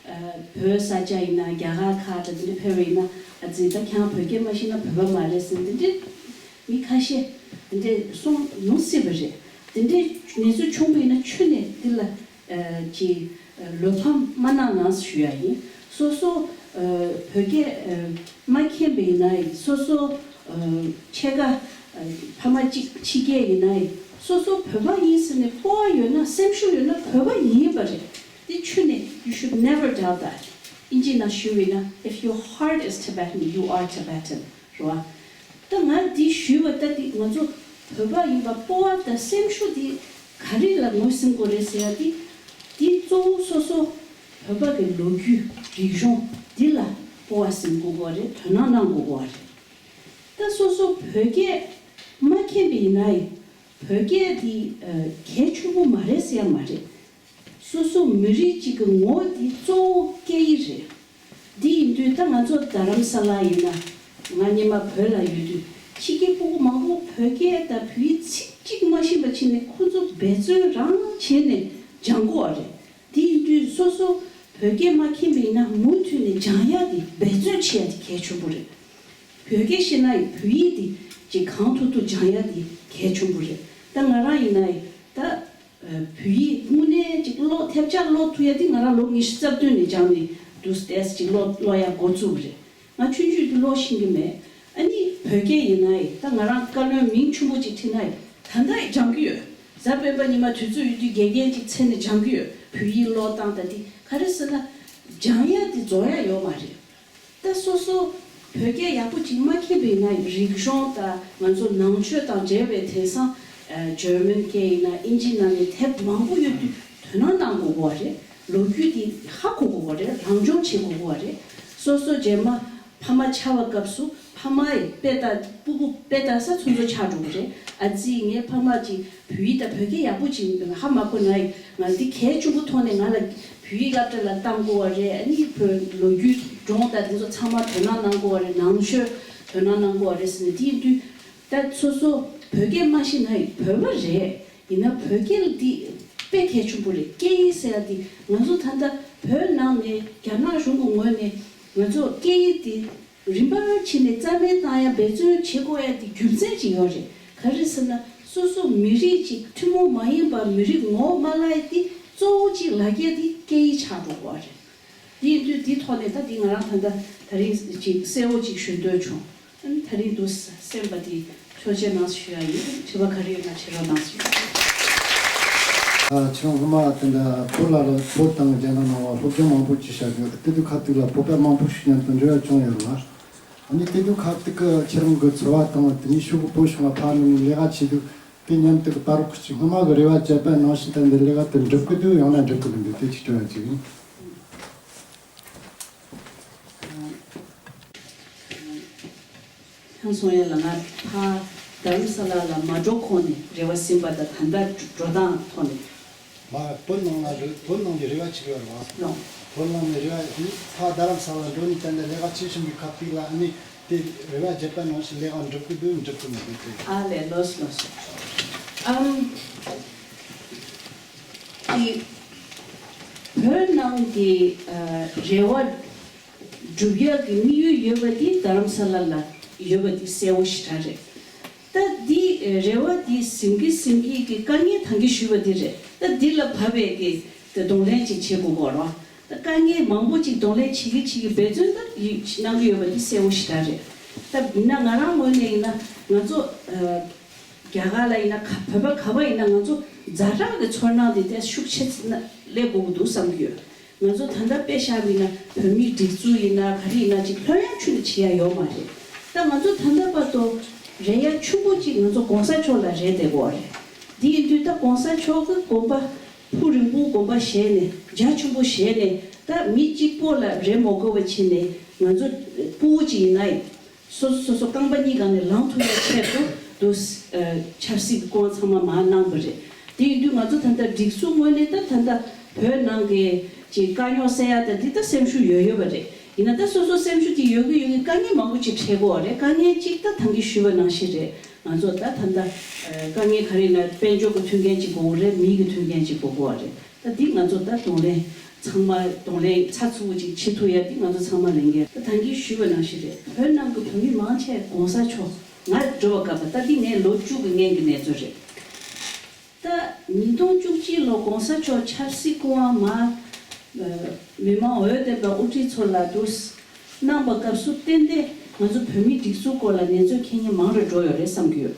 ཨ་བོད་ས་ཆ་ཡིན་ན་རྒྱ་གར་ཁག་དང་དེ་འདྲ་ཕེབས་པ་ཡིན་ན་ཨ་ཙི་ད་ཁྱེད་རང་བོད་སྐད་མ་ཤེས་ན་བོད་པ་མ་རེད་ཟེར་དེ་འདྲ་མི་ཁ་ཤས་དེ་འདྲ་གསུང་ཡོང་སྲིད་པ་རེད། དེ་འདྲའི་གནས་ཚུལ་བྱུང་བ་ཡིན་ན་ཁྱོན་ནས་དེ་ལ་ཨ་ཅིག་བློ་ཕམ་མ་གནང་གནང་ཞུ་ཡ་ཡིན། སོ་སོ་ཨ་བོད་སྐད་ཨ་མ་མཁྱེན་པ་ཡིན་ན་ཡང་སོ་སོ་ཨ་ཕྱེད་ཀ་ཨ་ཕ་མ་གཅིག་ཕྱི་རྒྱལ་ཡིན་ན་ཡང་སོ་སོ་བོད་པ་ཡིན་ཟེར་ནས་སྤོབས་པ་ཡོད་ན་སེམས་ཤུགས་ཡོད་ན་བོད་པ་ཡིན་པ་རེད། དེ་ཁྱོན་ནས་you should never doubt that. ཨིན་ཇི་ནང་ཞུ་བ་ཡིན་ན། If your heart is Tibetan, you are Tibetan. རེད་བ། ད་ང་འདི་ཞུས་པ་ལྟར་འདི་ང་ཚོ་བོད་པ་ཡིན་པ་སྤོབས་པ་དང་སེམས་ཤུགས་འདི་ག་རེ་ལ་ངོས་ཟིན་དགོས་རེད་ཟེར་ཡ་འདི། འདི་གཙོ་བོ་སོ་སོ་བོད་པ་གི་ལོ་རྒྱུས་རིག་གཞུང་འདི་ལ་སྤོབས་པ་ཟིན་དགོས་ཀྱི་རེད། དོ་སྣང་གནང་དགོས་ཀྱི་རེད། ད་སོ་སོ་བོད་སྐད་མ་མཁྱེན་པ་ཡིན་ན་ཡང་བོད་སྐད་འདི་ཨ་གལ་ཆེན་པོ་མ་རེད་ཟེར་ཡ་མ་རེད། སོ་སོ་མི་རིགས་གཅིག་གི་ངོ་བོ་འདི་གཙོ་བོ་སྐད་ཡིག་རེད། འདི་ཡིན་དུས་ད་ང་ཚོ་རྡ་རམ་ས་ལ་ཡིན་ན། ང་སྔོན་མ་བོད་ལ་ཡོད་དུས་ཕྱི་རྒྱལ་སྤུ་གུ་མང་པོ་བོད་སྐད་དང་བོད་ཡིག་ཚིག་གཅིག་མ་ཤེས་པ་ཕྱིན་ནས་ཁོ་ཚོ་འབད་བརྩོན་རང་བྱས་ནས་སྦྱང་དགོས་པ་རེད། འདི་ཡིན་དུས་སོ་སོ་བོད་སྐད་མ་མཁྱེན་པ་ཡིན་ན་མུ་མཐུད་ནས་སྦྱང་ཡག་འདི་འབད་བརྩོན་བྱེད་ཡག་འདི་གལ་ཆེན་པོ་རེད། བོད་སྐད་ཤེས་ན་ཡང་བོད་ཡིག་འདི་ཅིག་གང་ཐུབ་ཐུབ་སྦྱང་ཡག་འདི་གལ་ཆེན་པོ་རེད། ད་ང་རང་ཡིན་ན་ཡང་ད་བོད་ཡིག་དངོས་གནས་ཅིག་ཀློག་ཐེབས་ཆག་ཀློག་ཐུབ་ཡ་འདི་ང་རང་ལོ་ཉི་ཤུ་རྩ་བདུན་ནས་སྦྱངས་ནས་འདུག་སྟེ་ཅིག་ཀློག་ཀློག་ཡ་འགོ་བཙུགས་པ་རེད། ང་ཆུང་ཆུང་དུས་ཀློག་ཤེས་ཀྱི་མེད། ཨ་ནི་བོད་སྐད་ཡིན་ན་ཡང་ད་ང་རང་བཀའ་བློན་མིང་ཆེན་པོ་ཅིག་ཁྲིད་ན་ཡང་ད་ལྟ་ཡང་སྦྱང་གི་ཡོད། གཟའ་སྤེན་པ་ཉི་མ་དུས་ཚོད་ཡོད་དུས་དགེ་རྒན་ཅིག་འཚོལ་ནས་སྦྱང་གི་ཡོད། བོད་ཡིག་ཀློག་སྟངས་ད་འདི་ག་རེ་ཟེར་ན་སྦྱང་ཡ་འདི་རྫོགས་ཡ་ཡོད་མ་རེད། ད་སོ་སོ་བོད་སྐད་ཡག་པོ་ཅིག་མ་མཁྱེན་པ་ཡིན་ན་རིག་གཞུང་དང་ང་ཚོ་ནང་ཆོས་དང་འབྲེལ་བའི་དེང་སང་ཨ་ཇར་མན་སྐད་ཡིན་ན་ཨིན་ཇི་ནང་ནས་དེབ་མང་པོ་ཡོད་དུས་དོ་སྣང་གནང་དགོས་པ་རེད། ལོ་རྒྱུས་དེ་ཧ་གོ་དགོས་པ་རེད། རང་སྦྱོང་བྱེད་དགོས་པ་རེད། སོ་སོ་རྗེས་མ་ཕ་མ་ཆགས་པའི་སྐབས་སུ་ཕ་མ་ཡི་དཔེ་ལྟ་སྤུ་གུ་དཔེ་ལྟ་ས་ཚོ་ཚོ་ཆགས་འགྲོ་གི་རེད། ཨ་ཙི་ངའི་ཕ་མ་ཅིག་བོད་ཡིག་དང་བོད་སྐད་ཡག་པོ་ཅིག་ཧ་མ་གོ་ན་ཡི་ང་འདི་གལ་ཆེན་པོ་མཐོང་ནས་ང་ལ་བོད་ཡིག་སློབ་གྲྭ་ལ་བཏང་དགོས་པ་རེད། ཨ་ནི་བོད་ལོ་རྒྱུས་སྒྲུང་དང་དེ་ཚོ་ཚང་མ་དོ་སྣང་གནང་དགོས་པ་རེད། ནང་ཆོས་དོ་སྣང་གནང་དགོས་པ་རེད་ཟེར་ནས་དེ་ཡིན་དུས་ད་སོ་སོ་བོད་སྐད་མ་ཤེས་ན་ཡི་བོད་པ་རེད། ཡིན་ན་བོད་སྐད་འདི་དཔེ་གལ་ཆེན་པོ་རེད། སྐད་ཡིག་ཟེར་ཡ་འདི་ང་ཚོ་ད་ལྟ་བོད་ནང་ནས་རྒྱ་ནག་གཞུང་གི་ངོས་ནས་ང་ཚོ་སྐད་ཡིག་འདི་རིམ་པར་ཕྱིན་ནས་རྩ་མེད་བཏང་ཡ་འབད་བརྩོན་བྱེད་དགོས་ཡ་དེ་རྒྱུ་མཚན་ཅིག་ཡོད་རེད། ག་རེ་ཟེར་ན་སོ་སོ་མི་རིགས་ཅིག་ཐུན་མོང་མ་ཡིན་པ་མི་རིགས་ངོ་བོ་མ་བརླག་ཡ་དེ་གཙོ་བོ་ཅིག་ལ་རྒྱ་དེ་སྐད་ཡིག་ཆགས་འགྲོ་དགོས་རེད། དེ་ཡིན་དུས་དེ་ཐོག་ནས་ད་དེ་ང་རང་ད་ལྟ་ད་རིང་ཅིག་གསལ་བོ་ཅིག་ཞུ་འདོད་བྱུང་། ཨ་ནི་ད་རིང་འདུག་སེམས་པ་དེ་ཆོས་ཆེན་ནང་ཞུ་ཡ་ཡིན། དྲི་བ་ག་རེ་ཡོད་ན་བྱེད་རོགས་གནང་ཞུ། ཨ་ཆུང་སྔོན་མ་དེ་འདྲ་བོད་ལ་ལ་བོད་དང་རྒྱ་ནག་ནང་བ་སློབ་སྦྱོང་མང་པོ་ཅིག་བྱ་རྒྱུ་དེ་དུས་ཁ་ཐུག་ལ་བོད་པ་མང་པོ་ཞིག་མཉམ་དུ་འབྲེལ་བ་བྱུང་ཡོད་ལ། ཨ་ནི་དེ་དུས་ཁ་ཐུག་གི་ཁྱེད་རང་གི་འཚོ་བ་དང་དེ་ནས་ཤུགས་པོ་བྱུང་བ་ཕར་ནས་ལས་ཀ་བྱེད་དུས་དེ་མཉམ་དུ་གི་བར་གྱི་སྔོན་མ་གི་རེ་བ་བཅད་པ་ནང་བཞིན་དེ་འདྲ་ལས་ཀ་དེ་འགྲུབ་གི་འདུག་ཡང་ན་འགྲུབ་གི་མི་འདུག་དེ་ཅིག་དྲི་བ་ཅིག་ཡིན། ཁྱེད་སོང་ཡ་ལ་ང་ཕ་རྡ་རམ་ས་ལ་ལ་མ་འགྲོ་གོང་ནས་རེ་བ་ཟིན་པ་དང་ད་ལྟ་འགྲོ་སྟངས་ཐོག་ནས། མ་བོད་ནང་ལ་རེ་བོད་ནང་གི་རེ་བ་ཅིག་ཡོད་རེད་བ། ལོ། བོད་ནང་ནས་རེ་བ་ནི་ཕ་རྡ་རམ་ས་ལ་འགྲོ་ནས་ད་ལྟ་ལས་ཀ་བྱེད་བཞིན་པའི་ཁ་ཐུག་ལ་ནི་དེ་རེ་བ་བརྒྱབ་པ་ནང་བཞིན་ལས་ཀ་འགྲུབ་གི་འདུག་འགྲུབ་གི་མི་འདུག་དེ། ཨ་ལས་ལོས་ལོས། ཨམ། དེ་བོད་ནང་གི་ཨ་རེ་བ་སྒྲུབ་ཡག་གི་དམིགས་ཡུལ་ཡོད་པ་དེ་རྡ་རམ་ས་ལ་ལ་ཡོད་པ་དེ་གསལ་བོ་ཞེ་དྲག་རེད། ད་འདི་རེ་བ་འདི་ཟིན་གྱི་ཟིན་གྱི་གི་དཀའ་ངལ་ད་གིན་ཞུས་པ་འདི་རེད། ད་འདི་ལ་བབས་པའི་གི་གདོང་ལེན་ཅིག་བྱེད་དགོས་གོ་རོ། ད་དཀའ་ངལ་མང་པོ་ཅིག་གདོང་ལེན་བྱེད་ཀྱི་བྱེད་ཀྱི་འབད་བརྩོན་ད་ཡི་གནང་གི་ཡོད་པ་འདི་གསལ་བོ་ཞེ་དྲག་རེད། ད་ཡིན་ན་ང་རང་ངོས་ནས་ཡིན་ན་ང་ཚོ་ཨ་རྒྱ་གར་ལ་ཡིན་ན་ག་བོད་པ་ག་པ་ཡིན་ན་ང་ཚོ་ཛ་དྲག་གི་ཚོར་སྣང་འདི་ཏོག་ཙམ་ཤུགས་ཆེ་ཙམ་སླེབས་དགོས་ཀྱི་འདུག་བསམ་གྱི་ཡོད། ང་ཚོ་ད་ལྟ་དཔེ་བཞག་པ་ཡིན་ན་བོད་མིའི་སྒྲིག་འཛུགས་ཡིན་ན་ག་རེ་ཡིན་ན་ཅིག་ལྷོད་ཡངས་ཁྱོན་ནས་བྱེད་ཡ་ཡོད་མ་རེད། ད་ང་ཚོ་ད་ལྟ་བར་དུ་རེ་ཡ་ཆུང་པོ་ཅིག་ང་ཚོ་གོང་ས་མཆོག་ལ་རེ་བསྡད་དགོས་པ་རེད། འདི་ཡིན་དུས་ད་གོང་ས་མཆོག་གི་དགོངས་པ་ཕུགས་རིང་པོ་དགོངས་པ་བཞེས་ནས་རྒྱ་ཆེན་པོ་བཞེས་ནས་ད་མི་གཅིག་པོ་ལ་རེ་མ་དགོས་པ་བྱས་ནས་ང་ཚོ་སྤུ་བོ་ཅིག་ཡིན་ན་ཡང་། སོ་སོ་སོ་སོ་རྐང་པ་གཉིས་སྒང་ནས་ལངས་ཐུབ་ཡ་ཆེད་དུ་དུ་ཨ་ཆབ་སྲིད་ཀྱི་སྐུ་དབང་ཚང་མ་མར་གནང་བ་རེད། དེ་ཡིན་དུས་ང་ཚོ་ད་ལྟ་སྒྲིག་འཛུགས་ངོས་ནས་ད་ད་ལྟ་བོད་ནང་གི་ཅིག་དཀའ་རྙོག་སེལ་ཡ་ད་འདི་ད་སེམས་ཤུགས་ཡོད་ཡོད་པ་རེད། ཡིན་ན་ད་སོ་སོ་སེམས་ཤུགས་དེ་ཡོད་གི་ཡོད་གི་དཀའ་ངལ་མང་པོ་ཅིག་འཕྲད་དགོས་པ་རེད། དཀའ་ངལ་གཅིག་ད་ད་གིན་ཞུས་པ་ནང་བཞིན་རེད། ང་ཚོ་ད་ད་ལྟ་ཨ་དཀའ་ངལ་ག་རེ་ཡིན་ན་དཔལ་འབྱོར་གྱི་མཐུན་རྐྱེན་ཅིག་དགོས་རེད། མི་གི་མཐུན་རྐྱེན་ཅིག་དགོས་དགོས་པ་རེད། ད་འདི་ང་ཚོ་ད་གདོང་ལེན་ཚང་མ་གདོང་ལེན་ཚགས་ཚུད་པོ་ཅིག་བྱེད་ཐུབ་ཡ་འདི་ང་ཚོ་ཚང་མ་ལས་འགན་ད་ད་གིན་ཞུས་པ་ནང་བཞིན་རེད། བོད་ནང་གི་བོད་མི་མང་ཆེ་གོང་ས་མཆོག་ང་འགྲོ་བ་སྐབས་ད་འདི་ངའི་ལོ་བཅུ་གི་སྔན་གྱི་གནས་ཚུལ་རེད། ད་ཉིས་སྟོང་བཅུ་གཅིག་ལོ་གོང་ས་མཆོག་ཆབ་སྲིད་སྐུ་དབང་མར་མི་མང་འོས་འདེམས་པ་དབུ་ཁྲིད་ཚོ་ལ་དུ་གནང་པ་སྐབས་སུ་ཏན་ཏན་ང་ཚོ་བོད་མིའི་སྒྲིག་འཛུགས་སྐོར་ལ་ནན་བརྗོད་མཁན་མང་རུ་འགྲོ་ཡོད་རེད་བསམ་གྱི་ཡོད།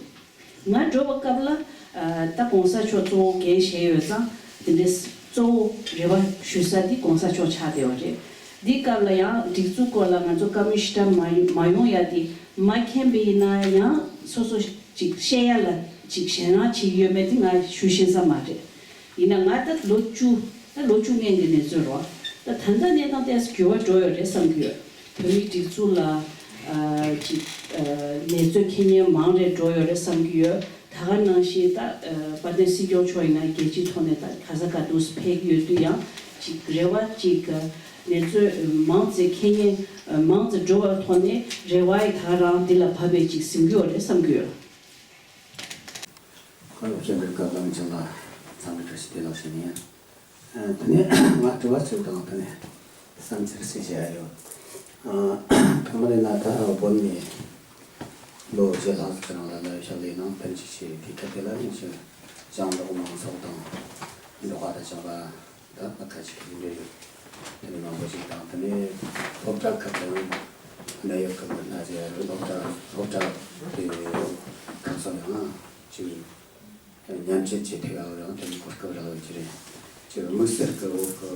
ང་འགྲོ་བ་སྐབས་ལ་ཨ་ད་གོང་ས་མཆོག་གཙོ་བོ་འགན་བཞེས་ཡོད་ཙང་དེ་འདྲའི་གཙོ་བོ་རེ་བ་ཞུ་ས་དེ་གོང་ས་མཆོག་ཆགས་བསྡད་པ་རེད། འདི་སྐབས་ལ་ཡང་སྒྲིག་འཛུགས་སྐོར་ལ་ང་ཚོ་བཀའ་མོལ་ཞེ་དྲག་མ་ཡོང་མ་ཡོང་ཡ་དེ་མ་མཁྱེན་པ་ཡིན་ན་ཡང་སོ་སོ་ཅིག་བཤད་ཡ་ལ་ཅིག་ཞེད་སྣང་ཅིག་ཡོད་མེད་དེ་ང་ཞུ་ཤེས་ས་མ་རེད། ཡིན་ན་ང་ད་ལོ་བཅུ་ད་ལོ་བཅུ་སྔོན་གྱི་གནས་ཚུལ་རོ། ད་ད་ལྟ་གནས་སྟངས་ཏོག་ཙམ་འགྱུར་བ་འགྲོ་ཡོད་རེད་བསམ་གྱི་ཡོད། བོད་མིའི་སྒྲིག་འཛུགས་ལ་ཨ་ཅིག་ཨ་གནས་ཚུལ་འཁྱེར་མཁན་མང་རེ་འགྲོ་ཡོད་རེད་བསམ་གྱི་ཡོད། ད་ག་ནང་བཞིན་ད་ཨ་དཔལ་ལྡན་སྲིད་སྐྱོང་མཆོག་ཡིན་ན་རྒྱལ་སྤྱིའི་ཐོག་ནས་ད་ག་ས་ག་དུས་ཕེབས་ཀྱི་ཡོད་དུས་ཡང་ཅིག་རེ་བ་ཅིག་གནས་ཚུལ་མང་ཙམ་འཁྱེར་མཁན་མང་ཙམ་འགྲོ་བའི་ཐོག་ནས་རེ་བ་ཡི་ད་རང་འདི་ལ་བབས་པའི་ཅིག་ཟིན་གྱི་ཡོད་རེད་བསམ་གྱི་ཡོད། ཁོང་སྤྱི་འཐུས་སྐབས་དང་ཆེན་ལ་འཚམས་འདྲི་བཀྲ་ཤིས་བདེ་ལེགས་ཞུ་ནས། ཨ་དེ་ནས་ང་དྲི་བ་གཅིག་དང་དེ་ནས་བསམ་འཆར་ཞིག་བཤད་ཡ་ཡོད། ཨ་ཐོག་མ་རེད་ན་ད་བོད་ནས་ལོ་བརྒྱད་ལྷག་ཙམ་རིང་ལ་ལ་ཡོད་ཤག་ལས་ནང་ཕན་ཅིག་བྱས་དེ་ག་དེ་ལ་ནི་ཅིག་ལྗང་མདོག་མང་ཚོགས་དང་འབྲོག་པ་དང་ཅང་ག་ད་མི་ཁ་ཅིག་གི་འབྲེལ་ཡོད། དེ་ནས་མང་པོ་ཞིག་དང་དེ་ནས་སློབ་གྲྭ་ཁག་དང་གནད་ཡོད་ཁག་གི་ན་ཟེར་སློབ་གྲྭ་སློབ་གྲྭ་དེ་ཁག་སོགས་ཡང་ཅིག་མཉམ་ཆེད་ཀྱི་ཐད་ལ་རང་དེ་ནས་གོ་སྐབས་རག་ཡོད་ཀྱི་རེད། ཅིག་དམིགས་བསལ་གྱི་འོག་གི་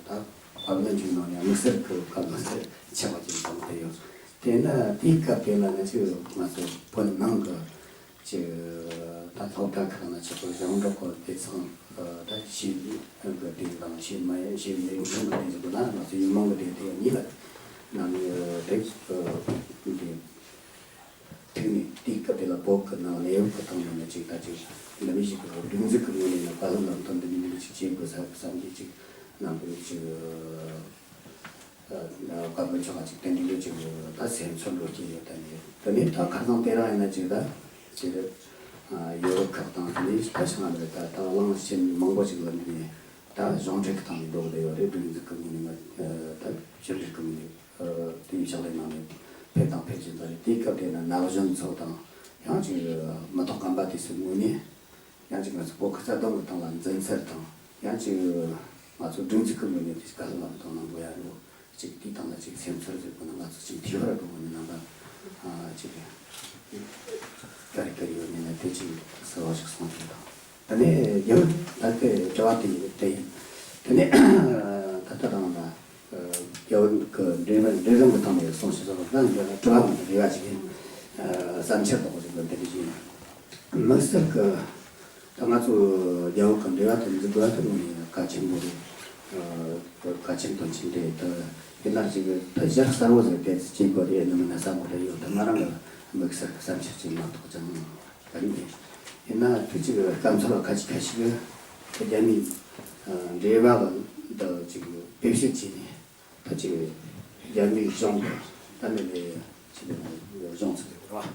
ད་བཀའ་བློན་གྱི་ནང་ནས་དམིགས་བསལ་གྱི་བཀའ་བློན་ཆེ་བ་ཅིག་བཟུང་བསྡད་ཡོད། དེས་ན་དེའི་སྐབས་དེ་ལ་ང་ཚོས་ང་ཚོ་བོད་ནང་གི་ཅིག་ད་སློབ་གྲྭ་ཁག་ན་ཆོས་པ་ཞིང་འབྲོག་གི་སྡེ་ཚན་ད་ཤེས་ཡོན་གྱི་སྡེ་དང་ཤེས་མ་ཤེས་མེད་མཁན་གྱི་སྡེ་ཟེར་དགོས་ན་ང་ཚོ་ཡུལ་མང་གི་སྡེ་དེ་གཉིས་ལ་ནང་དེ་དེ་ཐིག་ནས་དེའི་སྐབས་དེ་ལ་བོད་ཀྱི་ནང་གནས་བབ་ཀྱི་སྟེང་ནས་ཅིག་ད་ཅིག་འདི་མི་ཞིག་གི་སྒྲིག་འཛུགས་ཀྱི་ངོས་ནས་ནི་བཀའ་སློབ་ལམ་སྟོན་འདི་མི་འདི་མི་ཅིག་བྱེད་དགོས་བསམ་བསམ་གྱི་ཅིག་ནང་དུ་ཅིག་བཀའ་བློན་མཆོག་ཅིག་དེ་འདྲ་ཅིག་ད་སེམས་ཚོར་འགྲོ་གི་ཡོད། ད་ནི་དེ་ནས་ད་ཁ་སང་དེ་རིང་ཡིན་ན་ཅིག་ད་ཅིག་ཡོ་རོབ་ཁག་དང་དེ་ནས་ད་ཆ་ང་ལ་ད་ད་གླིང་ཆེན་མང་པོ་ཅིག་ལ་འདི་ནས་ད་གཞུང་འབྲེལ་གྱི་སྟེང་ནས་འགྲོ་གི་ཡོད་རེད། སྒྲིག་འཛུགས་ཀྱི་ངོས་ནས་ང་ད་ཕྱི་འབྲེལ་གྱི་ངོས་ནས། དེའི་ཕྱག་ལས་གནང་ནས་ཕེབས་དང་ཕེབས་བཞིན་པ་རེད། དེའི་སྐབས་དེ་ན་ན་གཞོན་ཚོ་དང་ཡང་ཅིག་མི་ཐོག་ཁམས་པ་དེ་ཚོའི་ངོས་ནས་ཡང་ཅིག་ང་ཚོ་བོད་ཀྱི་རྩ་དོན་གྱི་སྟེང་ལ་འཛིན་ཚུལ་དང་ཡང་ཅིག་ང་ཚོ་སྒྲིག་འཛུགས་ཀྱི་ངོས་ནས་དེ་བཀའ་སློབ་ལམ་སྟོན་གནང་དགོས་ཡ་རེད། ཅིག་དེའི་སྟེང་ལ་ཅིག་སེམས་ཚོར་ཟེར་དགོས་ན་ང་ཚོ་ཅིག་དེ་བར་དུ་ངོས་ནས་རྣམ་པ་ཅིག་ག་རེ་ག་རེ་ཡོད་མེད་ན་དེ་ཅིག་གསལ་བོ་ཞིག་གསུང་གི་དང་། དེ་ནས་རྒྱལ་བུ་ད་ལྟའི་དྲི་བ་དེ་དེ་ཡིན། དེ་ནས་ད་ལྟ་རང་ལ་རྒྱལ་བུ་གི་འབྲེལ་བ་འབྲེལ་རིམ་གྱི་སྟེང་ནས་གསུངས་ཞེས་སོགས་ད་དྲི་བ་མི་འདུག་རེ་བ་ཞིག་ཡིན། བསམ་འཆར་དག་ཞིག་ལ་འདི་འདྲ་ཞིག་ཡིན། དམིགས་བསལ་གྱི་ད་ང་ཚོ་རྒྱལ་བུ་གི་འབྲེལ་བ་དེ་འཛུགས་དགོས་ཐུབ་ངེས་གལ་ཆེན་པོ་རེད། གལ་ཆེན་དོན་ཆེན་རེད། ད་ཡིན་ན་ཅིག་ད་ཞལ་གསར་བོ་ཟེར་དེ་ཅིག་གོ་རེད་ནི་མིན་ན་བསམ་གི་རེད། ཡོད་ད་ང་རང་གི་དམིགས་བསལ་གྱི་བསམ་འཆར་ཅིག་མ་གཏོགས་ཅང་། ཡིན་ན་དུས་གཅིག་སྐམ་ཚོར་བ་ཁ་ཅིག་ཁ་ཞིག་རྒྱ་མིའི་འབྲེལ་བ་འདི་ཅིག་བེད་སྤྱོད་བྱས་ནས་ད་ཅིག་རྒྱ་མིའི་གཞུང་གི་ད་ནི་ལས་ཅིག་གཞུང་ཚབ་རེད་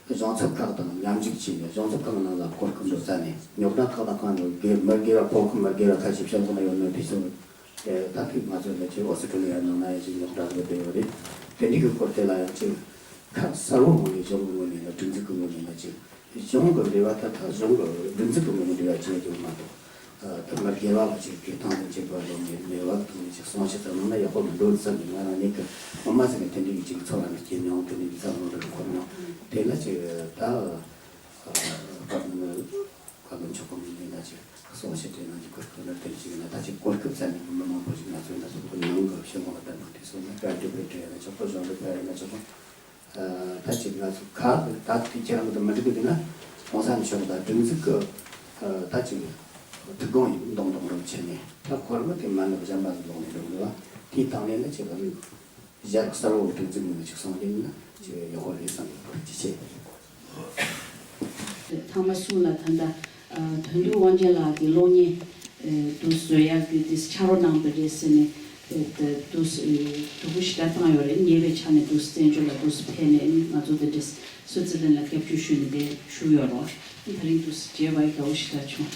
བ། གཞུང་ཚབ་ཁག་དང་མཉམ་ཞུགས་བྱས་ནས་གཞུང་ཚབ་ཁག་ནང་ལ་གོ་སྐབས་འདི་བཙལ་ནས་རྙོག་དྲ་ཁག་དང་ཁག་འདི་དགེ་མི་དགེ་བ་ཕོག་གི་མི་དགེ་བ་ཁ་ཤས་ཕྱོགས་གང་ན་ཡོད་ན་དེ་ཚོ། ད་ཐུག་ང་ཚོ་ལ་ཅིག་ཨོ་སི་ཀྲོ་ལི་ཡ་ནང་ན་ཡང་ཅིག་རྙོག་དྲ་བཟོ་བསྡད་ཡོད་རེད། དེ་འདྲའི་གི་སྐོར་དེ་ལ་ཡང་ཅིག་ཁ་གསལ་བོ་ངོས་ནས་གཞུང་གི་ངོས་ནས་ལ་སྒྲིག་འཛུགས་ཀྱི་ངོས་ནས་ལ་ཅིག་གཞུང་གི་འབྲེལ་བ་ད་ད་གཞུང་གི་སྒྲིག་འཛུགས་ཀྱི་ངོས་ནས་འབྲེལ་བ་བྱེད་རྒྱུ་མ་གཏོགས་ད་མི་སྒེར་བ་ལ་ཅིག་གི་སྟངས་དང་བཅས་པ་ལོག་ནས་མེད་བ་དང་ཅིག་གསུང་བཤད་ཙམ་གནང་ན་ཡག་པོ་མི་འདུག་བསམ་ནས་ང་རང་ཉིད་ཀྱི་ངོ་མ་ཟེར་ནས་དེ་འདྲའི་གི་ཅིག་ཚོར་བ་འདི་སྐྱེས་མྱོང་། དེ་འདྲའི་གི་བསམ་བློ་འདི་འཁོར་མྱོང་། དེ་ལ་ཅིག་ད། བཀའ་བློན་བཀའ་བློན་མཆོག་གི་ངོས་ནས་ཅིག་གསུང་བཤད་དེ་གནང་རྒྱུ་གོ་སྐབས་ལ་དེ་ཅིག་ཡིན་ན་ད་ཅིག་གོ་སྐབས་བཙལ་ནས་མི་མང་པོ་ཞིག་ང་ཚོའི་ནང་དུ་ཁོ་ནང་གི་ཤོད་མང་ལ་བསྟན་པ་དེ་སོང་ན་བཀའ་བརྒྱུད་པའི་གྲས་ཡིན་ན་ཆོག་གོ། གཞུང་འབྲེལ་པ་ཡིན་ན་ཆོག་གོ། ད་ཅིག་ང་ཚོ་ཁ་ད་དེ་ཁྱེད་རང་གི་དང་མི་འགྲིག་གི་འདུག་ན་གོང་ས་མཆོག་དང་སྒྲིག་འཛུགས་ཀྱི་ད་ཅིག་ཐུགས་དགོངས་ཡིན་མདོག་མདོག་རང་བྱས་ནས་ད་ཁོ་རང་གི་དེ་མ་ནི་གཞན་པ་ཟིག་ལོག་ནས་འགྲོ་གི་འདུག་བ། དེའི་སྟེང་ནས་ནི་ཅིག་ལ་ནི། ཞལ་གསར་བོ་སྒྲིག་འཛུགས་ངོས་ནས་ཅིག་གསུང་རྒྱུ་ཡིན་ན་ཅིག་ཡག་པོ་རེད་བསམ་ཡོད་པ་ཅིག་བྱས། ཐེངས་མ་གསུམ་ལ་ད་ལྟ་དོན་གྲུབ་དབང་ཆེན་ལགས་ཀྱི་གློག་བརྙན་དུ་བཟོ་ཡག་གི་དེ་ཕྱག་རོགས་གནང་བ་རེད་ཟེར་ནས་དུ་དུ་དུ་བུ་ཞིག་ལྟ་བཏང་ཡོད་རེད། ཉེ་བའི་ཆ་ནས་དུ་བཙན་བྱོལ་ལ་དུ་ཕེབས་ནས་ང་ཚོ་དེ་འདྲས་སུད་ཙི་ལན་ལ་སྐྱབས་བཅོལ་ཞུས་ནས་དེ་བཞུགས་ཡོད་རེད། ད་རིང་དུ་མཇལ་བ་ཡི་དགའ་བོ་ཞིག་ད་བྱུང་།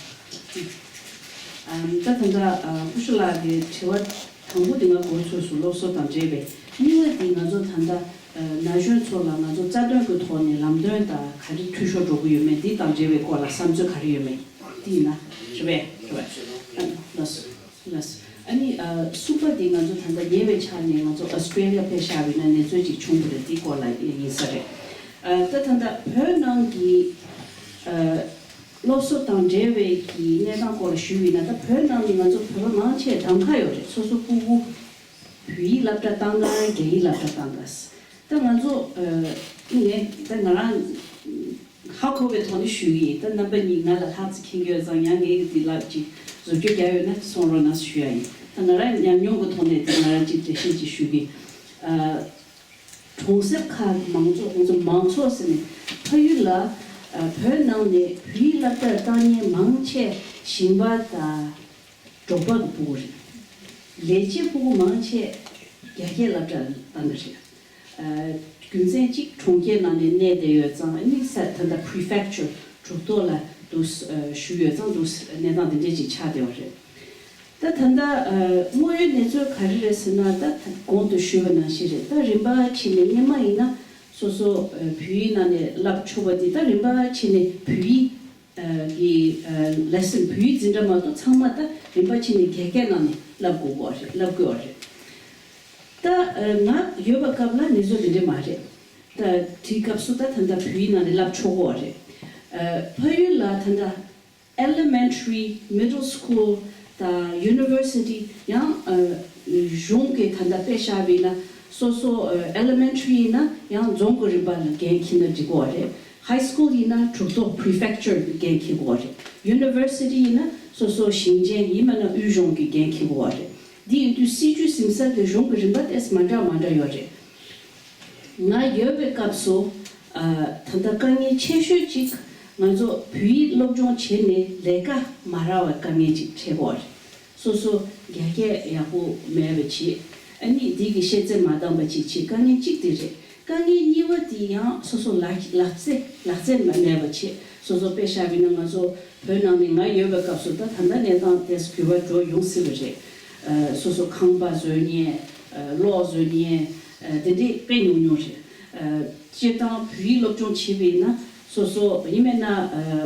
ཨམ། ད་ད་ལྟ་ཨ་སྐུ་ཞབས་ལགས་ཀྱི་དྲི་བ་དང་པོ་དེ་ང་གོ་ཚོད་སུ་སློབ་གསོ་དང་འབྲེལ་བའི་གཉིས་པ་དེ་ང་ཚོ་ད་ལྟ་ཨ་ན་གཞོན་ཚོ་ལ་ང་ཚོ་རྩ་དོན་གྱི་ཐོག་ནས་ལམ་སྟོན་དང་ག་རེ་འཐུས་ཤོར་འགྲོ་གི་ཡོད་མེད་འདི་དང་འབྲེལ་བའི་སྐོར་ལ་བསམ་ཚུལ་ག་རེ་ཡོད་མེད་འདི་ཡིན་ན་རེད་པས་རེད་པས། ཨ་ལགས་སོ་ལགས་སོ། ཨ་ནི་ཨ་གསུམ་པ་དེ་ང་ཚོ་ད་ལྟ་ཉེ་བའི་ཆར་ནས་ང་ཚོ་ཨོ་སི་ཀྲེ་ལི་ཡ་ཕེབས་བཞག་པ་ཡིན་ན་གནས་ཚུལ་ཅིག་བྱུང་གི་རེད། འདིའི་སྐོར་ལ་ཡིན་ས་རེད། ཨ་ད་ད་ལྟ་བོད་ནང་གི་ཨ། སློབ་གསོ་དང་འབྲེལ་བའི་གི་གནས་སྟངས་སྐོར་ལ་ཞུས་པ་ཡིན་ན། ད་བོད་ནང་ནས་ང་ཚོ་བོད་པ་མང་ཆེ་གདམ་ག་ཡོད་རེད། སོ་སོ་སྤུ་གུ་ བོད་ཡིག་སློབ་གྲྭ་བཏང་ག་རྒྱ་ཡིག་སློབ་གྲྭ་བཏང་ག་ད་ང་ཚོ་ངས་ད་ང་རང་ཧ་གོ་བའི་ཐོག་ནས་ཞུ་གི་ཡིན། ད་རྣམ་པ་གཉིས་ང་ལ་ལྷག་ཙམ་མཁྱེན་གྱི་ཡོད་ཙང་། ཡང་ངས་འདི་ལ་ཅིག་བཟོ་བཅོས་རྒྱག་ཡོད་ན་གསུང་རོགས་གནང་ཞུ་ཡ་ཡིན། ད་ང་རང་ཉམས་མྱོང་གི་ཐོག་ནས་ད་ང་རང་ཅིག་འགྲེལ་བཤད་ཅིག་ཞུ་གི། ཨ། གྲོང་གསེབ་ཁག་མང་ཚོགས་ཁོང་ཚོ་མང་ཚོགས་ཟེར་ནས་ཕ་ཡུལ་ལ་ཨ་བོད་ནང་ནས་བོད་ཡིག་སློབ་གྲྭར་བཏང་མཁན་མང་ཆེ་ཞིང་པ་དང་འབྲོག་པ་གི་ཕྲུ་གུ་རེད། ལས་བྱེད་ཕྲུ་གུ་མང་ཆེ་རྒྱ་སྐད་སློབ་གྲྭར་བཏང་གི་རེད། ཨ་རྒྱུ་མཚན་གཅིག་གྲོང་ཁྱེར་ནང་ནས་གནས་བསྡད་ཡོད་ཙང་། ཨ་ནི་ས་ད་ལྟ་prefecture གྲོས་ཚོགས་ལ་འདུག་ཨ་བཞུགས་ཡོད་ཙང་འདུག་གནས་སྟངས་དེ་འདྲས་ཅིག་ཆགས་བསྡད་པ་རེད། ད་ད་ལྟ་ཨ་དངོས་ཡོད་གནས་ཚུལ་ག་རེ་རེད་ཟེར་ན། ད་ད་གོང་དུ་ཞུས་པ་ནང་བཞིན་རེད། ད་རིམ་པ་ཕྱིན་ནས་སྔོན་མ་ཡིན་ན་སོ་སོ་ཨ་བོད་ཡིག་ནང་ནས་བསླབ་ཆོག་པ་འདི། ད་རིམ་པ་ཕྱིན་ནས་བོད་ཡིག་ཨ་གི་ཨ་lesson བོད་ཡིག་འཛིན་གྲྭ་མ་གཏོགས་ཚང་མ་ད་རིམ་པ་ཕྱིན་ནས་རྒྱ་སྐད་ནང་ནས་བསླབ་དགོས་པ་རེད། བསླབ་དགོས་པ་རེད། ད་ཨ་ང་ཡོད་པའི་སྐབས་ལ་གནས་ཚུལ་འདི་འདྲ་མ་རེད། ད་དེའི་སྐབས་སུ་ད་ད་ལྟ་བོད་ཡིག་ནང་ནས་བསླབ་ཆོག་གི་རེད། ཨ་ཕ་ཡུལ་ལ་ད་ལྟ་elementary, middle school དང་university ཡང་ཨ་གཞུང་གི་ད་ལྟ་དཔེ་བཞག་པ་ཡིན་ན་སོ་སོ་ཨ་elementary ཡིན་ན་ཡང་རྫོང་གི་རིམ་པ་ལ་འགན་འཁྱེར་ན་འགྲིག་གི་རེད། high school ཡིན་ན་གྲོས་ཚོགས་prefecture གི་འགན་འཁྱེར་དགོས་པ་རེད། university ཡིན་ན་སོ་སོ་ཞིང་ཆེན་ཡིན་མིན་ན་དབུས་གཞུང་གི་འགན་འཁྱེར་དགོས་པ་རེད། འདི་ཡིན་དུས་སྲིད་བྱུས་ཟིན་ས་གི་གཞུང་གི་རིམ་པ་དེ་མ་འདྲ་མ་འདྲ་ཡོད་རེད། ང་ཡོད་པའི་སྐབས་སུ་ཨ་ད་ལྟ་དཀའ་ངལ་ཆེ་ཤོས་གཅིག་ང་ཚོ་བོད་ཡིག་སློབ་སྦྱོང་བྱས་ནས་ལས་ཀ་མ་རག་པའི་དཀའ་ངལ་གཅིག་འཕྲད་ཀྱི་ཡོད་རེད། སོ་སོ་རྒྱ་སྐད་ཡག་པོ་མེད་པ་བྱས། ཨ་ནི་འདི་གི་ཤེས་ཚད་མ་འདང་བ་བྱས་བྱས། དཀའ་ངལ་གཅིག་དེ་རེད། དཀའ་ངལ་གཉིས་པ་དེ་ཡང་སོ་སོ་ལག་ལག་རྩལ་ལག་རྩལ་མ་མེད་པ་བྱས། སོ་སོ་དཔེ་བཞག་པ་ཡིན་ན་ང་ཚོ་བོད་ནང་ནས་ང་ཡོད་པའི་སྐབས་སུ། ད་ད་ལྟ་གནས་སྟངས་དེ་འགྱུར་བ་འགྲོ་ཡོང་སྲིད་པ་རེད། ཨ་སོ་སོ་ཁང་པ་བཟོ་མཁན། ཨ་གློག་བཟོ་མཁན། ཨ་དེ་འདྲས་དཔེ་ཉུང་ཉུང་རེད། ཨ་སྤྱིར་བཏང་བོད་ཡིག་སློབ་སྦྱོང་བྱས་པ་ཡིན་ན་སོ་སོ་ཡིན་མིན་ན་ཨ་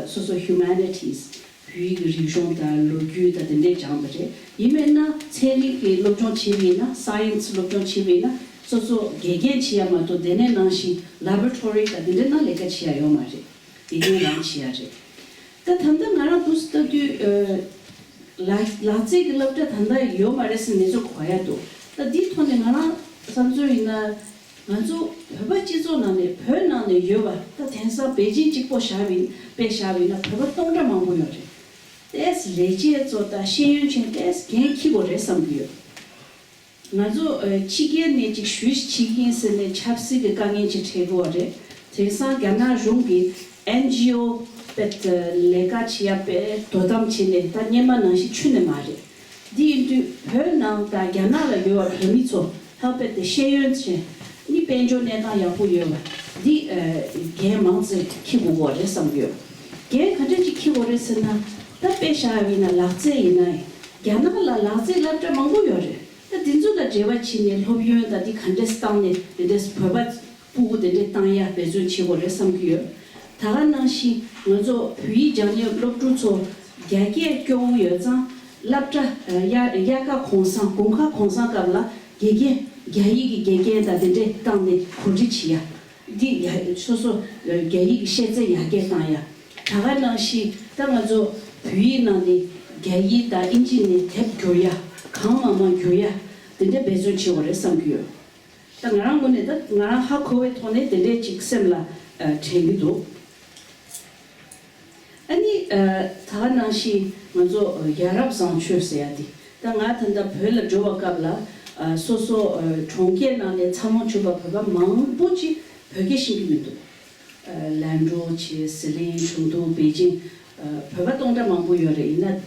སོ་སོ་humanities བོད་ཡིག་གི་རིག་གཞུང་དང་ལོ་རྒྱུས་དང་དེ་འདྲས་སྦྱངས་པ་རེད། ཡིན་མིན་ན་ཚན་རིག་གི་སློབ་སྦྱོང་བྱས་པ་ཡིན་ན། science སློབ་སྦྱོང་བྱས་པ་ཡིན་ན་སོ་སོ་དགེ་རྒན་བྱེད་ཡ་མ་གཏོགས་དེ་ནས་ནང་བཞིན་laboratory དང་དེ་འདྲས་ནང་ལས་ཀ་བྱེད་ཡ་ཡོད་མ་རེད། དགེ་རྒན་རང་བྱེད་ཡ་རེད། ད་ད་ལྟ་ང་རང་འདུག་སེ་ལྟ་དུས་ཨ་ལག་ལག་རྩལ་གྱི་སློབ་གྲྭ་ད་ལྟ་ཡོད་མ་རེད་ཟེར་གནས་ཚུལ་གོ་ཡ་འདུག་ད་འདིའི་ཐོག་ནས་ང་རང་བསམ་ཚུལ་ཡིན་ན། ང་ཚོ་བོད་པ་སྤྱི་ཚོགས་ནང་ནས་བོད་ནང་ནས་ཡོད་པ། ད་དེང་སང་པེ་ཅིང་གཅིག་པོ་བཞག་པ་ཡིན། དཔེ་བཞག་པ་ཡིན་ན་བོད་པ་སྟོང་ཕྲག་མང་པོ་ཡོད་རེད། ཏེས་ལས་བྱེད་ཚོ་དང་ཤེས་ཡོན་ཅན་ཏེས་འགན་འཁྱེར་དགོས་རེད་བསམ་གྱི་ཡོད། ང་ཚོ་ཨ་ཕྱི་རྒྱལ་ནས་ཅིག་ཞུ་ཞིག་བྱེད་ཀྱི་ཡིན་ཟེར་ནས་ཆབ་སྲིད་ཀྱི་དཀའ་ངལ་ཅིག་འཕྲད་ཀྱི་ཡོད་རེད། དེང་སང་རྒྱ་ནག་གཞུང་གིས་ཨེན་ཇི་ཨོ་པད་ལས་ཀ་བྱེད་ཡ་དཔེ་དོ་དམ་བྱེད་ནས་ད་སྔོན་མ་ནང་བཞིན་ཁྱོན་ནས་མ་རེད། འདི་ཡིན་དུས་བོད་ནང་དང་རྒྱ་ནག་ལ་ཡོད་པའི་བོད་མི་ཚོ་ལྷག་པར་དུ་ཤེས་ཡོན་ཅན་ནི་དཔལ་འབྱོར་གནས་སྟངས་ཡག་པོ་ཡོད་པ་འདི་ཨ་འགན་མང་ཙམ་འཁྱེར་དགོས་ཀྱི་ཡོད་རེད་བསམ་གྱི་ཡོད། འགན་ག་འདྲ་ཅིག་འཁྱེར་དགོས་རེད་ཟེར་ན། ད་དཔེ་བཞག་པ་ཡིན་ན་ལག་རྩལ་ཡིན་ན་ཡང་རྒྱ་ནག་ལ་ལག་རྩལ་སློབ་གྲྭ་མང་པོ་ཡོད་རེད། ད་འདི་ཚོ་ལ་འབྲེལ་བ་བྱས་ནས་སློབ་ཡོན་དང་འདི་ག་འདྲས་བཏང་ནས་དེ་འདྲས་བོད་པ་སྤུ་གུ་དེ་འདྲས་བཏང་ཡ་འབད་བརྩོན་བྱེད་དགོས་རེད་བསམ་གྱི་ཡོད། ད་ག་ནང་བཞིན་ང་ཚོ་བོད་ཡིག་སྦྱང་མཁན་སློབ་ཕྲུག་ཚོ་རྒྱ་སྐད་སྐྱོ་བོ་ཡོད་ཙང་། སློབ་གྲྭ་ཨ་དབྱར་དབྱར་ཁ་གུང་སེང་དགུན་ཁ་གུང་སེང་སྐབས་ལ་དགེ་རྒན་རྒྱ་ཡིག་གི་དགེ་རྒན་དང་དེ་འདྲས་བཏང་ནས་གོ་སྒྲིག་བྱེད་ཡ། འདི་ཡ་སོ་སོ་རྒྱ་ཡིག་གི་ཤེས་ཚད་ཡར་རྒྱས་བཏང་ཡ། ད་ག་ནང་བཞིན་ད་ང་ཚོ་བོད་ཡིག་ནང་ནས་རྒྱ་ཡིག་དང་ཨིན་ཇི་ནས་དེབ་བསྒྱུར་ཡ། གང་མང་མང་བསྒྱུར་ཡ། དེ་འདྲ་འབད་བརྩོན་བྱེད་དགོས་རེད་བསམ་གྱི་ཡོད། ད་ང་རང་ངོས་ནས་ད་ང་རང་ཧ་གོ་བའི་ཐོག་ནས་དེ་འདྲས་ཅིག་སེམས་ལ་ཨ་དྲན་གྱི་འདུག་ཨ་ནི་ཨ་ད་ག་ནང་བཞིན་ང་ཚོ་ཡ་རབས་བཟང་སྤྱོད་ཟེར་ཡ་དེ། ད་ང་ད་ལྟ་བོད་ལ་འགྲོ་བའི་སྐབས་ལ་ཨ་སོ་སོ་ཨ་གྲོང་ཁྱེར་ནང་ནས་འཚར་ལོངས་བྱུང་བ་བོད་པ་མང་པོ་ཅིག་བོད་སྐད་ཤེས་ཀྱི་མི་འདུག་ཨ་ལན་ཀྲོའུ་བྱས། ཟི་ལིང་། ཁྲུང་ཏུའུ། པེ་ཅིང་། ཨ་བོད་པ་སྟོང་ཕྲག་མང་པོ་ཡོད་རེད། ཡིན་ན་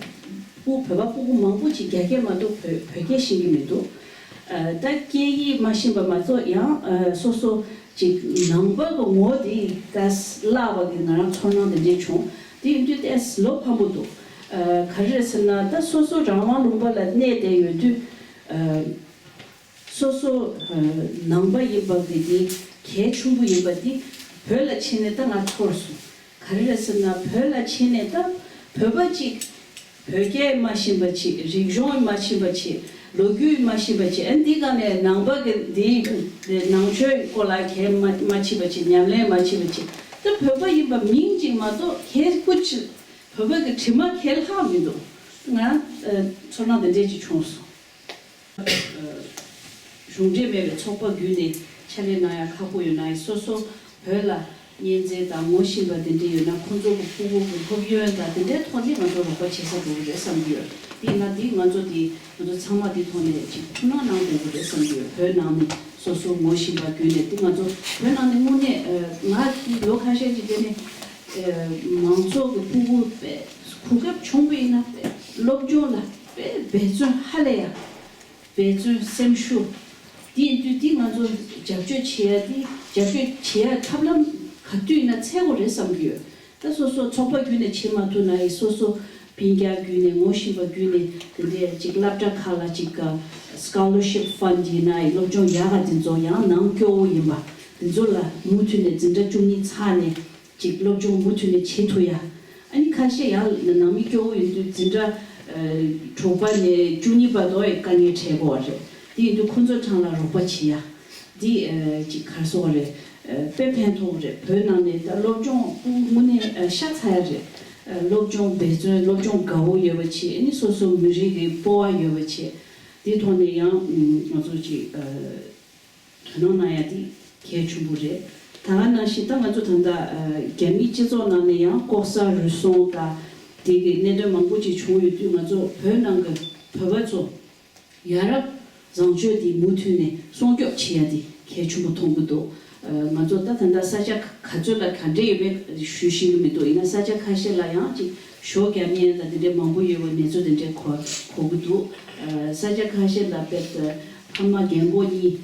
སྤུ་བོད་པ་སྤུ་གུ་མང་པོ་ཅིག་རྒྱ་སྐད་མ་གཏོགས་བོད་བོད་སྐད་ཤེས་ཀྱི་མི་འདུག་ཨ་ད་སྐད་ཡིག་མ་ཤེས་པ་མ་གཏོགས་ཡང་ཨ་སོ་སོ་ཅིག་ནང་པ་གི་ངོ་དེ་ད་བརླག་པ་གི་ང་རང་ཚོར་སྣང་དེ་འདྲས་བྱུང་། དེ་ཡིན་དུས་ཏེས་བློ་ཕམ་པོ་འདུག་ཨ་ག་རེ་རེད་ཟེར་ན། ད་སོ་སོ་རང་དབང་ལུང་པ་ལ་གནས་བསྡད་ཡོད་དུས་ཨ་སོ་སོ་ཨ་ནང་པ་ཡིན་པ་གི་དེ་གལ་ཆེན་པོ་ཡིན་པ་དེ་བོད་ལ་ཕྱིན་ནས་ད་ང་ཚོར་སོང་། ག་རེ་རེད་ཟེར་ན། བོད་ལ་ཕྱིན་ནས་ད་བོད་པ་གཅིག་བོད་སྐད་མ་ཤེས་པ་ཅིག་རིག་གཞུང་མ་ཤེས་པ་ཅིག་ལོ་རྒྱུས་མ་ཤེས་པ་ཅིག་ཨ་འདི་ག་ནས་ནང་པ་གི་འདི་ནང་ཆོས་སྐོར་ལ་གལ་མ་མ་ཕྱེས་པ་ཅིག་ཉམས་ལེན་མ་ཕྱེས་པ་ཅིག་ད་བོད་པ་ཡིན་པ་མིང་ཅིག་མ་གཏོགས་གལ་སྐུ་ཅིག་བོད་པ་གི་དྲི་མ་གལ་ལྷག་མི་འདུག་ང་ཚོར་སྣང་དེ་འདྲས་ཅིག་བྱུང་སོང་། གཞུང་འབྲེལ་མེད་པའི་ཚོགས་པ་བརྒྱུད་ནས་ཕྱག་ལས་གནང་ཡ་ཁག་པོ་ཡོད་ན་ཡང་སོ་སོ་བོད་ལ་གཉེན་ཚན་དང་ངོ་ཤེས་པ་དེ་འདྲ་ཡོད་ན་ཁོང་ཚོ་གི་ཕྲུ་གུ་གི་སློབ་ཡོན་དང་དེ་འདྲའི་ཐོག་ནས་ང་ཚོ་རོགས་པ་བྱེད་ས་འགྲོ་གི་རེད་བསམ་གྱི་ཡོད། དེས་ན་དེ་ང་ཚོ་དེ་ང་ཚོ་ཚང་མ་དེ་ཐོག་ནས་ཅིག་ཐུགས་སྣང་གནང་དགོས་ཀྱི་རེད་བསམ་གྱི་ཡོད། བོད་ནང་ནས་སོ་སོ་ངོ་ཤེས་པ་བརྒྱུད་ནས་དེ་ང་ཚོ་བོད་ནང་ནས་དངོས་གནས་ང་དེ་ལོ་ཁ་ཤས་ཀྱི་དེ་ནས་མང་ཚོགས་ཀྱི་ཕྲུ་གུ་དཔེ་གོ་སྐབས་བྱུང་བ་ཡིན་ན་དཔེ་སློབ་སྦྱོང་ལ་དཔེ་འབད་བརྩོན་ཧ་ལས་ཡ། འབད་བརྩོན་སེམས་ཤུགས། དེ་ཡིན་དུས་དེ་ང་ཚོ་རྒྱབ་སྐྱོར་བྱེད་ཡ་དེ་རྒྱབ་སྐྱོར་བྱེད་ཡ་ཐབས་ལམ་ག་དུས་ཡིན་ན་འཚོལ་དགོས་རེད་བསམ་གྱི་ཡོད། ད་སོ་སོ་ཚོགས་པ་བརྒྱུད་ནས་བྱེད་མ་ཐུབ་ན་ཡི་སོ་སོ་སྤུན་ཀྱག་བརྒྱུད་ནས་ངོ་ཤེས་པ་བརྒྱུད་ནས་དེ་འདྲའི་ཅིག་སློབ་གྲྭ་ཁག་ལ་ཅིག་scholarship fund ཡིན་ན་ཡི་སློབ་སྦྱོང་ཡག་ག་དེ་ཚོ་ཡང་ནང་སྐྱོ་བོ་ཡིན་པ་དེ་ཚོ་ལ་མུ་མཐུད་ནས་འཛིན་གྲྭ་བཅུ་གཉིས་ཚར་ནས། ཅིག་སློབ་སྦྱོང་མུ་མཐུད་ནས་བྱེད་ཐུབ་ཡ། ཨ་ནི་ཁ་ཤས་ཡང་ནང་མི་སྐྱོ་བོ་ཡིན་དུས་འཛིན་གྲྭ་དྲུག་པ་ནས་བཅུ་གཉིས་བར་དུ་དཀའ་ངལ་འཕྲད་དགོས་པ་རེད། དེ་ཡིན་དུས་ཁོ་ཚོ་གྲས་ལ་རོགས་པ་བྱེད་ཡ། འདི་ཅིག་ག་རེ་ཟེར་དགོས་རེད། དཔེ་ཕན་ཐོགས་རེད། བོད་ནང་ནས་ད་སློབ་སྦྱོང་དངོས་གནས་ཤ་ཚ་ཡ་རེད། སློབ་སྦྱོང་འབད་བརྩོན་སློབ་སྦྱོང་དགའ་བོ་ཡོད་པ་བྱེད། ཨ་ནི་སོ་སོ་མི་རིགས་ཀྱི་སྤོབས་པ་ཡོད་པ་བྱེད། དེའི་ཐོག་ནས་ཡང་ང་ཚོ་ཅིག་དོ་སྣང་གནང་ཡ་དེ་གལ་ཆེན་པོ་རེད། ད་ག་ནང་བཞིན་ད་ང་ཚོ་ད་ལྟ་རྒྱ་མིའི་སྤྱི་ཚོགས་ནང་ནས་ཡང་ལྐོག་ཟ་རུལ་སུངས་དང་དེ་གི་གནད་དོན་མང་པོ་ཅིག་བྱུང་ཡོད་དུས་ང་ཚོ་བོད་ནང་གི་བོད་པ་ཚོ་ཡ་རབས་བཟང་སྤྱོད་དེ་མུ་མཐུད་ནས་སྲུང་སྐྱོབ་བྱེད་ཡ་དེ་གལ་ཆེན་པོ་མཐོང་གི་འདུག་ང་ཚོ་ད་ད་ལྟ་ས་ཆ་ག་ཚོད་ལ་ག་འདྲ་ཡོད་མེད་ཞུ་ཤེས་ཀྱི་མི་འདུག་ཡིན་ན་ས་ཆ་ཁ་ཤས་ལ་ཡང་ཅིག་ཞོ་བརྒྱབ་མཁན་དང་དེ་འདྲའི་མང་པོ་ཡོད་པའི་གནས་ཚུལ་དེ་འདྲའི་གོ་གོ་གི་འདུག་ས་ཆ་ཁ་ཤས་ལ་དཔེར་ན་ཕ་མ་རྒན་གོག་གཉིས་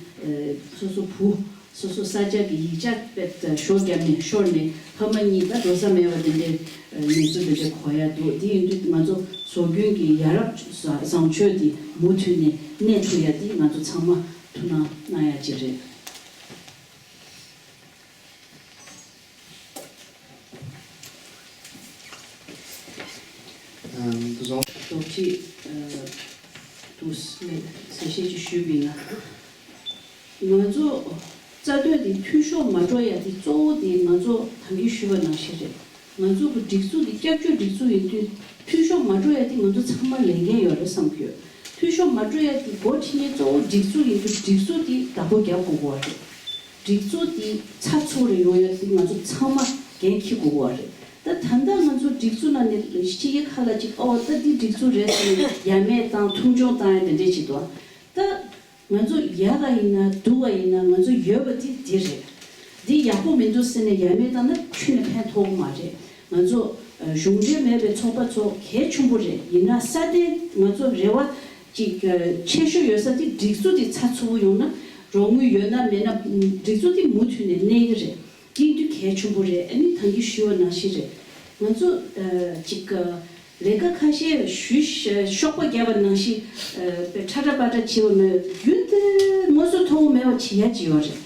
སོ་སོ་བུ་སོ་སོ་ས་ཆ་གི་ཡིག་ཆ་དཔེར་ན་ཞོ་བརྒྱབ་ནས་ཤོར་ནས་ཕ་མ་གཉིས་ད་འགྲོ་ས་མེད་པ་དེ་འདྲའི་གནས་ཚུལ་དེ་འདྲའི་གོ་ཡ་འདུག་དེ་ཡིན་དུས་ང་ཚོ་བཟོ་སྐྲུན་གྱི་ཡ་རབས་བཟང་སྤྱོད་དེ་མུ་མཐུད་ནས་གནས་ཐུབ་ཡ་དེ་ང་ཚོ་ཚང་མ་ཐུགས་སྣང་གནང་ཡ་ཅིག་རེད། ཨམ། དུ་སོང་། རྡོག་ཁྲེས། ཨ། དུ་སོང་ནས་གསལ་བཤད་ཅིག་ཞུས་པ་ཡིན་ན། ང་ཚོ་རྩ་དོན་དེ་འཐུས་ཤོར་མ་འགྲོ་ཡ་དེ་གཙོ་བོ་དེ་ང་ཚོ་ད་གིན་ཞུས་པ་ནང་བཞིན་རེད། ང་ཚོ་གི་སྒྲིག་འཛུགས་དེ་སྐྱབས་བཅོལ་སྒྲིག་འཛུགས་ཡིན་དུས་འཐུས་ཤོར་མ་འགྲོ་ཡ་དེ་ང་ཚོ་ཚང་མ་ལས་འགན་ཡོད་རེད་བསམ་གྱི་ཡོད། འཐུས་ཤོར་མ་འགྲོ་ཡ་དེ་འགོ་ཁྲིད་མཁན་གཙོ་བོ་སྒྲིག་འཛུགས་ཡིན་དུས་སྒྲིག་འཛུགས་དེ་བདག་པོ་རྒྱབ་དགོས་ཀྱི་ཡོད་རེད། སྒྲིག་འཛུགས་དེ་ཚགས་ཚུད་རེ་ཡོང་ཡ་དེ་ང་ཚོ་ཚང་མ་འགན་འཁྱེར་དགོས་ཀྱི་ཡོད་རེད། ད་ད་ལྟ་ང་ཚོ་སྒྲིག་འཛུགས་ནང་ནས་ཕྱི་རྒྱལ་ཁག་ལ་ཅིག་ཨོ་ད་འདི་སྒྲིག་འཛུགས་རེད་ཟེར་ནས་ཡ་མེད་བཏང་མཐོང་ཆུང་བཏང་ཡ་དེ་འདྲས་ཅིག་འདུག་ད་ང་ཚོ་ཡག་ག་ཡིན་ན་སྡུག་ག་ཡིན་ན་ང་ཚོ་ཡོད་པ་དེ་འདི་རེད། འདི་ཡག་པོ་མི་འདུག་ཟེར་ནས་ཡ་མེད་བཏང་ན་ཁྱོན་ནས་ཕན་ཐོགས་ཀྱི་མ་རེད། ང་ཚོ་གཞུང་འབྲེལ་མེད་པའི་ཚོགས་པ་ཚོ་གལ་ཆེན་པོ་རེད། ཡིན་ན་སྲ་བརྟན་ང་ཚོ་རེ་བ་ཅིག་ཆེ་ཤོས་ཡོད་ས་དེ་སྒྲིག་འཛུགས་དེ་ཚགས་ཚུད་པོ་ཡོང་ན་རོགས་དངུལ་ཡོད་ན་མེད་ན་སྒྲིག་འཛུགས་དེ་མུ་མཐུད་ནས་གནས་ཀྱི་རེད། དེ་འདི་གལ་ཆེན་པོ་རེད། ཨ་ནི་ད་གིན་ཞུས་པ་ནང་བཞིན་རེད། ང་ཚོ་ཨ་ཅིག་ཨ་ལས་ཀ་ཁ་ཤས་ཞུས་ཤ་ཤོག་པ་བརྒྱབ་པ་ནང་བཞིན་ཨ་དཔེ་ཁྲ་ཁྲ་པ་ཁྲ་བྱེད་པ་མེད། རྒྱུན་དུ་དངོས་སུ་མཐོང་བ་མེད་པ་བྱེད་ཡ་ཅིག་ཡོད་རེད།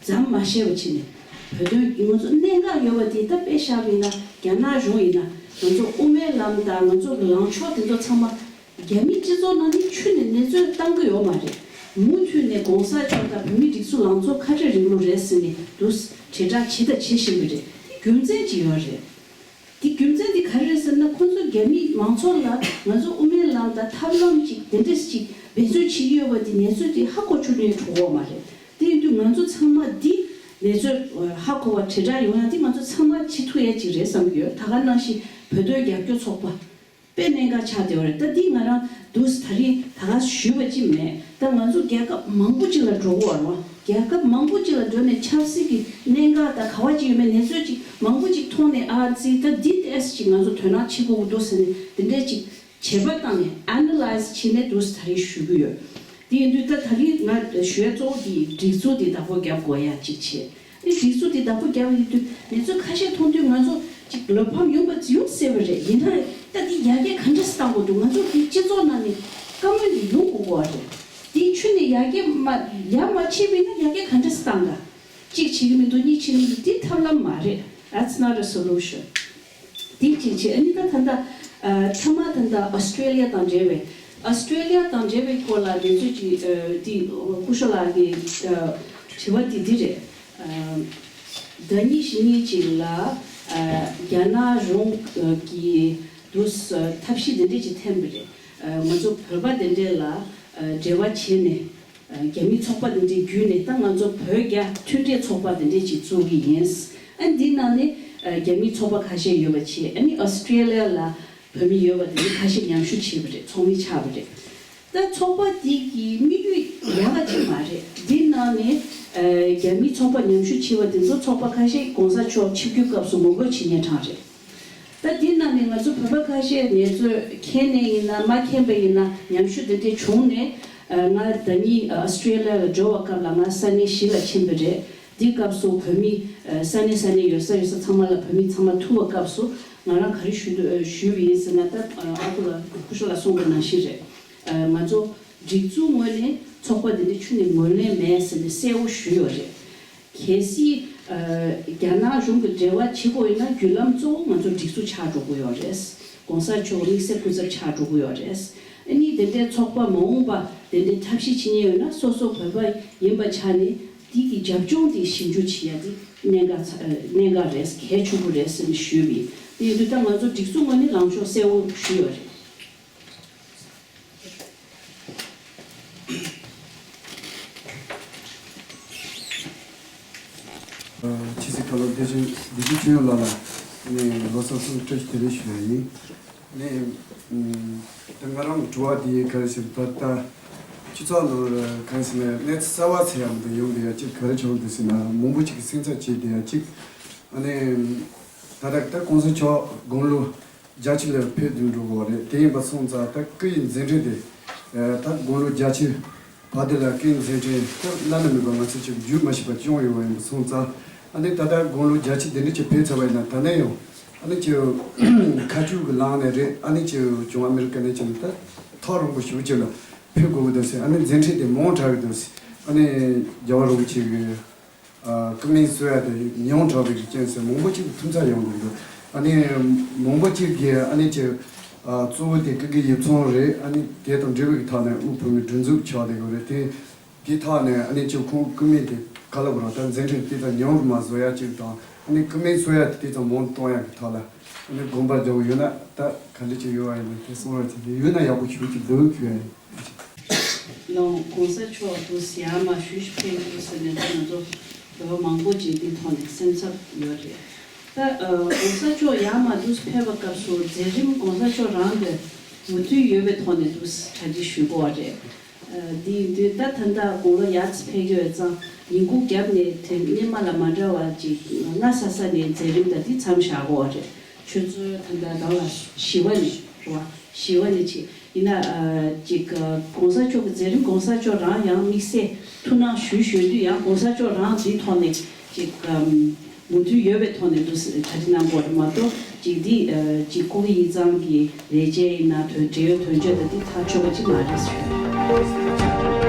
མཚམས་མ་བཞག་པ་བྱས་ནས་བོད་དོན་ང་ཚོ་གནད་འགག་ཡོད་པ་དེ་ད་དཔེ་བཞག་པ་ཡིན་ན་རྒྱ་ནག་གཞུང་ཡིན་ན་ང་ཚོ་དབུ་མའི་ལམ་དང་ང་ཚོ་གི་ལངས་ཕྱོགས་དེ་ཚོ་ཚང་མ། རྒྱ་མི་སྤྱི་ཚོགས་ནང་ནས་ཁྱོན་ནས་གནས་ཚུལ་བཏང་གི་ཡོད་མ་རེད། མུ་མཐུད་ནས་གོང་ས་མཆོག་དང་བོད་མིའི་སྒྲིག་འཛུགས་ལངས་ཕྱོགས་ཁ་བྲལ་རིང་ལུགས་རེད་ཟེར་ནས་འདུག་དྲིལ་བསྒྲགས་བྱས་དང་བྱེད་བཞིན་པ་རེད། དེ་རྒྱུ་མཚན་ཅིག་ཡོད་རེད། དེ་རྒྱུ་མཚན་དེ་ག་རེ་རེད་ཟེར་ན་ཁོང་ཚོ་རྒྱ་མི་མང་ཚོགས་ལ་ང་ཚོ་དབུ་མའི་ལམ་དང་ཐབས་ལམ་ཅིག་དེ་འདྲས་ཅིག་འབད་བརྩོན་བྱེད་ཀྱི་ཡོད་པ་དེ་གནས་ཚུལ་དེ་ཧ་གོ་ཆོག་ནས་གྲོགས་པོ་མ་རེད། དེ་ཡིན་དུས་ང་ཚོ་ཚང་མ་འདི་གནས་ཚུལ་ཧ་གོ་བ་དྲིལ་བསྒྲགས་ཡོང་ཡ་དེ་ང་ཚོ་ཚང་མ་བྱེད་ཐུབ་ཡ་ཅིག་རེད་བསམ་གྱི་ཡོད། ད་ག་ནང་བཞིན་བོད་དོན་རྒྱབ་སྐྱོར་ཚོགས་པ། དཔེ་གནད་འགག་ཆགས་བསྡད་པ་རེད། ད་འདི་ང་རང་འདུག་སེ་ད་རིང་ད་ག་ཞུས་པ་ཅིག་མེད། ད་ང་ཚོ་རྒྱལ་ཁབ་མང་པོ་ཅིག་ལ་འགྲོ་གི་ཡོད་རེད་བ། རྒྱལ་ཁབ་མང་པོ་ཅིག་ལ་འགྲོ་ནས་ཆབ་སྲིད་ཀྱི་གནད་འགག་དང་ག་བ་ཅིག་ཡོད་མེད་གནས་ཚུལ་ཅིག་མང་པོ་ཅིག་མཐོང་ནས་ཨ་ཙི་ད་འདི་ཏོག་ཙམ་ཅིག་ང་ཚོ་དོ་སྣང་བྱེད་དགོས་ཀྱི་འདུག་ཟེར་ནས་འདི་འདྲས་ཅིག་བྱས་པ་བཏང་ནས་ཨེ་ན་ལའི་ཛི་བྱས་ནས་འདུག་སེ་ད་རིང་ཞུ་གི་ཡོད། དེ་ཡིན་དུས་ད་ད་རིང་ང་ཞུ་ཡ་གཙོ་བོ་དེ་སྒྲིག་འཛུགས་དེ་བདག་པོ་རྒྱབ་དགོས་ཡ་གཅིག་བྱས། དེ་སྒྲིག་འཛུགས་དེ་བདག་པོ་རྒྱབ་ཡོད་དུས་གནས་ཚུལ་ཁ་ཤས་མཐོང་དུས་ང་ཚོ་ཅིག་བློ་ཕམ་ཡོང་པ་ཡོང་སྲིད་པ་རེད། ཡིན་ན་ད་དེ་ཡར་རྒྱས་ག་འདྲ་སེ་བཏང་དགོས་འདུག་ང་ཚོ་དེ་སྤྱི་ཚོགས་ནང་ནས་བཀའ་མོལ་དེ་ཡོང་དགོས་པ་རེད། དེ་ཁྱོན་ནས་ཡར་རྒྱས་མ་ཡར་མ་ཕྱིན་པ་ཡིན་ན་ཡར་རྒྱས་ག་འདྲ་སེ་བཏང་ག་གཅིག་བྱེད་ཀྱི་མི་འདུག་གཉིས་བྱེད་ཀྱི་མི་འདུག་དེ་ཐབས་ལམ་མ་རེད། That's not a solution. དེ་གཅིག་བྱས། ཨ་ནི་ད་ད་ལྟ་ཨ་ཐ་མ་ད་ལྟ་ཨོ་སི་ཀྲེ་ལི་ཡ་དང་འབྲེལ་བའི་ཨོ་སི་ཀྲེ་ལི་ཡ་དང་འབྲེལ་བའི་སྐོར་ལ་འགྲེལ་བརྗོད་ཅིག་ཨ་དེ་སྐུ་ཞབས་ལགས་ཀྱི་ཨ་དྲི་བ་དེ་འདི་རེད། ཨ་ཟླ་གཉིས་བཞི་གཉིས་ཅིག་ལ་ཨ་རྒྱ་ནག་གཞུང་གིས་འདུག་སེ་ཐབས་ཤེས་དེ་འདྲས་ཅིག་འཐེན་པ་རེད། ཨ་ང་ཚོ་བོད་པ་དེ་འདྲས་ལ་ཨ་འབྲེལ་བ་བྱས་ནས། རྒྱ་མིའི་ཚོགས་པ་འདི་འདྲའི་བརྒྱུད་ནས་ད་ང་ཚོ་བོད་རྒྱ་མཐུན་འབྲེལ་ཚོགས་པ་འདི་འདྲའི་ཅིག་བཙུགས་ཀྱི་ཡིན། ཨ་འདི་ནང་ནས་རྒྱ་མིའི་ཚོགས་པ་ཁ་ཤས་ཡོད་པ་བྱས། ཨ་ནི་ཨོ་སི་ཀྲི་ལི་ཡ་ལ་བོད་མི་ཡོད་པ་འདི་འདྲའི་ཁ་ཤས་མཉམ་ཞུགས་བྱས་པ་རེད། ཚོགས་མི་ཆགས་པ་རེད། ད་ཚོགས་པ་འདི་གི་དམིགས་ཡུལ་ཡག་པ་ཅིག་མ་རེད། འདི་ནང་ནས་རྒྱ་མིའི་ཚོགས་པ་མཉམ་ཞུགས་བྱས་པ་འདི་ཚོ་ཚོགས་པ་ཁ་ཤས་གོང་ས་མཆོག་ཆིབས་བསྒྱུར་སྐབས་སུ་ངོ་རྒོལ་བྱེད་མཁན་གྲངས་རེད། ད་འདི་ནང་ནས་ང་ཚོ་བོད་པ་ཁ་ཤས་ངལ་རྩོལ་མཁན་ནས་ཡིན་ན་མ་མཁན་པ་ཡིན་ན་མཉམ་ཞུགས་འདི་འདྲ་བྱུང་ནས། ང་ཟླ་ཉིན་ཨ་སི་ཀྲི་ལི་ཡ་ལ་འབྱོར་བ་སྐབས་ལ་ང་ས་གནས་གཞིས་ལ་ཕྱིན་པ་རེད། འདི་སྐབས་སུ་བོད་མི་ས་གནས་ས་གནས་ཡོད་ས་ཡོད་ས་ཚང་མ་ལ་བོད་མི་ཚང་མ་ཐུག་པ་སྐབས་སུ་ང་རང་ག་རེ་ཞུ་འདོད་ཞུས་པ་ཡིན་ཟེར་ན། ད་ཨ་ཁུ་ལ་སྐུ་ཞབས་ལ་གསུངས་པ་ནང་བཞིན་རེད། ང་ཚོ་སྒྲིག་འཛུགས་ངོས་ནས་ཚོགས་པ་འདི་འདྲ་ཁྱོན་ནས་ངོས་ལེན་མེད་ཟེར་ནས་གསལ་བོ་ཞུས་ཡོད་རེད། གལ་སྲིད་རྒྱ་ནག་གཞུང་གི་འབྲེལ་བ་བྱེད་དགོས་ཡོད་ན་བརྒྱུད་ལམ་གཙོ་བོ་ང་ཚོ་སྒྲིག་འཛུགས་ཆགས་འགྲོ་གི་ཡོད་རེད། གོང་ས་མཆོག་དམིགས་བསལ་སྐུ་ཚབ་ཆགས་འགྲོ་གི་ཡོད་རེད། ཨ་ནི་དེ་འདྲའི་ཚོགས་པ་མ་འོངས་པ་དེ་འདྲའི་ཐབས་ཤེས་བྱེད་མཁན་ཡོད་ན་སོ་སོ་བོད་པ་ཡིན་པ་ཆ་ནས་དེ་གི་རྒྱབ་ལྗོངས་དེ་ཞིབ་འཇུག་བྱེད་ཡ་དེ་གནད་འགག་ཚ་གནད་འགག་རེད། གལ་ཆེན་པོ་རེད་ཟེར་ནས་ཞུས་པ་ཡིན། དེ་ཡིན་དུས་ད་ང་ཚོ་སྒྲིག་འཛུགས་ངོས་ནས་ལངས་ཕྱོགས་གསལ་བོ་ཞུས་ཡོད་རེད། ཕྱི་སྲིད་བཀའ་བློན་བདེ་ཆེན་བདེ་ཆེན་ཆོས་དབྱངས་ལགས་ལ་ནས་ལོ་གསར་གསུམ་བཀྲ་ཤིས་བདེ་ལེགས་ཞུ་ཡ་ཡིན། ནས་ད་ང་རང་གི་དྲི་བ་དེ་ག་རེ་ཟེར་ད་ལྟ་ཆུ་ཚོད་ལོ་ག་རེ་ཟེར་ན་གནས་ཚུལ་གསར་བ་ཟེར་ཡ་མི་འདུག་ཡོང་བསྡད་ཡ་གཅིག་ག་རེ་བྱུང་འདུག་ཟེར་ན་མང་པོ་ཅིག་གི་སེམས་འཚབ་བྱེད་བསྡད་ཡ་གཅིག་ཨ་ནི་ད་ལྟ་ད་གོང་ས་མཆོག་དགུང་ལོ་བརྒྱད་ཅུ་ལ་ཕེབས་བསྡད་འགྲོ་གི་རེད། དེ་ཡིན་པ་སོང་ཙང་ད་སྐུ་ཡི་མཛད་འཕྲིན་དེ་ད་དགུང་ལོ་བརྒྱད་ཅུ་བར་དེ་ལ་སྐུ་ཡི་མཛད་འཕྲིན་ད་བླ་ན་མེད་པ་ང་ཚོས་ཅིག་བརྗོད་མ་ཤེས་པ་བྱུང་ཡོད་པ་ཡིན་པ་སོང་ཙང་། ཨ་ནི་ད་ལྟ་དགུང་ལོ་བརྒྱད་ཅུ་དེ་འདྲ་ཅིག་ཕེབས་ཚར་བ་ཡིན་ན་ད་ནས་ཡང་ཨ་ནི་ཅིག་ཁ་ཆུ་གི་ལངས་ནས་རེད། ཨ་ནི་ཅིག་བྱུང་ཨ་མེ་རི་ཀ་ནས་ཅིག་ད་ཐག་རིང་པོ་ཞེ་པོ་ཅིག་ལ་ཕེབས་དགོས་ཀྱི་འདུག་ཟེར། ཨ་ནི་མཛད་འཕྲིན་དེ་མང་དྲགས་ཀྱི་འདུག་ཟེར། ཨ་ནི་རྒྱལ་བ་རིན་པོ་ཆེ་གི་སྐུ་མིང་གསོལ་ཡ་དེ་ཉུང་དྲགས་པའི་རྐྱེན་ཟེར་མང་པོ་ཅིག་ཐུགས་འཚབ་ཡོང་གི་འདུག་ཨ་ནི་མང་པོ་ཅིག་གིས་ཨ་ནི་ཅིག་གཙོ་བོ་དེ་སྐུ་སྒེར་ཡིག་ཚང་རེད། ཨ་ནི་དེ་དང་འབྲེལ་བའི་ཐོག་ནས་དབུས་བོད་མིའི་སྒྲིག་འཛུགས་ཆགས་བསྡད་ཡོད་རེད། དེ་དེའི་ཐོག་ནས་ཨ་ནི་ཅིག་ཁོང་སྐུ་མིང་དེ་ག་ལ་བར་ད་མཛད་འཕྲིན་དེ་དང་ཉུང་རུ་མ་བཟོ་ཡ་ཅིག་དང་། ཨ་ནི་སྐུ་མིང་གསོལ་ཡ་དེ་དེ་ཙམ་མང་གཏོང་ཡ་གི་ཐོག་ལ་ཨ་ནི་དགོངས་པ་རྒྱག་ཡོད་ན་ད་ག་འདྲ་ཅིག་ཡོད་པ་ཡིན་ན་དེ་གསུང་རོགས་བྱེད་ཀྱི་ཡོད་ན་ཡག་པོ་ཞེ་པོ་ཅིག་འདུག་ཞུ་ཡ་ཡིན། ལོ་གོང་ས་མཆོག་དུ་ཡར་མར་ཞུ་ཞིག་ཕེབས་ཡོད་ཟེར་ནས་ད་ང་ཚོ་བོད་པ་མང་པོ་ཅིག་འདི་ཐོག་ནས་སེམས་འཚབ་ཡོད་རེད། ད་གོང་ས་མཆོག་ཡར་མར་དུ་ཕེབས་པ་སྐབས་སུ་མཛད་རིམ་གོང་ས་མཆོག་རང་གི་མོས་མཐུན་ཡོད་པའི་ཐོག་ནས་དུ་གྲ་སྒྲིག་ཞུ་དགོས་པ་རེད། འདི་ཡིན་དུས་ད་ད་ལྟ་དགུང་ལོ་ཡར་ཙམ་ཕེབས་ཀྱི་ཡོད་ཙང་ཉིན་གུང་རྒྱབ་ནས་དེ་སྔོན་མ་ལ་མ་འདྲ་བ་ཅིག་སྔ་ས་ས་ནས་མཛད་རིམ་ད་འདི་མཚམས་བཞག་དགོས་པ་རེད། ཆུ་ཚོད་ད་ལྟ་རང་ལ་བཞི་པ་ནས་རེད་བ། བཞི་པ་ནས་ཕྱིན་ཡིན་ན་ཅིག་གོང་ས་མཆོག་གི་མཛད་རིམ་གོང་ས་མཆོག་རང་ཡང་དམིགས་བསལ་ཐུགས་སྣང་ཞུ་ཞུ་དུས་ཡང་གོང་ས་མཆོག་རང་འདིའི་ཐོག་ནས་ཅིག་མོས་མཐུན་ཡོད་པའི་ཐོག་ནས་འདུག་གྲ་སྒྲིག་གནང་དགོས་རེད་མ་གཏོགས་ཅིག་འདི་ཅིག་སྐུ་སྒེར་ཡིག་ཚང་གི་ལས་བྱེད་ཡིན་ན་དོན་འབྲེལ་ཡོད་དོན་གཅོད་དང་འདི་ཐག་ཆོད་པ་ཅིག་མ་རེད་ཟེར།